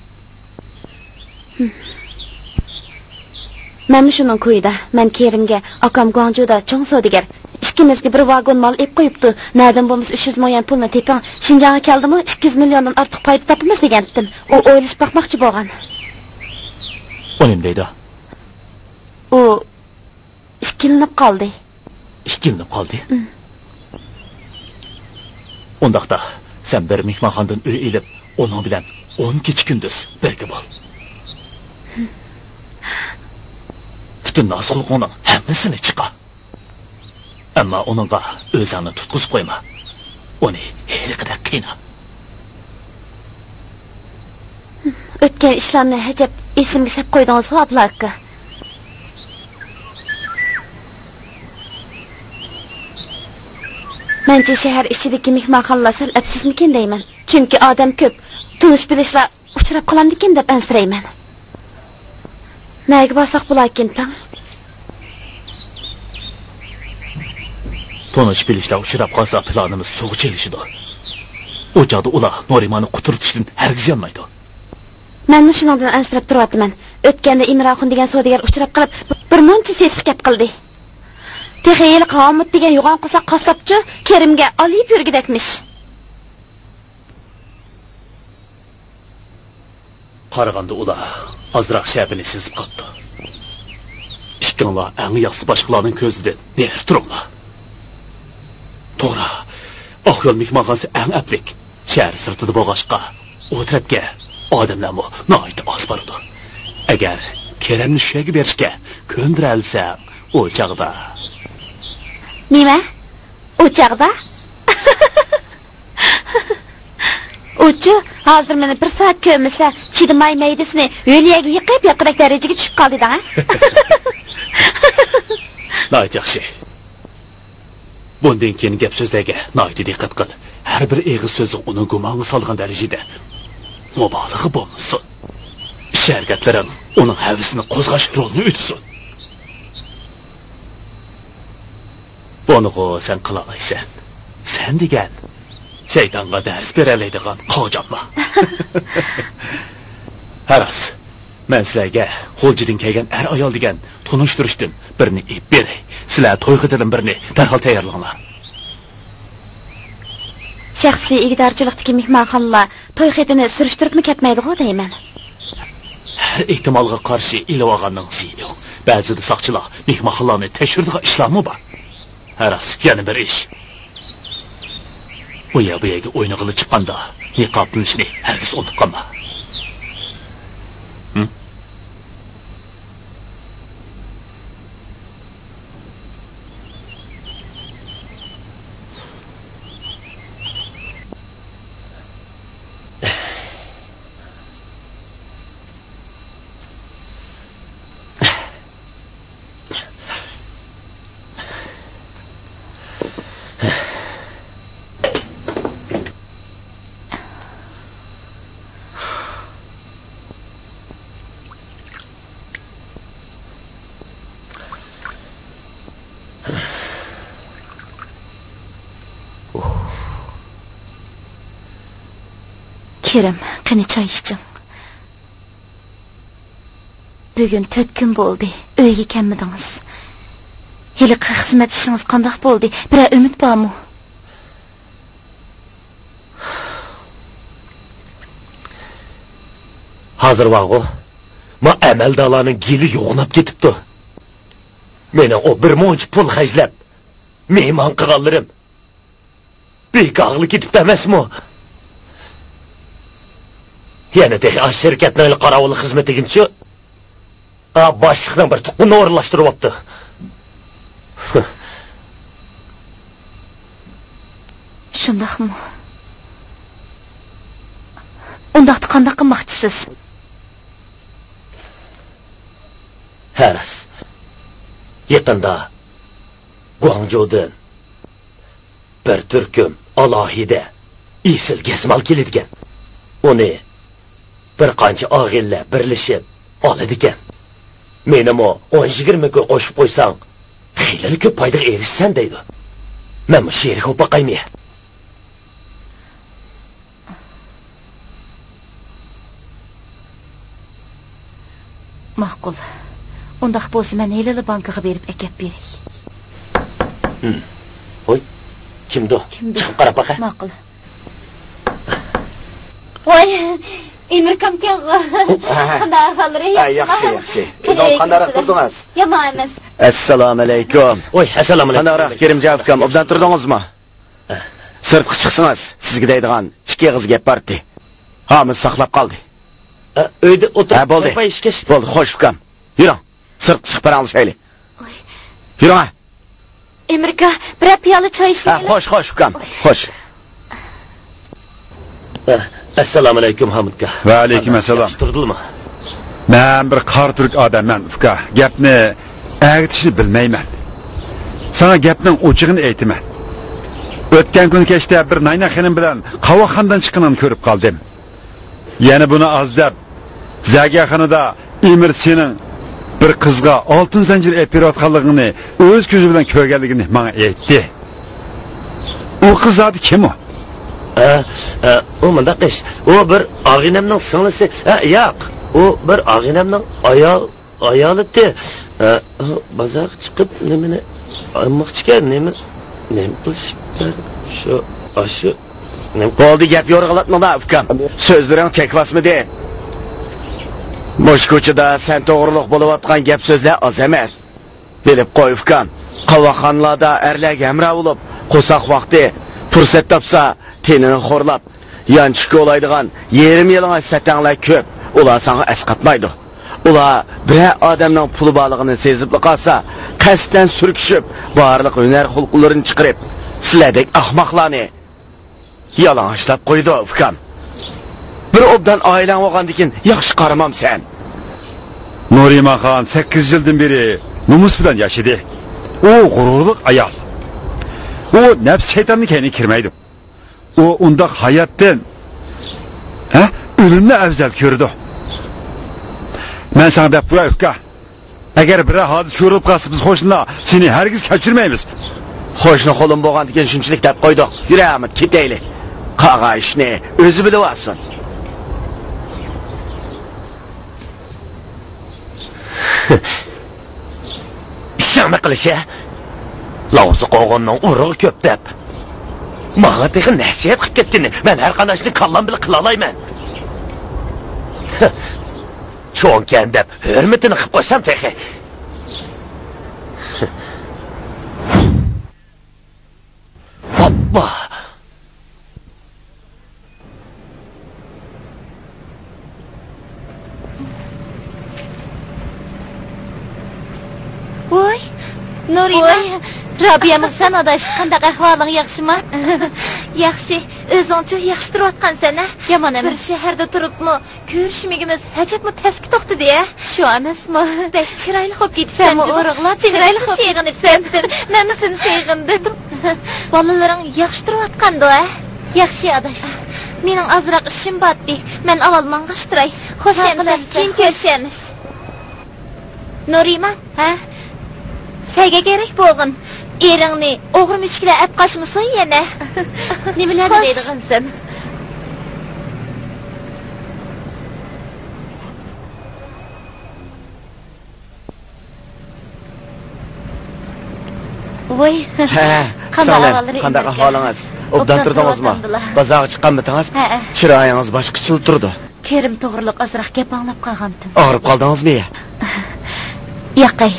مەنمۇ شۇنىڭ كويىدا. مەن كېرىمگە، ئاكام گۇاڭجۇدا چوڭ سودىگەر. ئىككىمىزگە بىر ۋاگون مال ئېلىپ قويۇپتۇ. نەدىن بولمىسا ئۈچ يۈز مىڭ يۈەن پۇلنى تېپىڭ. شىنجاڭغا كەلدىمۇ، ئىككى يۈز مىليوندىن ئارتۇق پايدا تاپىمىز دېگەنتىم. ئۇ ئويلىشىپ باقماقچى بولغان. ئۇ نېمە دەيدۇ؟ ئۇ ئىككىلىنىپ قالدى. ئىككىلىنىپ قالدى؟ ئۇم. ئۇنداقتا، سەن بىر مېھمانخانىدىن ئۆي ئېلىپ، ئۇنىڭ بىلەن ئون كېچە-كۈندۈز بىرگە بول. پۈتۈن نازۇكلۇقۇڭنىڭ ھەممىسىنى چىقار. ئەمما ئۇنىڭغا ئۆزۈڭنى تۇتقۇزۇپ قويما. ئۇنى ھېلىقىدەك قىينا. ئۆتكەن ئىشلارنى ھەجەپ ئېسىمگە سەپ قويدىڭىزغۇ، ئابلا ئاكا. مەنچە شەھەر ئىچىدىكى مېھمانخانىلار سەل ئەپسىزمىكىن دەيمەن. چۈنكى ئادەم كۆپ، تونۇش-بىلىشلار ئۇچراپ قالامدىكىن دەپ ئەنسىرەيمەن. نەگە بارساق بولاركىن تاڭ؟ تونۇش-بىلىشلەر ئۇچراپ قالسا، پىلانىمىز سۇغا چىلىشىدۇ. ئۇ چاغدا ئۇلار نورىماننى قۇترىتىشتىن ھەرگىز يانمايدۇ. مەنمۇ شۇنىڭدىن ئەنسىرەپ تۇرۇۋاتىمەن. ئۆتكەندە ئىمراخۇن دېگەن سودىگەر ئۇچراپ قېلىپ، بىر مۇنچە سېسىق گەپ قىلدى. تېخى ھېلىقى ھامۇت دېگەن يوغان قورساق قاسساپچۇ كېرىمگە ئالىيىپ يۈرگۈدەكمىش. قارىغاندا ئۇلار ئازراق شەپىنى سېزىپ قاپتۇ. ئىككىڭلار ئەڭ ياخشىسى باشقىلارنىڭ كۆزىدىن نېرى تۇرۇڭلار. توغرا، ئاقيول مېھمانخانىسى ئەڭ ئەپلىك. شەھەر سىرتىدا بولغاچقا، ئۇ تەرەپكە ئادەملەرمۇ ناھايىتى ئاز بارىدۇ. ئەگەر كېرەمنى شۇ يەرگە بېرىشكە كۆندۈرەلىسەڭ، ئۇ چاغدا. نېمە؟ ئۇ چاغدا؟ ئۇچۇ، ھازىر مېنى بىر سائەت كۆرمىسە، چىدىماي مەيدىسىنى ھۆلىيەگە يېقىپ ياتقۇدەك دەرىجىگە چۈشۈپ قالدى دەڭ. ناھايىتى ياخشى. بۇندىن كېيىن گەپ-سۆزلەرگە ناھايىتى دىققەت قىل. ھەر بىر ئېغىز سۆزۈڭ ئۇنى گۇمانغا سالىدىغان دەرىجىدە مۇبالىغە بولمىسۇن. ئىش-ھەرىكەتلىرىڭ ئۇنىڭ ھەۋىسىنى قوزغاش رولىنى ئۆتىسۇن. بۇنىغۇ سەن قىلالايسەن. سەن دېگەن شەيتانغا دەرس بېرەلەيدىغان قاغجامما. ھە راست، مەن سىلەرگە غۇلجىدىن كەلگەن ئەر-ئايال دېگەن تونۇشتۇرۇشتىن بىرنى ئېلىپ بېرەي. سىلەر توي خېتىدىن بىرنى دەرھال تەييارلىڭلار. شەخسىي ئىگىدارچىلىقتىكى مېھمانخانىلار توي خېتىنى سۈرۈشتۈرۈپمۇ كەتمەيدىغۇ دەيمەن. ھە، ھەر ئېھتىمالغا قارشى ئېلىۋالغاننىڭ زىيىنى يوق. بەزىدە ساقچىلار مېھمانخانىلارنى تەكشۈرىدىغان ئىشلارمۇ بار. ھە راست، يەنە بىر ئىش. ئۇ يەر بۇ يەرگە ئوينىغىلى چىققاندا، نىقابلىنىشنى ھەرگىز ئۇنتۇپ قالما. ھىم؟ كېرەم، قېنى چاي ئىچىڭ. بۈگۈن تۆت كۈن بولدى، ئۆيگە كەلمىدىڭىز. ھېلىقى خىزمەت ئىشىڭىز قانداق بولدى؟ بىرەر ئۈمىد بارمۇ؟ ھازىر بارغۇ، ما ئەمەلدارلارنىڭ گېلى يوغىناپ كېتىپتۇ. مېنىڭ ئۇ بىر مۇنچە پۇل خەجلەپ، مېھمان قىلغانلىرىم بىكارغىلا كېتىپتۇ ئەمەسمۇ؟ يەنە تېخى ئاشۇ شىركەتنىڭ قاراۋۇل خىزمىتىگىچۇ؟ ھا، باشلىقنىڭ بىر تۇغقىنىنى ئورۇنلاشتۇرۇۋاپتۇ. شۇنداقمۇ؟ ئۇنداقتا قانداق قىلماقچىسىز؟ ھە راست. يېقىندا گۇاڭجۇدىن بىر تۈركۈم ئالاھىدە ئېسىل گەزمال كېلىدىكەن. ئۇنى بىر قانچە ئاغىنىلەر بىرلىشىپ ئالىدىكەن. مېنىمۇ ئون يىگىرمە كوي قوشۇپ قويساڭ، خېلىلا كۆپ پايدىغا ئېرىشىسەن دەيدۇ. مەنمۇ شېرىك بولۇپ باقايمۇ؟ ماقۇل. ئۇنداق بولسا مەن ھېلىلا بانكىغا بېرىپ ئەكەپ بېرەي. ھىم. ھوي، كىمدۇ؟ كىمدۇ؟ چىقىپ قاراپ باقە. ماقۇل. ۋاي، ئېمىركامكەنغۇ. ھە. قانداق ئەھۋاللىرى، ھە، ياخشى، ياخشى. ئۆزىڭىز قانداقراق تۇردىڭىز؟ يامان ئەمەس. ئەسسالامۇئەلەيكۇم. ۋاي، ئەسسالامۇئەلەيكۇم. قانداقراق كېرىمجان ئۇكام، ئوبدان تۇردىڭىزمۇ؟ سىرتقا چىقسىڭىز، سىزگە دەيدىغان ئىككى ئېغىز گەپ بارتى. ھامۇ ساقلاپ قالدى. ئە، ئۆيدە ئولتۇرۇپ ھە، بولدى. شورپا ئىچكەچ. بولدى، خوش ئۇكام. يۈرۈڭ، سىرتقا چىقىپ پاراڭلىشايلى. ئوي. يۈرۈڭ ھە. ئەمىركا، بىرەر پىيالە چاي ھە، ئىچمەيلى. خوش، خوش ئۇكام، ئوي. خوش. ئە، ئەسسالامۇئەلەيكۇم، ھامۇتكا. ۋەئەلەيكۇم ئەسسالام. ياخشى تۇردىلىما؟ مەن بىر قارا تۈرك ئادەممەن، ئۇكا. گەپنى ئەگىتىشنى بىلمەيمەن. ساڭا گەپنىڭ ئوچۇقىنى ئېيتىمەن. ئۆتكەن كۈنى كەچتە بىر نايناق خېنىم بىلەن قاۋاقخانىدىن چىققىنىڭنى كۆرۈپ قالدىم. يەنە بۇنى ئاز دەپ، زەرگەرخانىدا ئىمىر سېنىڭ بىر قىزغا ئالتۇن زەنجىر ئېلىپ بېرىۋاتقانلىقىڭنى ئۆز كۆزى بىلەن كۆرگەنلىكىنى ماڭا ئېيتتى. ئۇ قىز زادى كىم ئۇ؟ ئە، ئە، ئۇ مۇنداق ئىش. ئۇ بىر ئاغىنەمنىڭ سىڭلىسى. ئە، ياق. ئۇ بىر ئاغىنەمنىڭ ئايال، ئايالىتى. ئە، ئۇ بازارغا چىقىپ نېمىنى ئالماقچىكەن، نېمە، نېمە قىلىشىپتۇ؟ شۇ، ئاشۇ. بولدى، گەپ يورغىلاتمىڭ، ئۇكام. سۆزلىرىڭ چەك باسمىدى. مۇشۇ كوچىدا سەن توغرۇلۇق بولۇۋاتقان گەپ سۆزلەر ئاز ئەمەس. بىلىپ قوي، ئۇكام. قاۋاقخانىلاردا ئەرلەرگە ھەمراھ بولۇپ، قورساق ۋاقتى، پۇرسەت تاپسا، تېنىنى خورلاپ، يانچۇق كولايدىغان يېرىم يالىڭاچ سەتەڭلەر كۆپ. ئۇلار ساڭا ئەسقاتمايدۇ. ئۇلار بىرەر ئادەمنىڭ پۇلى بارلىقىنى سېزىپلا قالسا، قەستەن سۈركىشىپ، بارلىق ھۈنەر خۇلقلىرىنى چىقىرىپ، سىلەردەك ئاخماقلارنى يالىڭاچلاپ قويىدۇ، ئۇكام. بىر ئوبدان ئائىلەڭ بولغاندىكىن ياخشى قارىمامسەن؟ نۇرىمانخان سەككىز يىلدىن بېرى نومۇس بىلەن ياشىدى. ئۇ غۇرۇرلۇق ئايال. ئۇ نەپس شەيتاننىڭ كەينىگە كىرمەيدۇ. ئۇ ئۇنداق ھاياتتىن، ھە، ئۆلۈمنى ئەۋزەل كۆرىدۇ. مەن ساڭا دەپ قوياي، ئۇكا. ئەگەر بىرەر ھادىسە كۆرۈلۈپ قالسا، بىز قوشنىلار سېنى ھەرگىز كەچۈرمەيمىز. قوشنا قولۇم بولغاندىكىن شۇنچىلىك دەپ قويدۇق. يۈر، ئەمىت، كېتەيلى. قالغان ئىشنى ئۆزى بىلىۋالسۇن. ئىشىڭنى قىلىش ھە؟ لاۋزا قوغۇننىڭ ئۇرۇغى كۆپ دەپ، ماڭا تېخى نەسىھەت قىلىپ كەتكىنى مەن ھەر قانداق ئىشنى كاللام بىلەن قىلالايمەن. چوڭكەن دەپ ھۆرمىتىنى قىپ قويسام تېخى. ئاپپا! ۋوي، نۇرىما. ۋوي، رابىيەمۇ سەن ئاداش، قانداق ئەھۋالىڭ، ياخشىما؟ ياخشى، ئۆزۈڭچۇ، ياخشى تۇرۇۋاتقانسەن ھە؟ يامان ئەمەس. بىر شەھەردە تۇرۇپمۇ كۆرۈشمىگىنىمىز ئەجەبمۇ تەسكە توختىدى ھە؟ شۇ ئەمەسمۇ؟ بەك چىرايلىق بولۇپ كېتىپسەن سەنمۇ جۇمۇ. ئورۇقلاپ سېنى چىرايلىق بولۇپ سېغىنىپ كەتتىم. كەتتىم. مەنمۇ سېنى سېغىندىم. بالىلىرىڭ ياخشى تۇرۇۋاتقاندۇ ھە؟ ياخشى ئاداش. مېنىڭ ئازراق ئىشىم بارتتى. مەن ئاۋۋال ماڭغاچ تۇراي. خوش ئەمىسە، كېيىن كۆرۈشەرمىز. نۇرىمان. ھە؟ سەگە كېرەك بولغىن. ئېرىڭنى ئوغرى مۈشۈكلەر ئەپ قاچمىسۇن يەنە. نېمىلەرنى خوش. دەيدىغانسەن؟ ۋوي. ھە، قانداق سالام، ئەھۋاللىرى قانداق ئىمەركە؟ ئەھۋالىڭىز؟ ئوبدان ئوبدان تۇردىڭىزمۇ؟ تۇرۇۋاتامدىلا. بازارغا چىققانمىدىڭىز؟ ھەئە. چىرايىڭىز باشقىچىلا تۇرىدۇ. كېرىم توغرۇلۇق ئازراق گەپ ئاڭلاپ قالغانتىم. ئاغرىپ قالدىڭىزمۇ يا؟ ياقەي.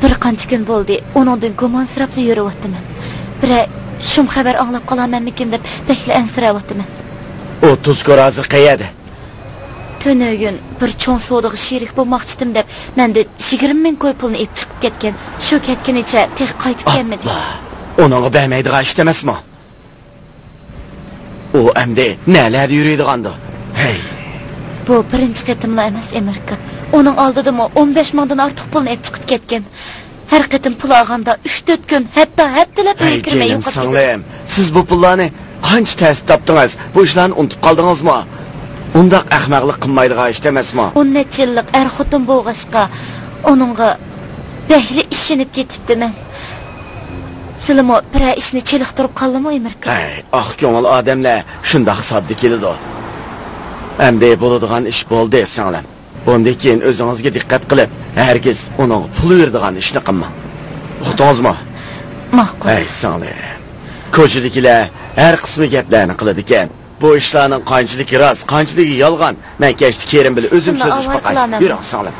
بىر قانچە كۈن بولدى، ئۇنىڭدىن گۇمانسىراپلا يۈرۈۋاتىمەن. بىرەر شۇم خەۋەر ئاڭلاپ قالارمەنمىكىن دەپ بەكلا ئەنسىرەۋاتىمەن. ئۇ تۇزكور ھازىر قەيەردە؟ تۈنۈگۈن بىر چوڭ سودىغا شېرىك بولماقچىدىم دەپ، مەندىن يىگىرمە مىڭ كوي پۇلنى ئېلىپ چىقىپ كەتكەن. شۇ كەتكىنىچە تېخى قايتىپ كەلمىدى. ئاپلا، ئۇنىڭغا بەرمەيدىغان ئىش ئەمەسمۇ؟ ئۇ ئەمدى نەلەردە يۈرىدىغاندۇ؟ ھەي! بۇ بىرىنچى قېتىملا ئەمەس، ئېمېرىكا. ئۇنىڭ ئالدىدىمۇ ئون بەش مىڭدىن ئارتۇق پۇلنى ئېلىپ چىقىپ كەتكەن. ھەر قېتىم پۇل ئالغاندا ئۈچ تۆت كۈن، ھەتتا ھەپتىلەپ ئۆيگە كىرمەي يوقاپ كېتىدۇ. ھەي، جېنىم سىڭلىم، سىز بۇ پۇللارنى قانچە تەستە تاپتىڭىز؟ بۇ ئىشلارنى ئۇنتۇپ قالدىڭىزمۇ؟ ئۇنداق ئەخمەقلىق قىلمايدىغان ئىش ئەمەسمۇ؟ ئون نەچچە يىللىق ئەر-خوتۇن بولغاچقا، ئۇنىڭغا بەكلا ئىشىنىپ كېتىپتىمەن. سىلىمۇ بىرەر ئىشنى چېلىقتۇرۇپ قالدىمۇ، ئېمېرىكا؟ ھەي، ئاق كۆڭۈل ئادەملەر شۇنداق ساددا كېلىدۇ. ئەمدى بولىدىغان ئىش بولدى، سىڭلىم. بۇندىن كېيىن ئۆزىڭىزگە دىققەت قىلىپ، ھەرگىز ئۇنىڭغا پۇل بېرىدىغان ئىشنى قىلماڭ. ئۇقتىڭىزمۇ؟ ماقۇل. ھەي، سىڭلىم. كوچىدىكىلەر ھەر قىسما گەپلەرنى قىلىدىكەن. بۇ ئىشلارنىڭ قانچىلىكى راست، قانچىلىكى يالغان، مەن كەچتە كېرىم بىلەن ئۆزۈم سۆزلىشىپ باقاي. يۈرۈڭ، سىڭلىم.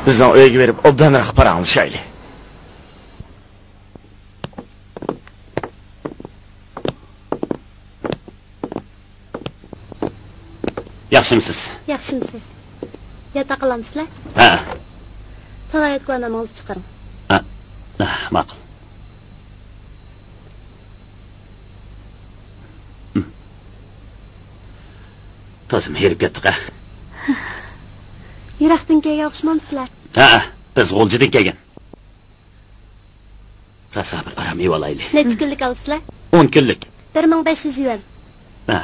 بىزنىڭ ئۆيگە بېرىپ ئوبدانراق پاراڭلىشايلى. ياخشىمسىز؟ ياخشىمسىز؟ ياتاق ئالامسىلەر؟ ھە. تالاياتقۇ ئانامىڭىزنى چىقىرىڭ. ھە. ھە، ماقۇل. ھىم. تازىمۇ ھېرىپ كەتتۇق، ھە؟ يىراقتىن كەلگەن ئوخشىمامسىلەر؟ ھە، بىز غۇلجىدىن كەلگەن. راسا بىر ئارام ئېلىۋالايلى. نەچچە كۈنلۈك ئالىسىلەر؟ ئون كۈنلۈك. بىر مىڭ بەش يۈز يۈەن. ھە.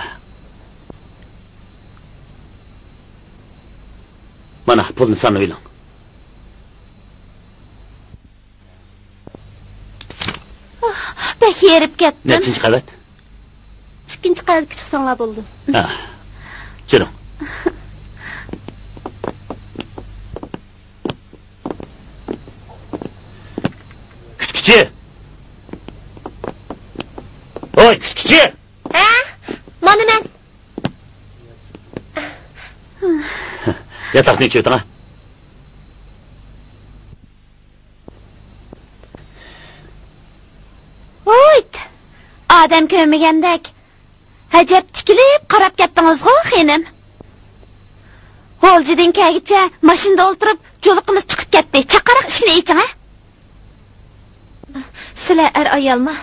مانا، پۇلنى سانىۋېلىڭ. بەك ھېرىپ كەتتىم. نەچچىنچى قەۋەت؟ ئىككىنچى قەۋەتكە چىقساڭلار بولىدۇ. ھە. جۈرۈڭ. كۈتكۈچى! ھوي، كۈتكۈچى! ھە؟ مانا مەن. ياتاقنى ئېچىۋېتىڭ، ھە. ۋويت! ئادەم كۆرمىگەندەك، ئەجەب تىكىلىپ قاراپ كەتتىڭىزغۇ، خېنىم. غۇلجىدىن كەلگۈچە ماشىنىدا ئولتۇرۇپ، جۇلۇقىمىز چىقىپ كەتتى. چاققانراق ئىشىكنى ئېچىڭ، ھە؟ سىلەر ئەر-ئايالمۇ؟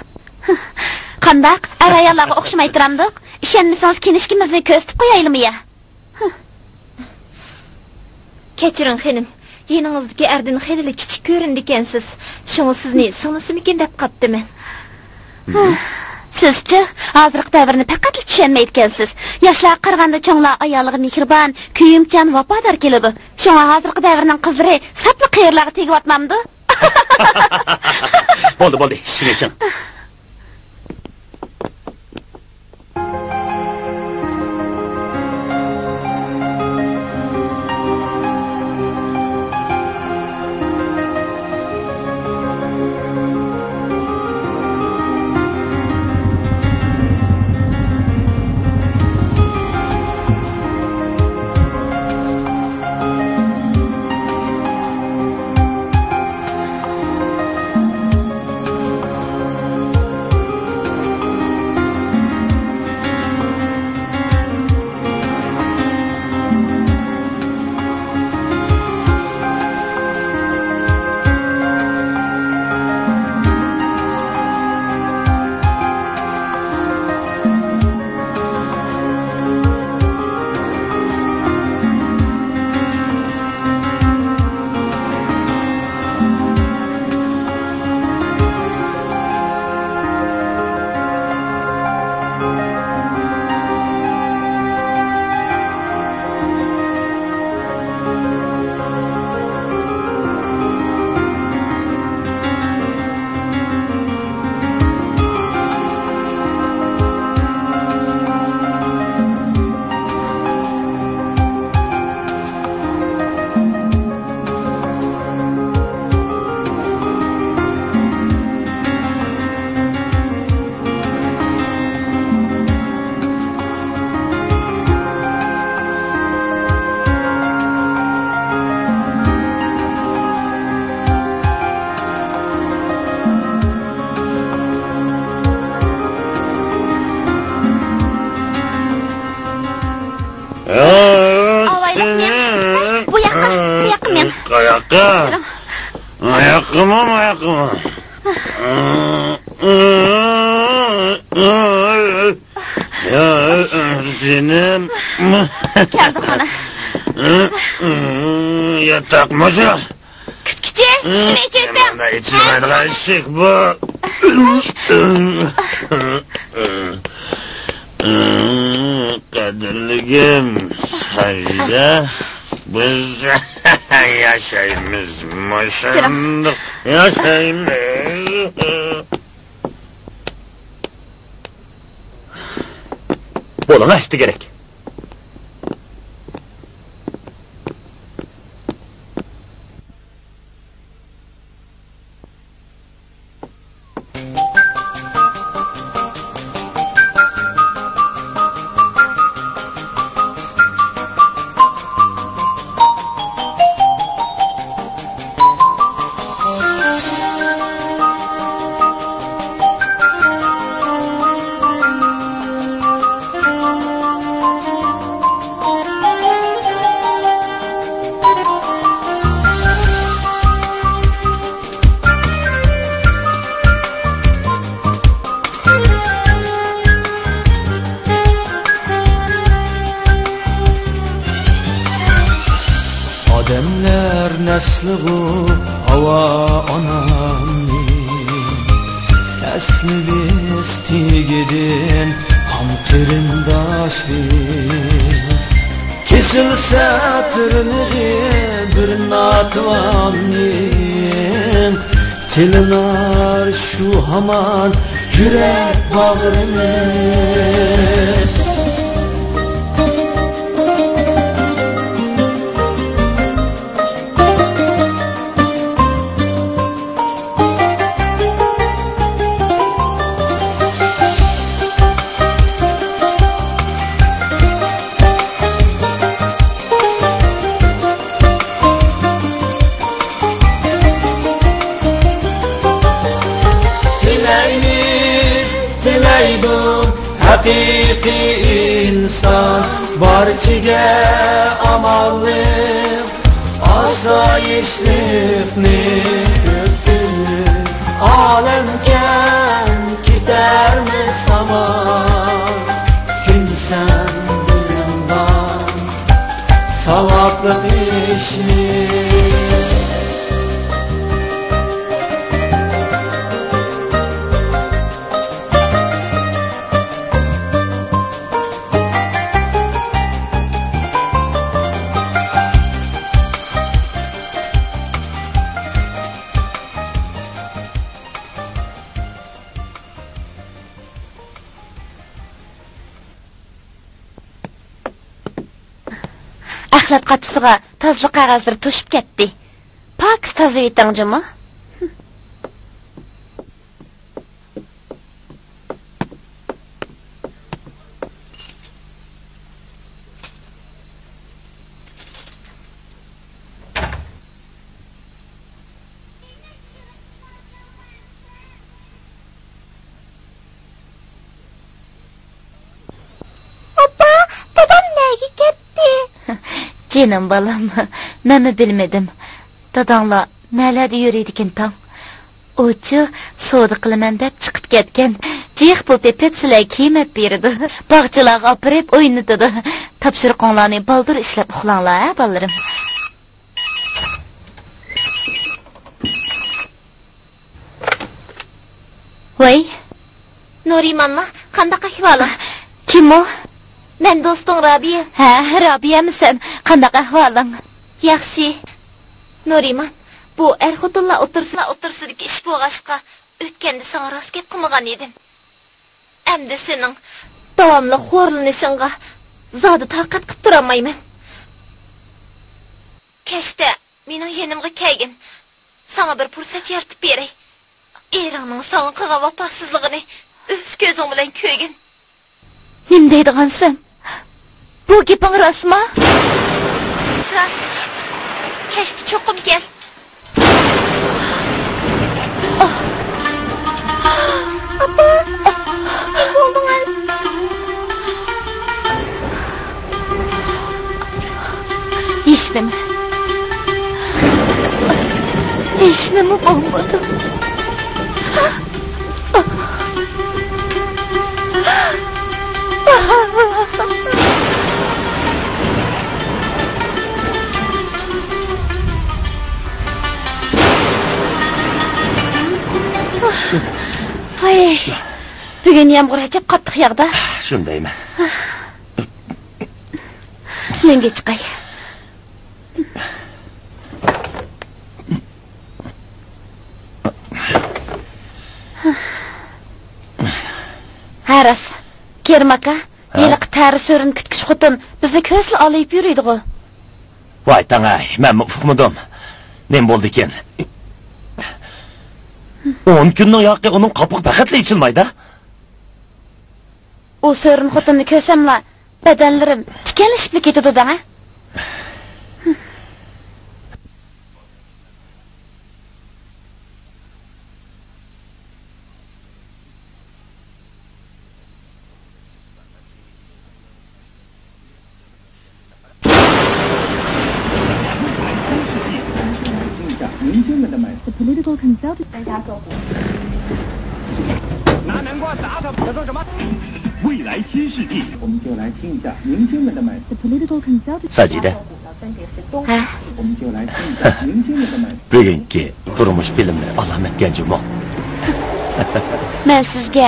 قانداق؟ ئەر-ئاياللارغا ئوخشىماي تۇرامدۇق؟ ئىشەنمىسىڭىز، كىنىشكىمىزنى كۆرسىتىپ قويايلىمۇ يا؟ كەچۈرۈڭ، خېنىم. يېنىڭىزدىكى ئەردىن خېلىلا كىچىك كۆرۈنىدىكەنسىز. شۇڭا سىزنى سىڭلىسىمىكىن دەپ قاپتىمەن. سىزچۇ؟ ھازىرقى دەۋرنى پەقەتلا چۈشەنمەيدىكەنسىز. ياشلارغا قارىغاندا چوڭلار ئايالىغا مېھرىبان، كۆيۈمچان، ۋاپادار كېلىدۇ. شۇڭا ھازىرقى دەۋرنىڭ قىزلىرى سەپلا قېرىلارغا تېگىۋاتمامدۇ؟ بولدى، بولدى، ئىشىكنى ئېچىڭ. ياققا. ياققىمۇ، ياققىمۇ. يا، جېنىم. كەلدى خانا. ياتاق مۇشۇ. كۈتكۈچى، ئىشىكنى ئېچىۋېتىڭ. مانا ئېچىلمايدىغان ئىشىك بۇ. قەدىرلىگىم ساجىدە، بىز ياشايمىز، مۇشۇنداق ياشايمىز. بولۇڭ، ئەشتە كېرەك. ئادەملەر نەسلىغۇ ئاۋا ئانامنى، ئەسلىمىز تېگىدىن قان قېرىنداشلىق. كېسىلسە تىرنىقى بىر ناتىۋاننىڭ، تىلىنار شۇ ھامان يۈرەك باغرىمىز. تىلەيمىز، تىلەيدۇ ھەقىقىي ئىنسان، بارچىگە ئامانلىق، ئاسايىشلىقنى. ئالەمكەن كېتەرمىز ھامان، كۈن سەن بىلىڭدان ساۋابلىق ئىشنى. ئەخلەت قاچىسىغا تازىلىق قەغەزلىرى توشۇپ كەتتى. پاكىز تازىلىۋېتىڭ جۇمۇ. ئاپا، دادام نەگە كەتتى؟ جېنىم بالام، مەنمۇ بىلمىدىم. داداڭلار نەلەردە يۈرىدىكىن تاڭ؟ ئۇچۇ سودا قىلىمەن دەپ چىقىپ كەتكەن. جىق پۇل تېپىپ سىلەرگە كىيىم ئەپ بېرىدۇ. باغچىلارغا ئاپىرىپ ئوينىتىدۇ. تاپشۇرۇقۇڭلارنى بالدۇر ئىشلەپ ئۇخلاڭلار ھە بالىلىرىم. ۋەي. نۇرىمانما؟ قانداق ئەھۋالىڭ؟ كىم ئۇ؟ مەن دوستۇڭ رابىيە. ھە، رابىيەمىسەن؟ قانداق ئەھۋالىڭ؟ ياخشى. نۇرىمان، بۇ ئەر-خوتۇنلار ئوتتۇرىسىدا، ئوتتۇرىسىدىكى ئىش بولغاچقا، ئۆتكەندە ساڭا راست گەپ قىلمىغان ئىدىم. ئەمدى سېنىڭ داۋاملىق خورلىنىشىڭغا زادى تاقەت قىلىپ تۇرالمايمەن. كەچتە مېنىڭ يېنىمغا كەلگىن. ساڭا بىر پۇرسەت يارىتىپ بېرەي. ئېرىڭنىڭ ساڭا قىلغان ۋاپاسىزلىقىنى ئۆز كۆزۈڭ بىلەن كۆرگىن. نېمە دەيدىغانسەن؟ بۇ گېپىڭ راستمۇ؟ راست. كەچتە چوقۇم كەل. ئاپا، نېمە بولدىڭىز؟ ھېچنېمە. ھېچنېمە بولمىدى. ھاي، بۈگۈن يامغۇر ئەجەب قاتتىق ياغدى. شۇندايمەن. مەن چىقاي. ھە، راست. كېرىم ئاكا، ھە؟ ھېلىقى تەرى سۆرىنى كۈتكۈچى خوتۇن بىزنى كۆرسىلا ئالىيىپ يۈرىدىغۇ. ۋاي تاڭاي، مەنمۇ ئۇقمىدىم. نېمە بولدىكىن؟ ئون كۈننىڭ ياقى ئۇنىڭ قاپىقى پەقەتلا ئېچىلمايدۇ. ئۇ سۆرۈن خوتۇننى كۆرسەملا، بەدەنلىرىم تىكەنلىشىپلا كېتىدۇ دەڭە. The political consultant. 拿南瓜砸他们，他说什么？未来新世纪。我们就来听一下明星们的麦。The political consultant. ساجىدە. ھە؟ بۈگۈنكى تۇرمۇش فىلىملىرى ئالامەتكەن جۇمۇ. مەن سىزگە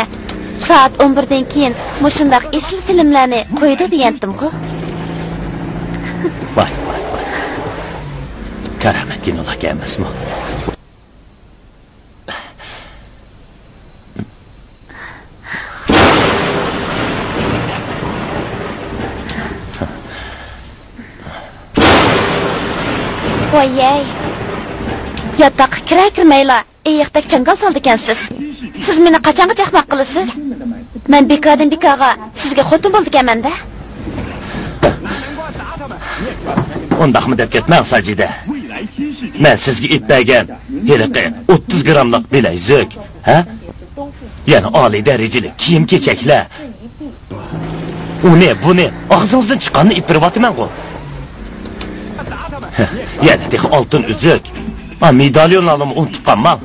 سائەت ئون بىردىن كېيىن مۇشۇنداق ئېسىل فىلىملەرنى قويىدۇ دېگەنتىمغۇ. ۋاي، ۋاي، ۋاي. كارامەتكە نۇلۇق ئەمەسمۇ؟ ۋايەي. ياتاققا كىرە كىرمەيلا ئېيىقتەك جاڭگال سالىدىكەنسىز. سىز مېنى قاچانغا چاقماق قىلىسىز؟ مەن بىكاردىن بىكارغا سىزگە خوتۇن بولىدىكەنمەن-دە. ئۇنداقمۇ دەپ كەتمەڭ، ساجىدە. مەن سىزگە ئېلىپ بەرگەن ھېلىقى ئوتتۇز گراملىق بىلەيزۈك، ھە؟ يەنە ئالىي دەرىجىلىك كىيىم-كېچەكلەر. ئۇنى، بۇنى، ئاغزىڭىزدىن چىققاننى ئېلىپ بېرىۋاتىمەنغۇ. يەنە تېخى ئالتۇن ئۈزۈك. ھا، مېداليونلارنىمۇ ئۇنتۇپ قالماڭ.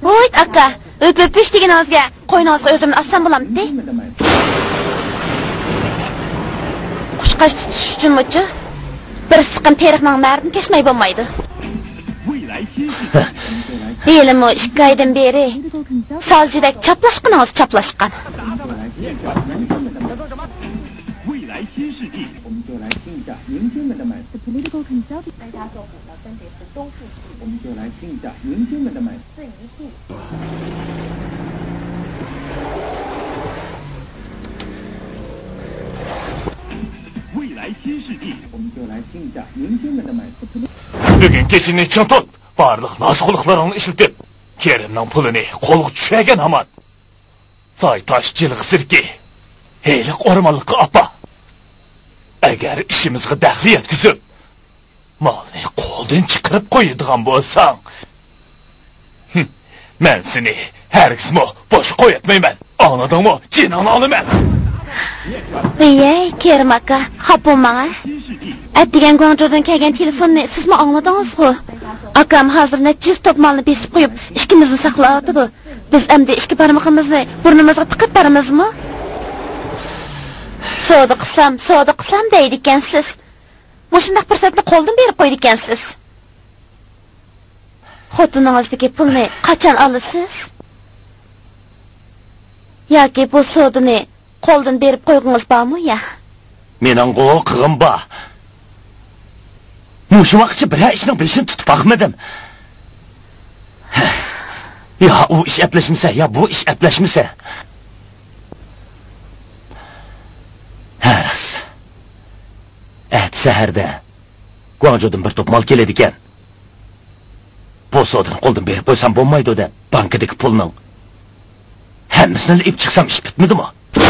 ۋوي، ئاكا، ئۆپۈش دېگىنىڭىزگە قوينىڭىزغا ئۆزۈمنى ئاتسام بولامتى؟ قۇشقاچ تۇتۇش ئۈچۈنمۇچۇ؟ بىر سىقىم تېرىقنىڭ مەرىدىن كەچمەي بولمايدۇ. ھېلىمۇ ئىككى ئايدىن بېرى سالجىدەك چاپلاشقىنىڭىز چاپلاشقان. بۈگۈن كېچىنى چىڭ تۇت. بارلىق ناسىخلىقلىرىڭنى ئىشلىتىپ، كېرىمنىڭ پۇلىنى قولغا چۈشۈرگەن ھامان. سايتاش جىلغىسىدىكى ھېلىقى ئورمانلىققا ئاپار. ئەگەر ئىشىمىزغا دەخلى يەتكۈزۈپ، مالنى قولدىن چىقىرىپ قويىدىغان بولساڭ، ھىم، مەن سېنى ھەرگىزمۇ بوش قويۇۋەتمەيمەن. ئاڭلىدىڭمۇ؟ جېنىڭنى ئالىمەن. ۋىيەي، كېرىم ئاكا، خاپا بولماڭ ھە. ئەتىگەن گۇاڭجۇدىن كەلگەن تېلېفوننى سىزمۇ ئاڭلىدىڭىزغۇ؟ ئاكام ھازىر نەچچە يۈز توپ مالنى بېسىپ قويۇپ، ئىككىمىزنى ساقلاۋاتىدۇ. بىز ئەمدى ئىككى بارمىقىمىزنى بۇرنىمىزغا تىقىپ بارىمىزمۇ؟ سودا قىلسام، سودا قىلسام دەيدىكەنسىز. مۇشۇنداق پۇرسەتنى قولدىن بېرىپ قويىدىكەنسىز. خوتۇنىڭىزدىكى پۇلنى قاچان ئالىسىز؟ ياكى بۇ سودىنى قولدىن بېرىپ قويغۇڭىز بارمۇ يا؟ مېنىڭغۇ قىلغۇم بار. مۇشۇ ۋاقىتچە بىرەر ئىشنىڭ بېشىنى تۇتۇپ باقمىدىم. يا ئۇ ئىش ئەپلەشمىسە، يا بۇ ئىش ئەپلەشمىسە. ھە، راست. ئەتە سەھەردە گۇاڭجۇدىن بىر توپ مال كېلىدىكەن. بۇ سودىنى قولدىن بېرىپ قويسام بولمايدۇ دەپ، بانكىدىكى پۇلنىڭ ھەممىسىنىلا ئېلىپ چىقسام، ئىش پۈتمىدىمۇ؟ เ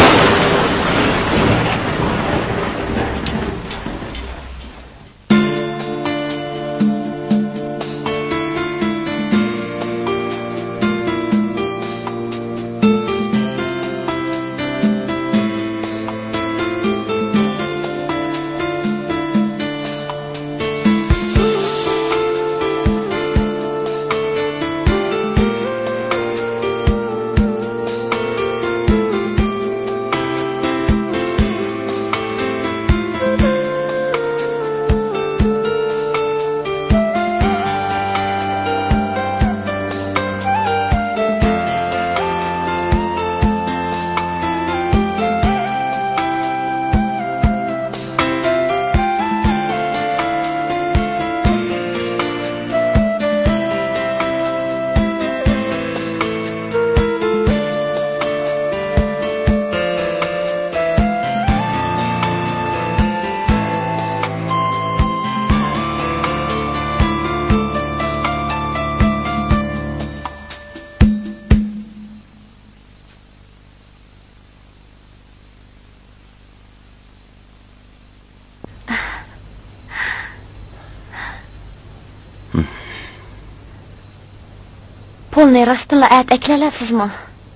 پۇلنى راستتىنلا ئەتە ئەكېلەلەيسىزمۇ؟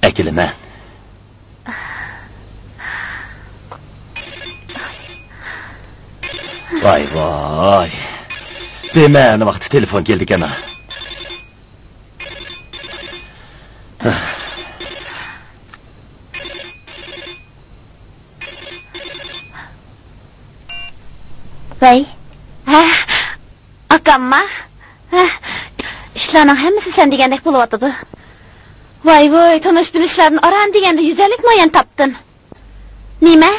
ئەكېلىمەن. ۋاي ۋاي. بىمەنە ۋاقىتتا تېلېفون كېلىدىكەن ھە. ۋەي. ھە. ئاكامما؟ ھە. ئىشلارنىڭ ھەممىسى سەن دېگەندەك بولۇۋاتىدۇ. ۋاي ۋۇي، تونۇش بىلىشلەردىن ئاران دېگەندە يۈز ئەللىك مايان تاپتىم. نېمە؟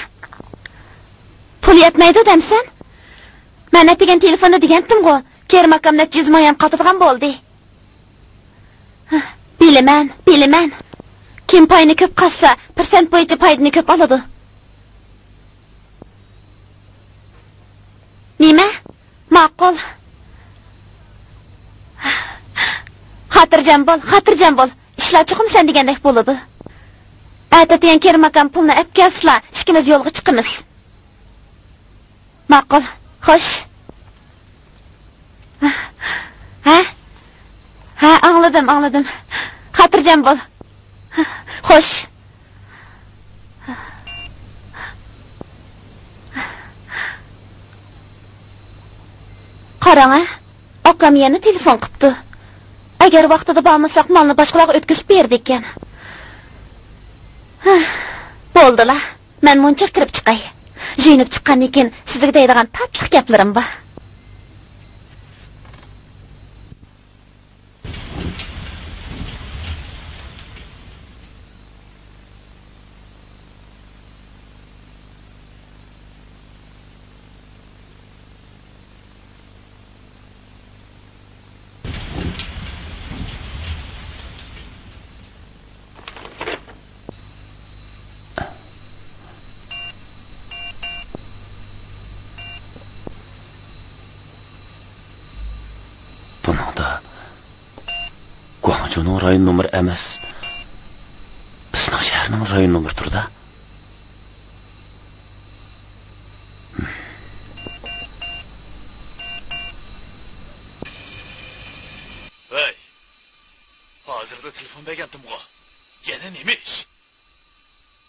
پۇل يەتمەيدۇ دەمسەن؟ مەن ئەتىگەن تېلېفوندا دېگەنتىمغۇ، كېرىم ئاكام نەچچە يۈز مايان قاتىدىغان بولدى. ھە، بىلىمەن، بىلىمەن. كىم پاينى كۆپ قاتسا، پىرسەنت بويىچە پايدىنى كۆپ ئالىدۇ. نېمە؟ ماقۇل. خاتىرجەم بول، خاتىرجەم بول. ئىشلار چوقۇم سەن دېگەندەك بولىدۇ. ئەتە دېگەن كېرىم ئاكام پۇلنى ئەپ كەلسىلا، ئىككىمىز يولغا چىقىمىز. ماقۇل. خوش. ھە؟ ھە، ئاڭلىدىم، ئاڭلىدىم. خاتىرجەم بول. خوش. قاراڭە، ئاكام يەنە تېلېفون قىپتۇ. ئەگەر ۋاقتىدا بارمىساق، مالنى باشقىلارغا ئۆتكۈزۈپ بېرىدىكەن. بولدىلا، مەن مۇنچىغا كىرىپ چىقاي. يۇيۇنۇپ چىققاندىن كېيىن سىزگە دەيدىغان تاتلىق گەپلىرىم بار. بۇنىڭدا گۇاڭجۇنىڭ رايون نومۇرى ئەمەس، بىزنىڭ شەھەرنىڭ رايون نومۇرى تۇرىدۇ. ھەي، ھازىرلا تېلېفون بەرگەنتىمغۇ. يەنە نېمە ئىش؟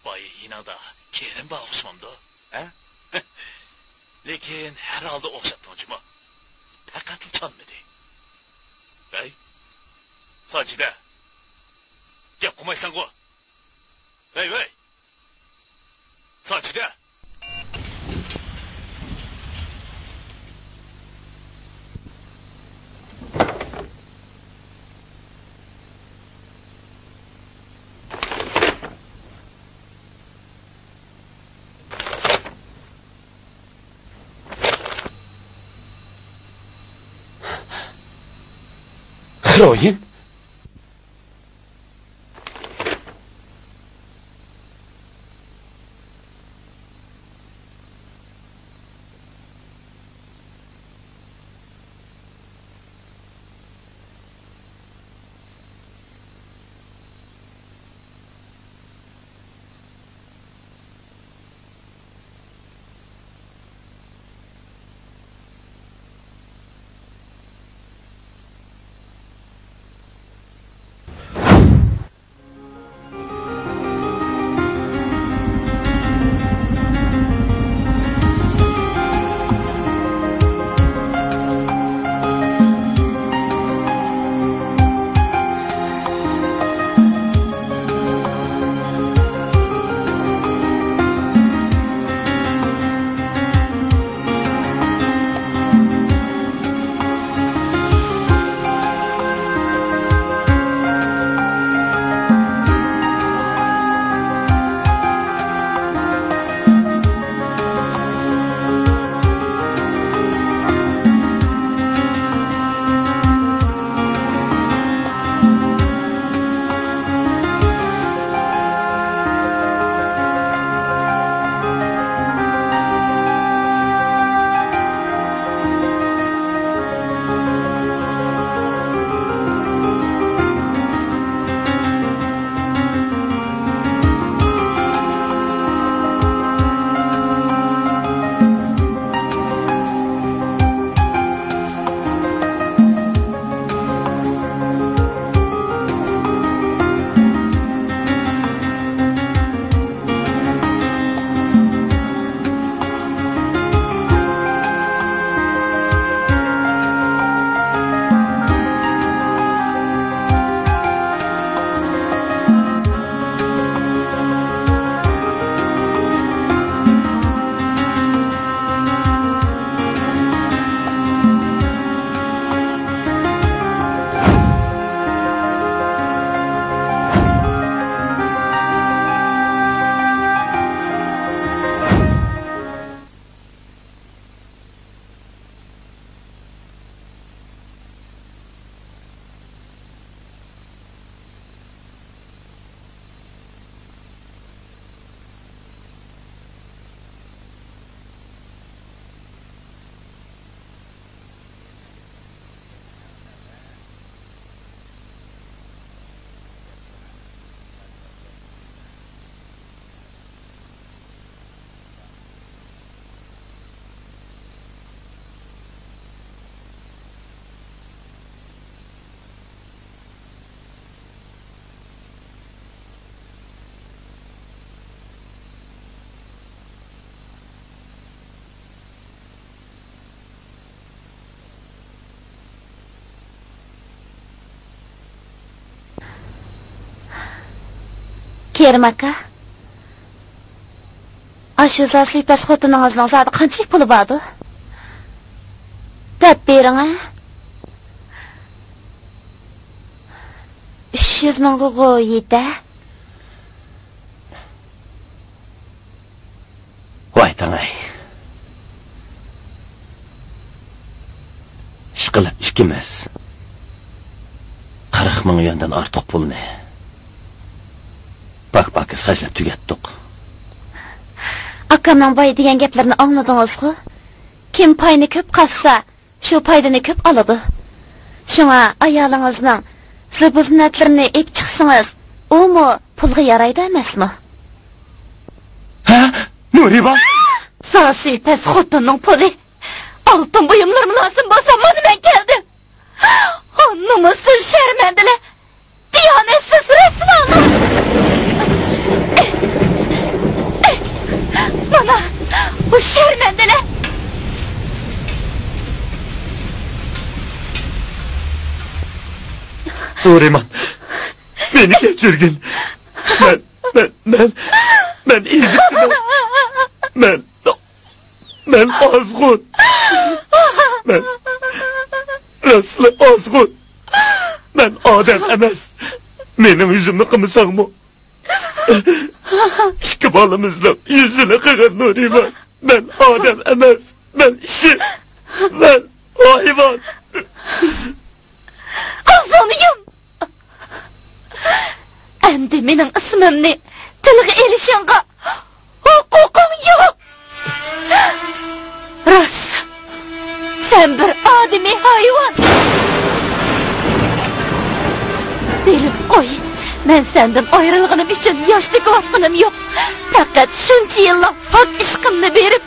بايا يېنىڭدا كېرىم بار ئوخشىمامدۇ؟ ھە؟ لېكىن ھەر ھالدا ئوخشاپتىڭ جۇمۇ. پەقەتلا چانمىدى. ھەي، ساجىدە، گەپ قىلمايسەنغۇ؟ ۋەي، ۋەي! ساجىدە! خىرويىن! كېرىم ئاكا، ئاشۇ زاسۇيپەس خوتۇنىڭىزنىڭ زادى قانچىلىك پۇلى باردۇ؟ دەپ بېرىڭە. ئۈچ يۈز مىڭغىغۇ يېتە. ۋاي تاڭاي. ئىشقىلىپ ئىككىمىز قىرىق مىڭ يۈەندىن ئارتۇق پۇلنى پاك-پاكىز خەجلەپ تۈگەتتۇق. ئاكامنىڭ بايا دېگەن گەپلىرىنى ئاڭلىدىڭىزغۇ؟ كىم پاينى كۆپ قازسا، شۇ پايدىنى كۆپ ئالىدۇ. شۇڭا ئايالىڭىزنىڭ زىبۇ-زىننەتلىرىنى ئېلىپ چىقسىڭىز، ئۇمۇ پۇلغا يارايدۇ ئەمەسمۇ؟ ھە؟ نۇرىمان! زاسۇيپەس خوتۇننىڭ پۇلى، ئالتۇن بۇيۇملىرىمۇ لازىم بولسا، مانا مەن كەلدىم. نومۇسسىز، شەرمەندىلەر، دىيانەتسىز رەسۋالار! مانا، بۇ شەرمەندىلەر! نۇرىمان، مېنى كەچۈرگىن. مەن، مەن، مەن، مەن ئېزىپتىمەن. مەن مەن ئازغۇن. مەن راستلا ئازغۇن. مەن ئادەم ئەمەس. مېنىڭ يۈزۈمنى قىمىساڭمۇ، ئىككى بالىمىزنىڭ يۈزىنى قىغىن، نۇرىمان. مەن ئادەم ئەمەس. مەن ئىششىق. مەن ھايۋان. ئاغزىڭنى يۇم! ئەمدى مېنىڭ ئىسمىمنى تىلغا ئېلىشىڭغا ھوقۇقۇڭ يوق! راست، سەن بىر ئادىمىي ھايۋان! بىلىپ قوي، مەن سەندىن ئايرىلغىنىم ئۈچۈن ياش تۆكۈۋاتقىنىم يوق. پەقەت شۇنچە يىللاپ پاك ئىشقىمنى بېرىپ،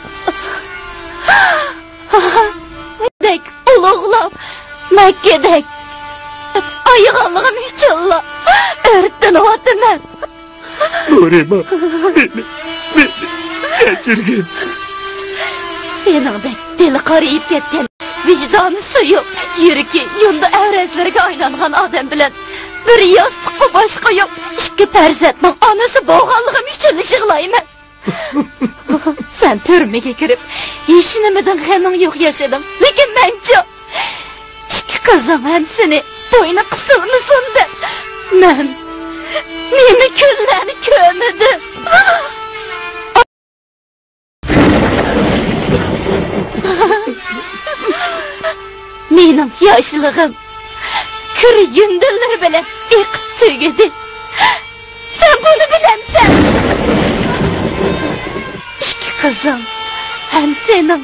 دەك ئۇلۇغلاپ، مەككىدەك ئايىغانلىقىم ئۈچۈنلا ئۆرتىنىۋاتىمەن. نۇرىمان، مېنى، مېنى كەچۈرگىن. سېنىڭدەك دىلى قارىيىپ كەتكەن، ۋىجدانى سۇيۇق، يۈرىكى يۇندى ئەۋرەزلىرىگە ئايلانغان ئادەم بىلەن بىر ياستۇققا باش قويۇپ، ئىككى پەرزەنتنىڭ ئانىسى بولغانلىقىم ئۈچۈنلا يىغلايمەن. سەن تۈرمىگە كىرىپ، ھېچنېمىدىن غېمىڭ يوق ياشىدىڭ. لېكىن مەنچۇ؟ ئىككى قىزىڭ ھەم سېنى بوينى قىسىلمىسۇن دەپ، مەن نېمە كۈنلەرنى كۆرمىدىم. مېنىڭ ياشلىقىم كىر يۇندىلىرى بىلەن ئېقىپ تۈگىدى. سەن بۇنى بىلەمسەن؟ ئىككى قىزىڭ ھەم سېنىڭ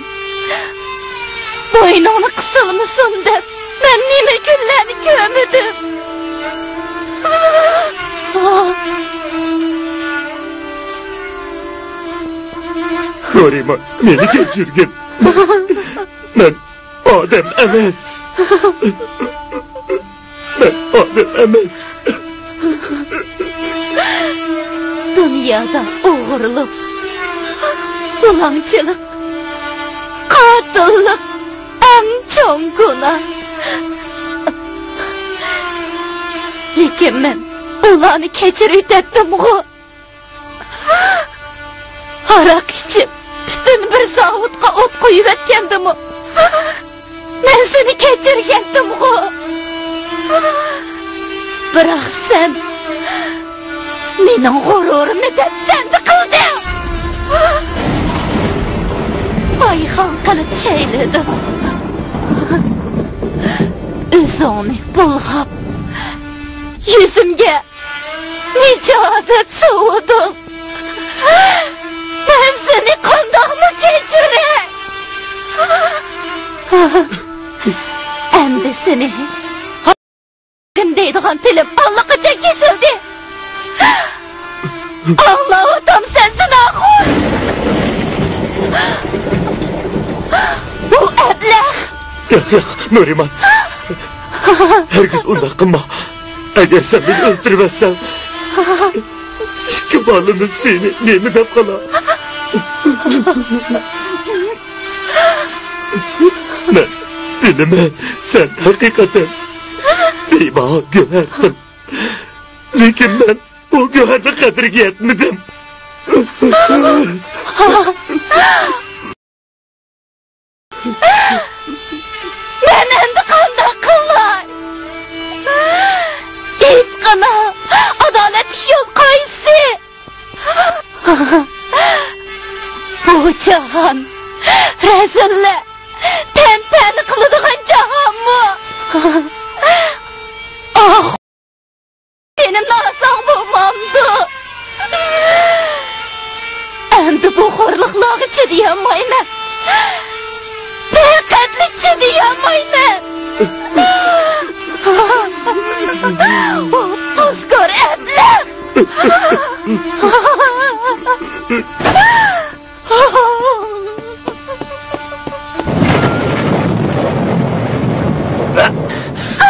بوينۇڭنى قىسىلمىسۇن دەپ، مەن نېمە كۈنلەرنى كۆرمىدىم. نۇرىمان، مېنى كەچۈرگىن. مەن ئادەم ئەمەس. مەن ئادەم ئەمەس. دۇنيادا ئوغرىلىق، بۇلاڭچىلىق، قاتىللىق ئەڭ چوڭ گۇناھ. لېكىن مەن ئۇلارنى كەچۈرۈۋېتەتتىمغۇ. ھاراق ئىچىپ، پۈتۈن بىر زاۋۇتقا ئوت قويۇۋەتكەندىمۇ، مەن سېنى كەچۈرگەنتىمغۇ. بىراق سەن مېنىڭ غۇرۇرۇمنى دەپسەندە قىلدىڭ. پايخان قىلىپ چەيلىدىڭ. ئۆزۈڭنى بۇلغاپ، يۈزۈمگە نىجاسەت سۇۋۇدۇڭ. مەن سېنى قانداقمۇ كەچۈرەي؟ ئەمدى سېنى دەيدىغان تىلىم ئاللىقاچان كېسىلدى. ئاڭلاۋاتامسەن، زىناخور؟ بۇ ئەبلەخ! ياق، ياق، نۇرىمان. ھەرگىز ئۇنداق قىلما. ئەگەر سەن مېنى ئۆلتۈرۈۋەتسەڭ، ئىككى بالىمىز سېنى نېمە دەپ قالار؟ مەن بىلىمەن، سەن ھەقىقەتەن بىباھا گۆھەرسەن. لېكىن مەن بۇ گۆھەرنىڭ قەدرىگە يەتمىدىم. مەن ئەمدى قانداق قىلاي؟ ئېيتقىنا، ئادالەتلىك يول قايسى؟ بۇ جاھان رەزىللەر تەنتەنە قىلىدىغان جاھانمۇ؟ ئاھ! جېنىم ناساغ بولمامدۇ؟ ئەمدى بۇ خورلۇقلارغا چىدىيالمايمەن. پەقەتلا چىدىيالمايمەن. ئۇ تۇزكور ئەبلەخ!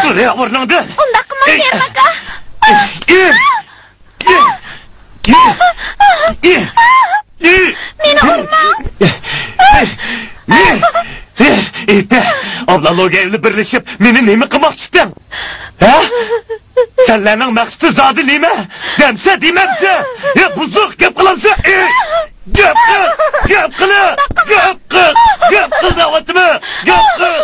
تۇرۇڭ ئورنۇڭدىن! ئۇنداق قىلماڭ، ئەي! ئاكا! ئەي! مېنى ئۇرماڭ! ئېيتە، ئابلا لوگەي بىلەن بىرلىشىپ مېنى نېمە قىلماقچىتىڭ؟ ھە؟ سەنلەرنىڭ مەقسىتى زادى نېمە؟ دەمسە دېمەمسە؟ يا بۇزۇق گەپ قىلامسە؟ ئېي! گەپ قىل! گەپ قىل! گەپ قىل! گەپ قىل دەۋاتىمەن! گەپ قىل!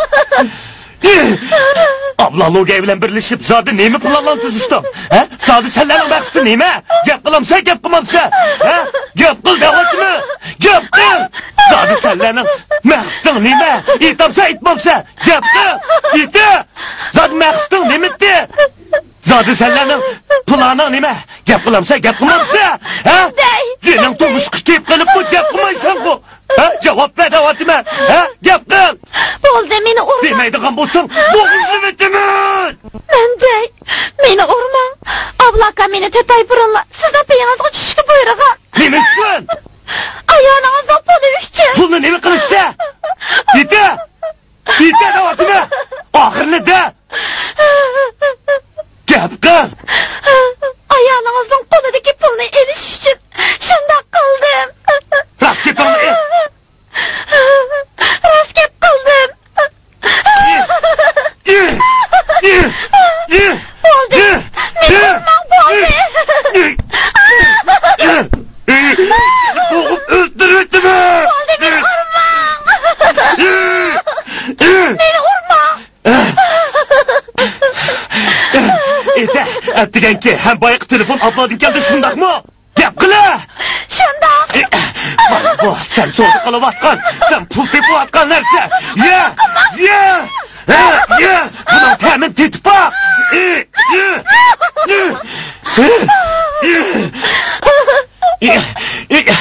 ئابلا لوگەي بىلەن بىرلىشىپ زادى نېمە پىلانلار تۈزۈشتۈڭ؟ ھە؟ زادى سەنلەرنىڭ مەقسىتى نېمە؟ گەپ قىلامسەن، گەپ قىلمامسەن؟ ھە؟ گەپ قىل دەۋاتىمەن! گەپ قىل! زادى سەنلەرنىڭ مەقسىتىڭ نېمە؟ ئېيتامسەن، ئېيتمامسەن؟ گەپ قىل! ئېيتە! زادى مەقسىتىڭ نېمىتى؟ زادى سەنلەرنىڭ پىلانىڭ نېمە؟ گەپ قىلامسەن، گەپ قىلمامسەن؟ ھە؟ دەي! جېنىڭ تۇرمۇشقا كېلىپ قېلىپمۇ گەپ قىلمايسەنغۇ؟ ھە؟ جاۋاب بەر دەۋاتىمەن. ھە؟ گەپ قىل! بولدى، مېنى ئۇرماڭ. دېمەيدىغان بولساڭ، بوغۇزلىۋېتىمەن! مەن دەي، مېنى ئۇرماڭ. ئابلاكا مېنى تۆت ئاي بۇرۇنلا سىزنىڭ پېيىڭىزغا چۈشۈشكە بۇيرۇغان. نېمە ئۈچۈن؟ ئايالىڭىزنىڭ پۇلى ئۈچۈن. پۇلنى نېمە قىلىشتا؟ ئېيتە! ئېيتە دەۋاتىمەن! ئاخىرىنى دە! گەپ قىل! ئايالىڭىزنىڭ قولىدىكى پۇلنى ئېلىش ئۈچۈن شۇنداق قىلدىم. راست گېپىڭنى ئېيت! راست گەپ قىلدىم. بولدى، مېنى ئۇرماڭ، بولدى. بوغۇپ ئۆلتۈرۈۋېتىمەن. بولدى، مېنى ئۇرماڭ. مېنى ئۇرماڭ. ئېيتە، ئەتىگەنكى ھەم بايىقى تېلېفون ئابلادىن كەلدى، شۇنداقمۇ؟ گەپ قىلە! شۇنداق. ئى، مانا بۇ سەن سودا قىلىۋاتقان، سەن پۇل تېپىۋاتقان نەرسە. يە! يە! ھە، يە! بۇنىڭ تەمىنى تېتىپ باق! ئى، ئى، ئى، ئى، ئى، ئى.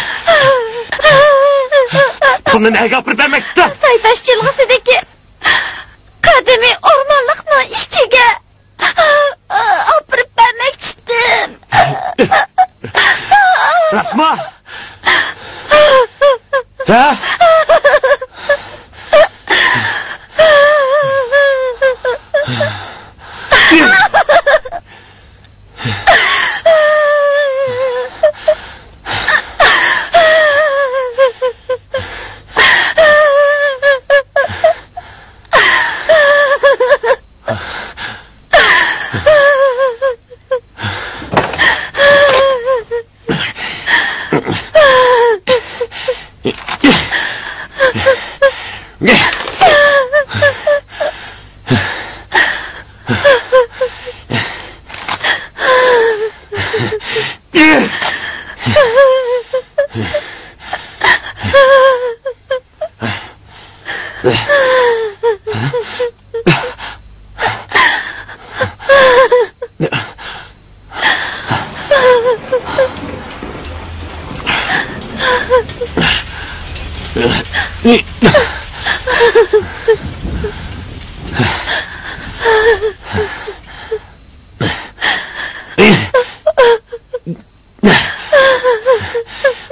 پۇلنى نەگە ئاپىرىپ بەرمەكچىسەن؟ سايتاش جىلغىسىدىكى قەدىمىي ئورمانلىقنىڭ ئىچىگە ئاپىرىپ بەرمەكچىدىم. راستمۇ؟ ھە؟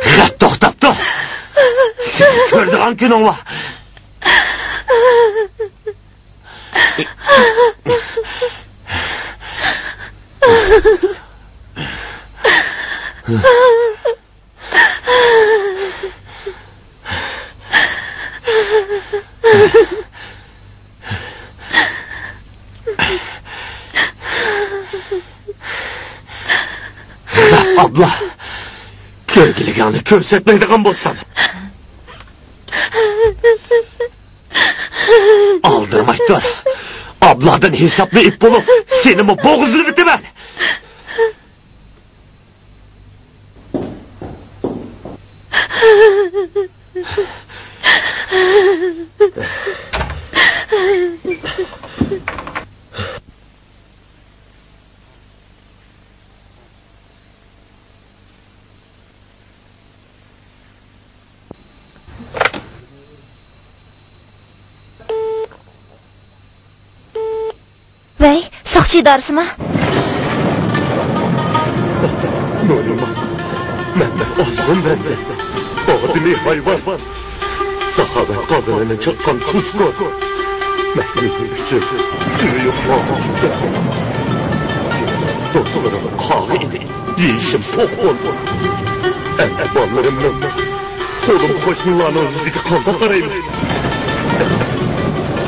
غەپ توختاپتۇ. سېنى كۆرىدىغان كۈنۈڭ بار. ئابلا، كۆرگۈلۈكۈڭنى كۆرسەتمەيدىغان بولسام. ئالدىرىماي تۇر. ئابلادىن ھېسابنى ئېلىپ بولۇپ، سېنىمۇ بوغۇزلىۋېتىمەن. ۋەي، ساقچى ئىدارىسىما؟ نۇرىمان، مەن ئازغۇن بەندە، ئادىمىي ھايۋان. ساخاۋەت قازىنىنى چاققان تۇزكور. مەن ئۆزۈم ئۈچۈن ئۆيۈم ئاغۇچ. دوستلىرىم قاغا ئىدى. يېيىشىم توق بولدى. ئەمدى بالىلىرىمنىڭ، قولۇم قوشنىلارنىڭ يۈزىگە قانداق قارايمەن؟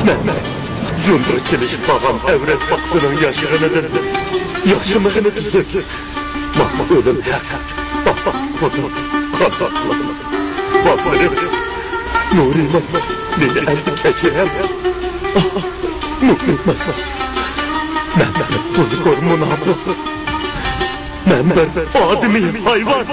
مەن، مەن جۇندىغا چېلىشىپ قالغان ئەۋرەز باققۇچىنىڭ ياشىغىنىدىن ياشىمىغىنى تۈزۈك. ماڭا ئۆلۈم ھەق. قانداق قىلىمەن؟ بالىلىرىم، نۇرىمان، مېنى ئەمدى كەچۈرەم. نۇرىمان، مەن بىر تۇزكور مۇناپىق. مەن بىر ئادىمىي ھايۋان.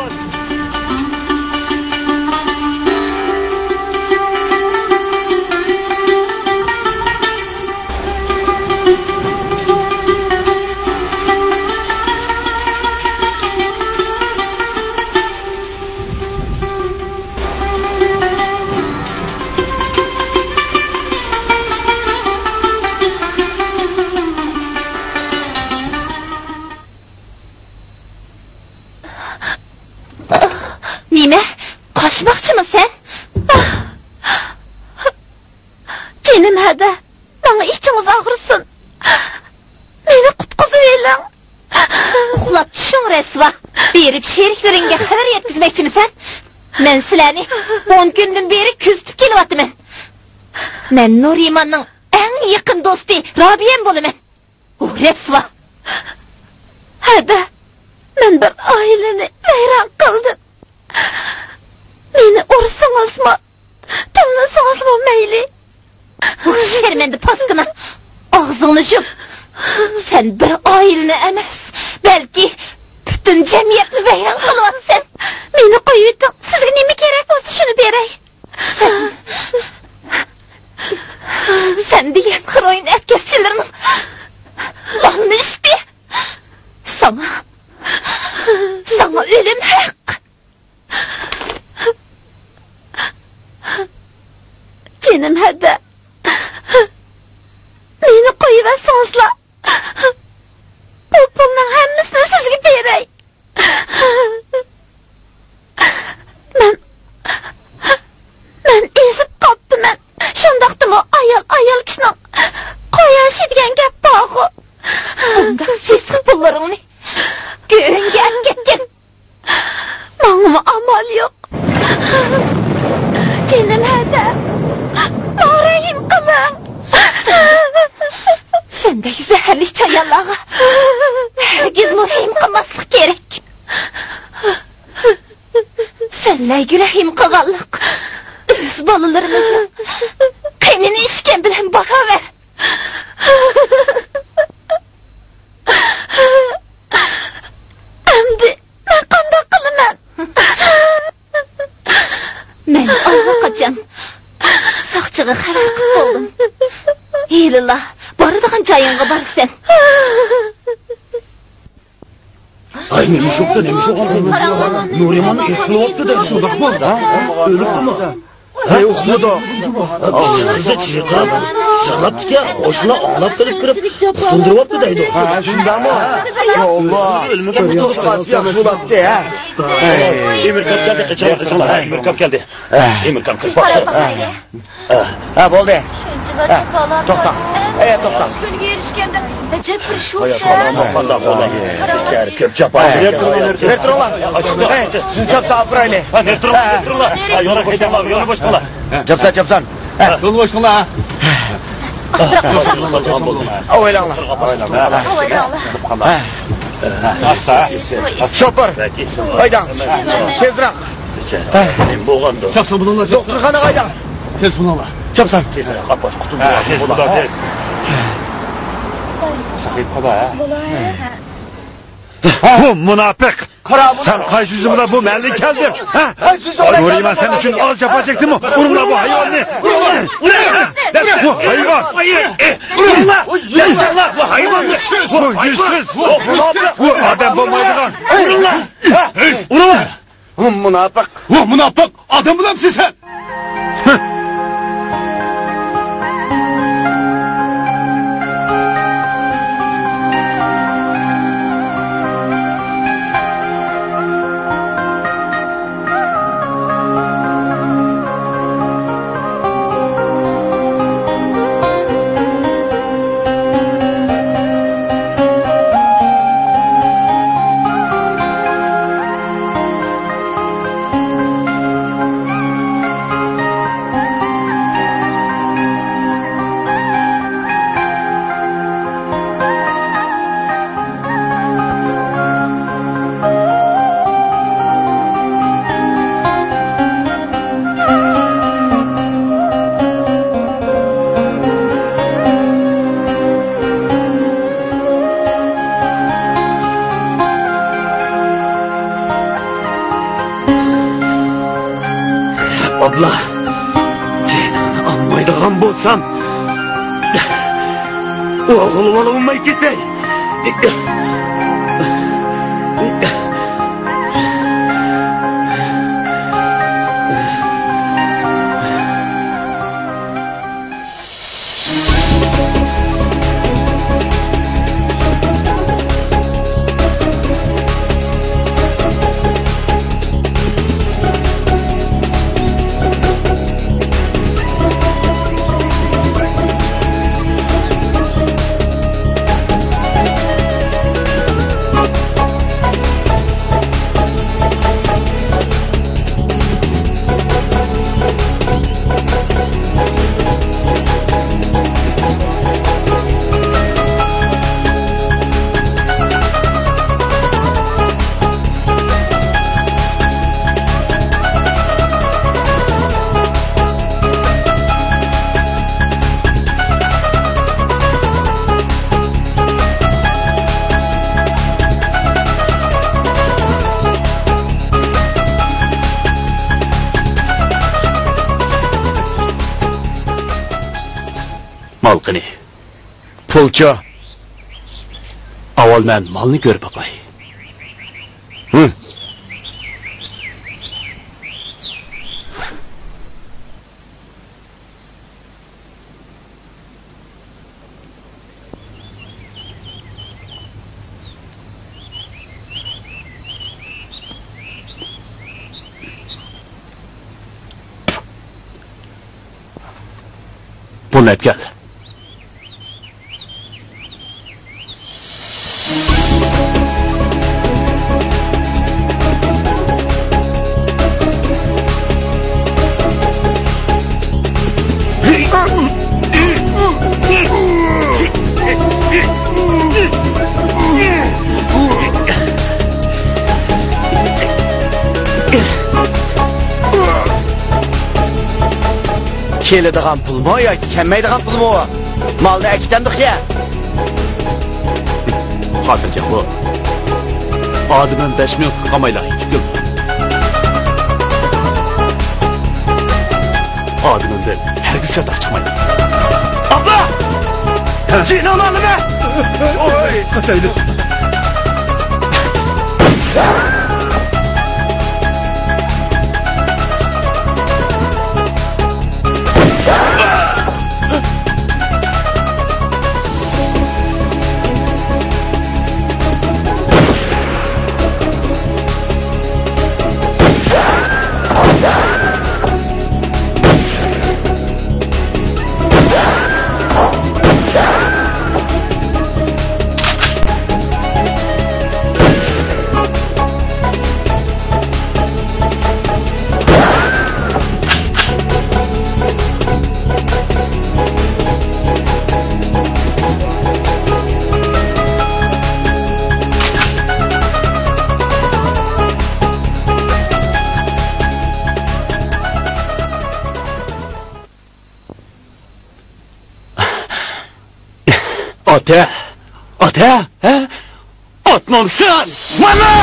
نېمە؟ قاچماقچىمۇ سەن؟ جېنىم ھەدە، ماڭا ئىچىڭىز ئاغرىسۇن. مېنى قۇتقۇزۇۋېلىڭ. ئۇخلاپ چۈشۈڭ، رەسۋا. بېرىپ شېرىكلىرىڭگە خەۋەر يەتكۈزمەكچىمىسەن؟ مەن سىلەرنى ئون كۈندىن بېرى كۆزىتىپ كېلىۋاتىمەن. مەن نۇرىماننىڭ ئەڭ يېقىن دوستى رابىيەم بولىمەن. ئۇ رەسۋا! ھەدە، مەن بىر ئائىلىنى ۋەيران قىلدىم. مېنى ئۇرسىڭىزمۇ، تىللىسىڭىزمۇ مەيلى. ئۇ شەرمەندە پاسكىنا! ئاغزىڭنى يۇم! سەن بىر ئائىلىنى ئەمەس، بەلكى پۈتۈن جەمئىيەتنى ۋەيران قىلىۋاتىسەن. مېنى قويۇۋېتىڭ، سىزگە نېمە كېرەك بولسا، شۇنى بېرەي. سەن، سەن دېگەن خىروئىن ئەتكەسچىلىرىنىڭ لالما ئىتى. ساڭا، ساڭا ئۆلۈم ھەق. جېنىم ھەدە، مېنى قويۇۋەتسىڭىزلا، بۇ پۇلنىڭ ھەممىسىنى سىزگە بېرەي. مەن، مەن ئېزىپ قاپتىمەن. شۇنداقتىمۇ ئايال، ئايال كىشىنىڭ قوياشى دېگەن گەپ بارغۇ. ئۇنداق سېسىق پۇللىرىڭنى گۆرۈڭگە ئەكەتكىن. ماڭىمۇ ئامال يوق. جېنىم ھەدە، ماڭا رەھىم قىلىڭ. سەندەك زەھەرلىك چايانلارغا ھەرگىزمۇ رەھىم قىلماسلىق كېرەك. سەنلەرگە رەھىم قىلغانلىق ئۆز بالىلىرىمىزنىڭ قېنىنى ئىچكەن بىلەن باراۋەر. ئەمدى مەن قانداق قىلىمەن؟ مەن ئاللىقاچان ساقچىغا خەۋەر قىلىپ بولدۇم. ھېلىلا بارىدىغان جايىڭغا بارىسەن. ئاي، نېمە شوپتۇ، نېمە شوغان؟ نۇرىمان ئېسىلىۋاپتۇ-دە، شۇنداق بولدى. ئۆلۈپتۇمۇ؟ ھەي، ئۇقمىدۇق. قىزى چىرقىراپ يىغلاپتىكەن، قوشنىلار ئاڭلاپ قېلىپ كىرىپ، قۇتۇلدۇرۇۋاپتۇ دەيدۇ. ھە، شۇنداقمۇ؟ يا ئاللا. ئۆلۈمگە قۇتۇلدۇرۇپ ياخشى بولاتتى، ھە. ئەمىركام كەلدى، قېچىڭلار، قېچىڭلار. ھە، ئەمىركام كەلدى. ئەمىركام كىرىپ باقسا. ھە، بولدى. ھە، توختا. ئەي، توختا. كۈنگە ئېرىشكەندە ئەجەب بىر شۇ. قانداق بولدى؟ ئىچەرى كۆپ جاپا. نېرى تۇرۇڭلار، نېرى تۇرۇڭلار. ئەي، سىزنى چاپسان ئاپىرايلى. ھە، نېرى تۇرۇڭلار، نېرى تۇرۇڭلار. ھە، يولنى بوشاڭلار، يولنى بوشاڭلار. چاپسان، چاپسان. ھە. يولنى بوشاڭلار. ئاستىراق. ئاۋايلاڭلار. ئاۋايلاڭلار. ھە. شوپۇر، ھەيدەڭ، تېزرەك. نېمە بولغاندۇ؟ چاپسان بۇلۇڭلار، چاپسان. دوختۇرخانىغا ھەيدەڭ. تېز بۇلۇڭلار. چاپسان. تېزرەك، ئاپاس، قۇتۇلدۇرۇۋالغىن، تېز بۇلۇڭلار، تېز. ساقىيىپ قالا، ھە؟ بۇ مۇناپىق! سەن قايسى يۈزۈڭ بىلەن بۇ مەھەللىگە كەلدىڭ، ھە؟ نۇرىمان سەن ئۈچۈن ئاز جاپا چەكتىمۇ؟ ئۇرۇڭلار بۇ ھايۋاننى! ئۇرۇڭلار! بۇ ھايۋان! ئۇرۇڭلار! بۇ يۈزسىز! بۇ ئادەم بولمايدىغان! ئۇرۇڭلار! ئۇرۇڭلار! مۇناپىق! ۋاھ، مۇناپىق! ئادەم بولامسەن سەن؟ ئابلا، جېنىڭنى ئالمايدىغان بولسام، ئوغۇل بولالماي كېتەي. مال قېنى؟ پۇلچۇ؟ ئاۋۋال مەن مالنى كۆرۈپ باقاي. ھە. بۇنى ئەپ كەل. كېلىدىغان پۇلمۇ ياكى كەلمەيدىغان پۇلمۇ؟ مالنى ئەكېتەمدۇق يا؟ خاتىرجەم بول. ئادىمىم بەش مىنۇتقا قالمايلا يېتىپ كېلىدۇ. ئادىمىمدىن ھەرگىز چاتاق چىقمايدۇ. ئابلا! جېنىڭنى ئالىمەن! ئوي! قاچايلى! ئاتا! ئاتا! ھە؟ ئاتمامسەن! مانا!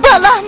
بالام!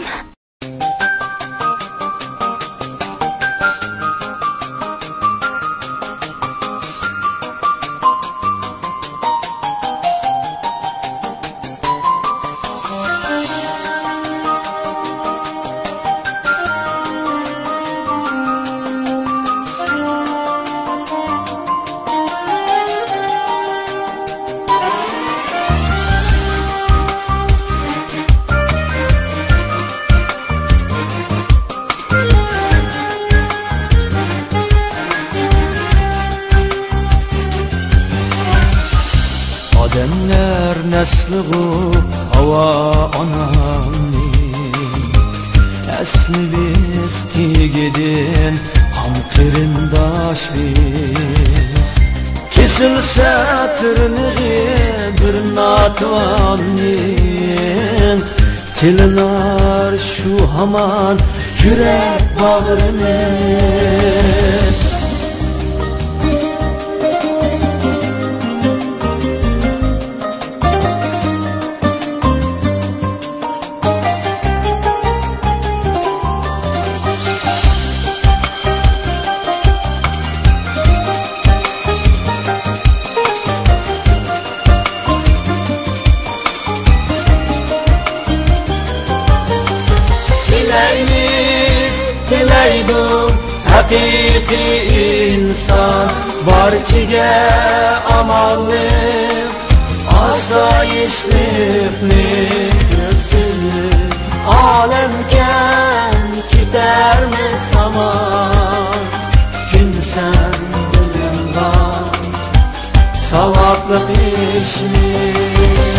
ئادەملەر نەسلىغۇ ھاۋا ئانامنى، ئەسلى بىز تېگىدىن قان قېرىنداش بىز. كېسىلسە تىرنىقى بىر ناتىۋاننىڭ، تىلىنار شۇ ھامان يۈرەك باغرىمىز. تىلەيمىز، تىلەيدۇ ھەقىقىي ئىنسان، بارچىگە ئامانلىق، ئاسايىشلىقنى، ئالەم كەڭ كېتەرمىز ھامان، كۈن سەن بىلىنغان ساۋابلىق ئىشنى.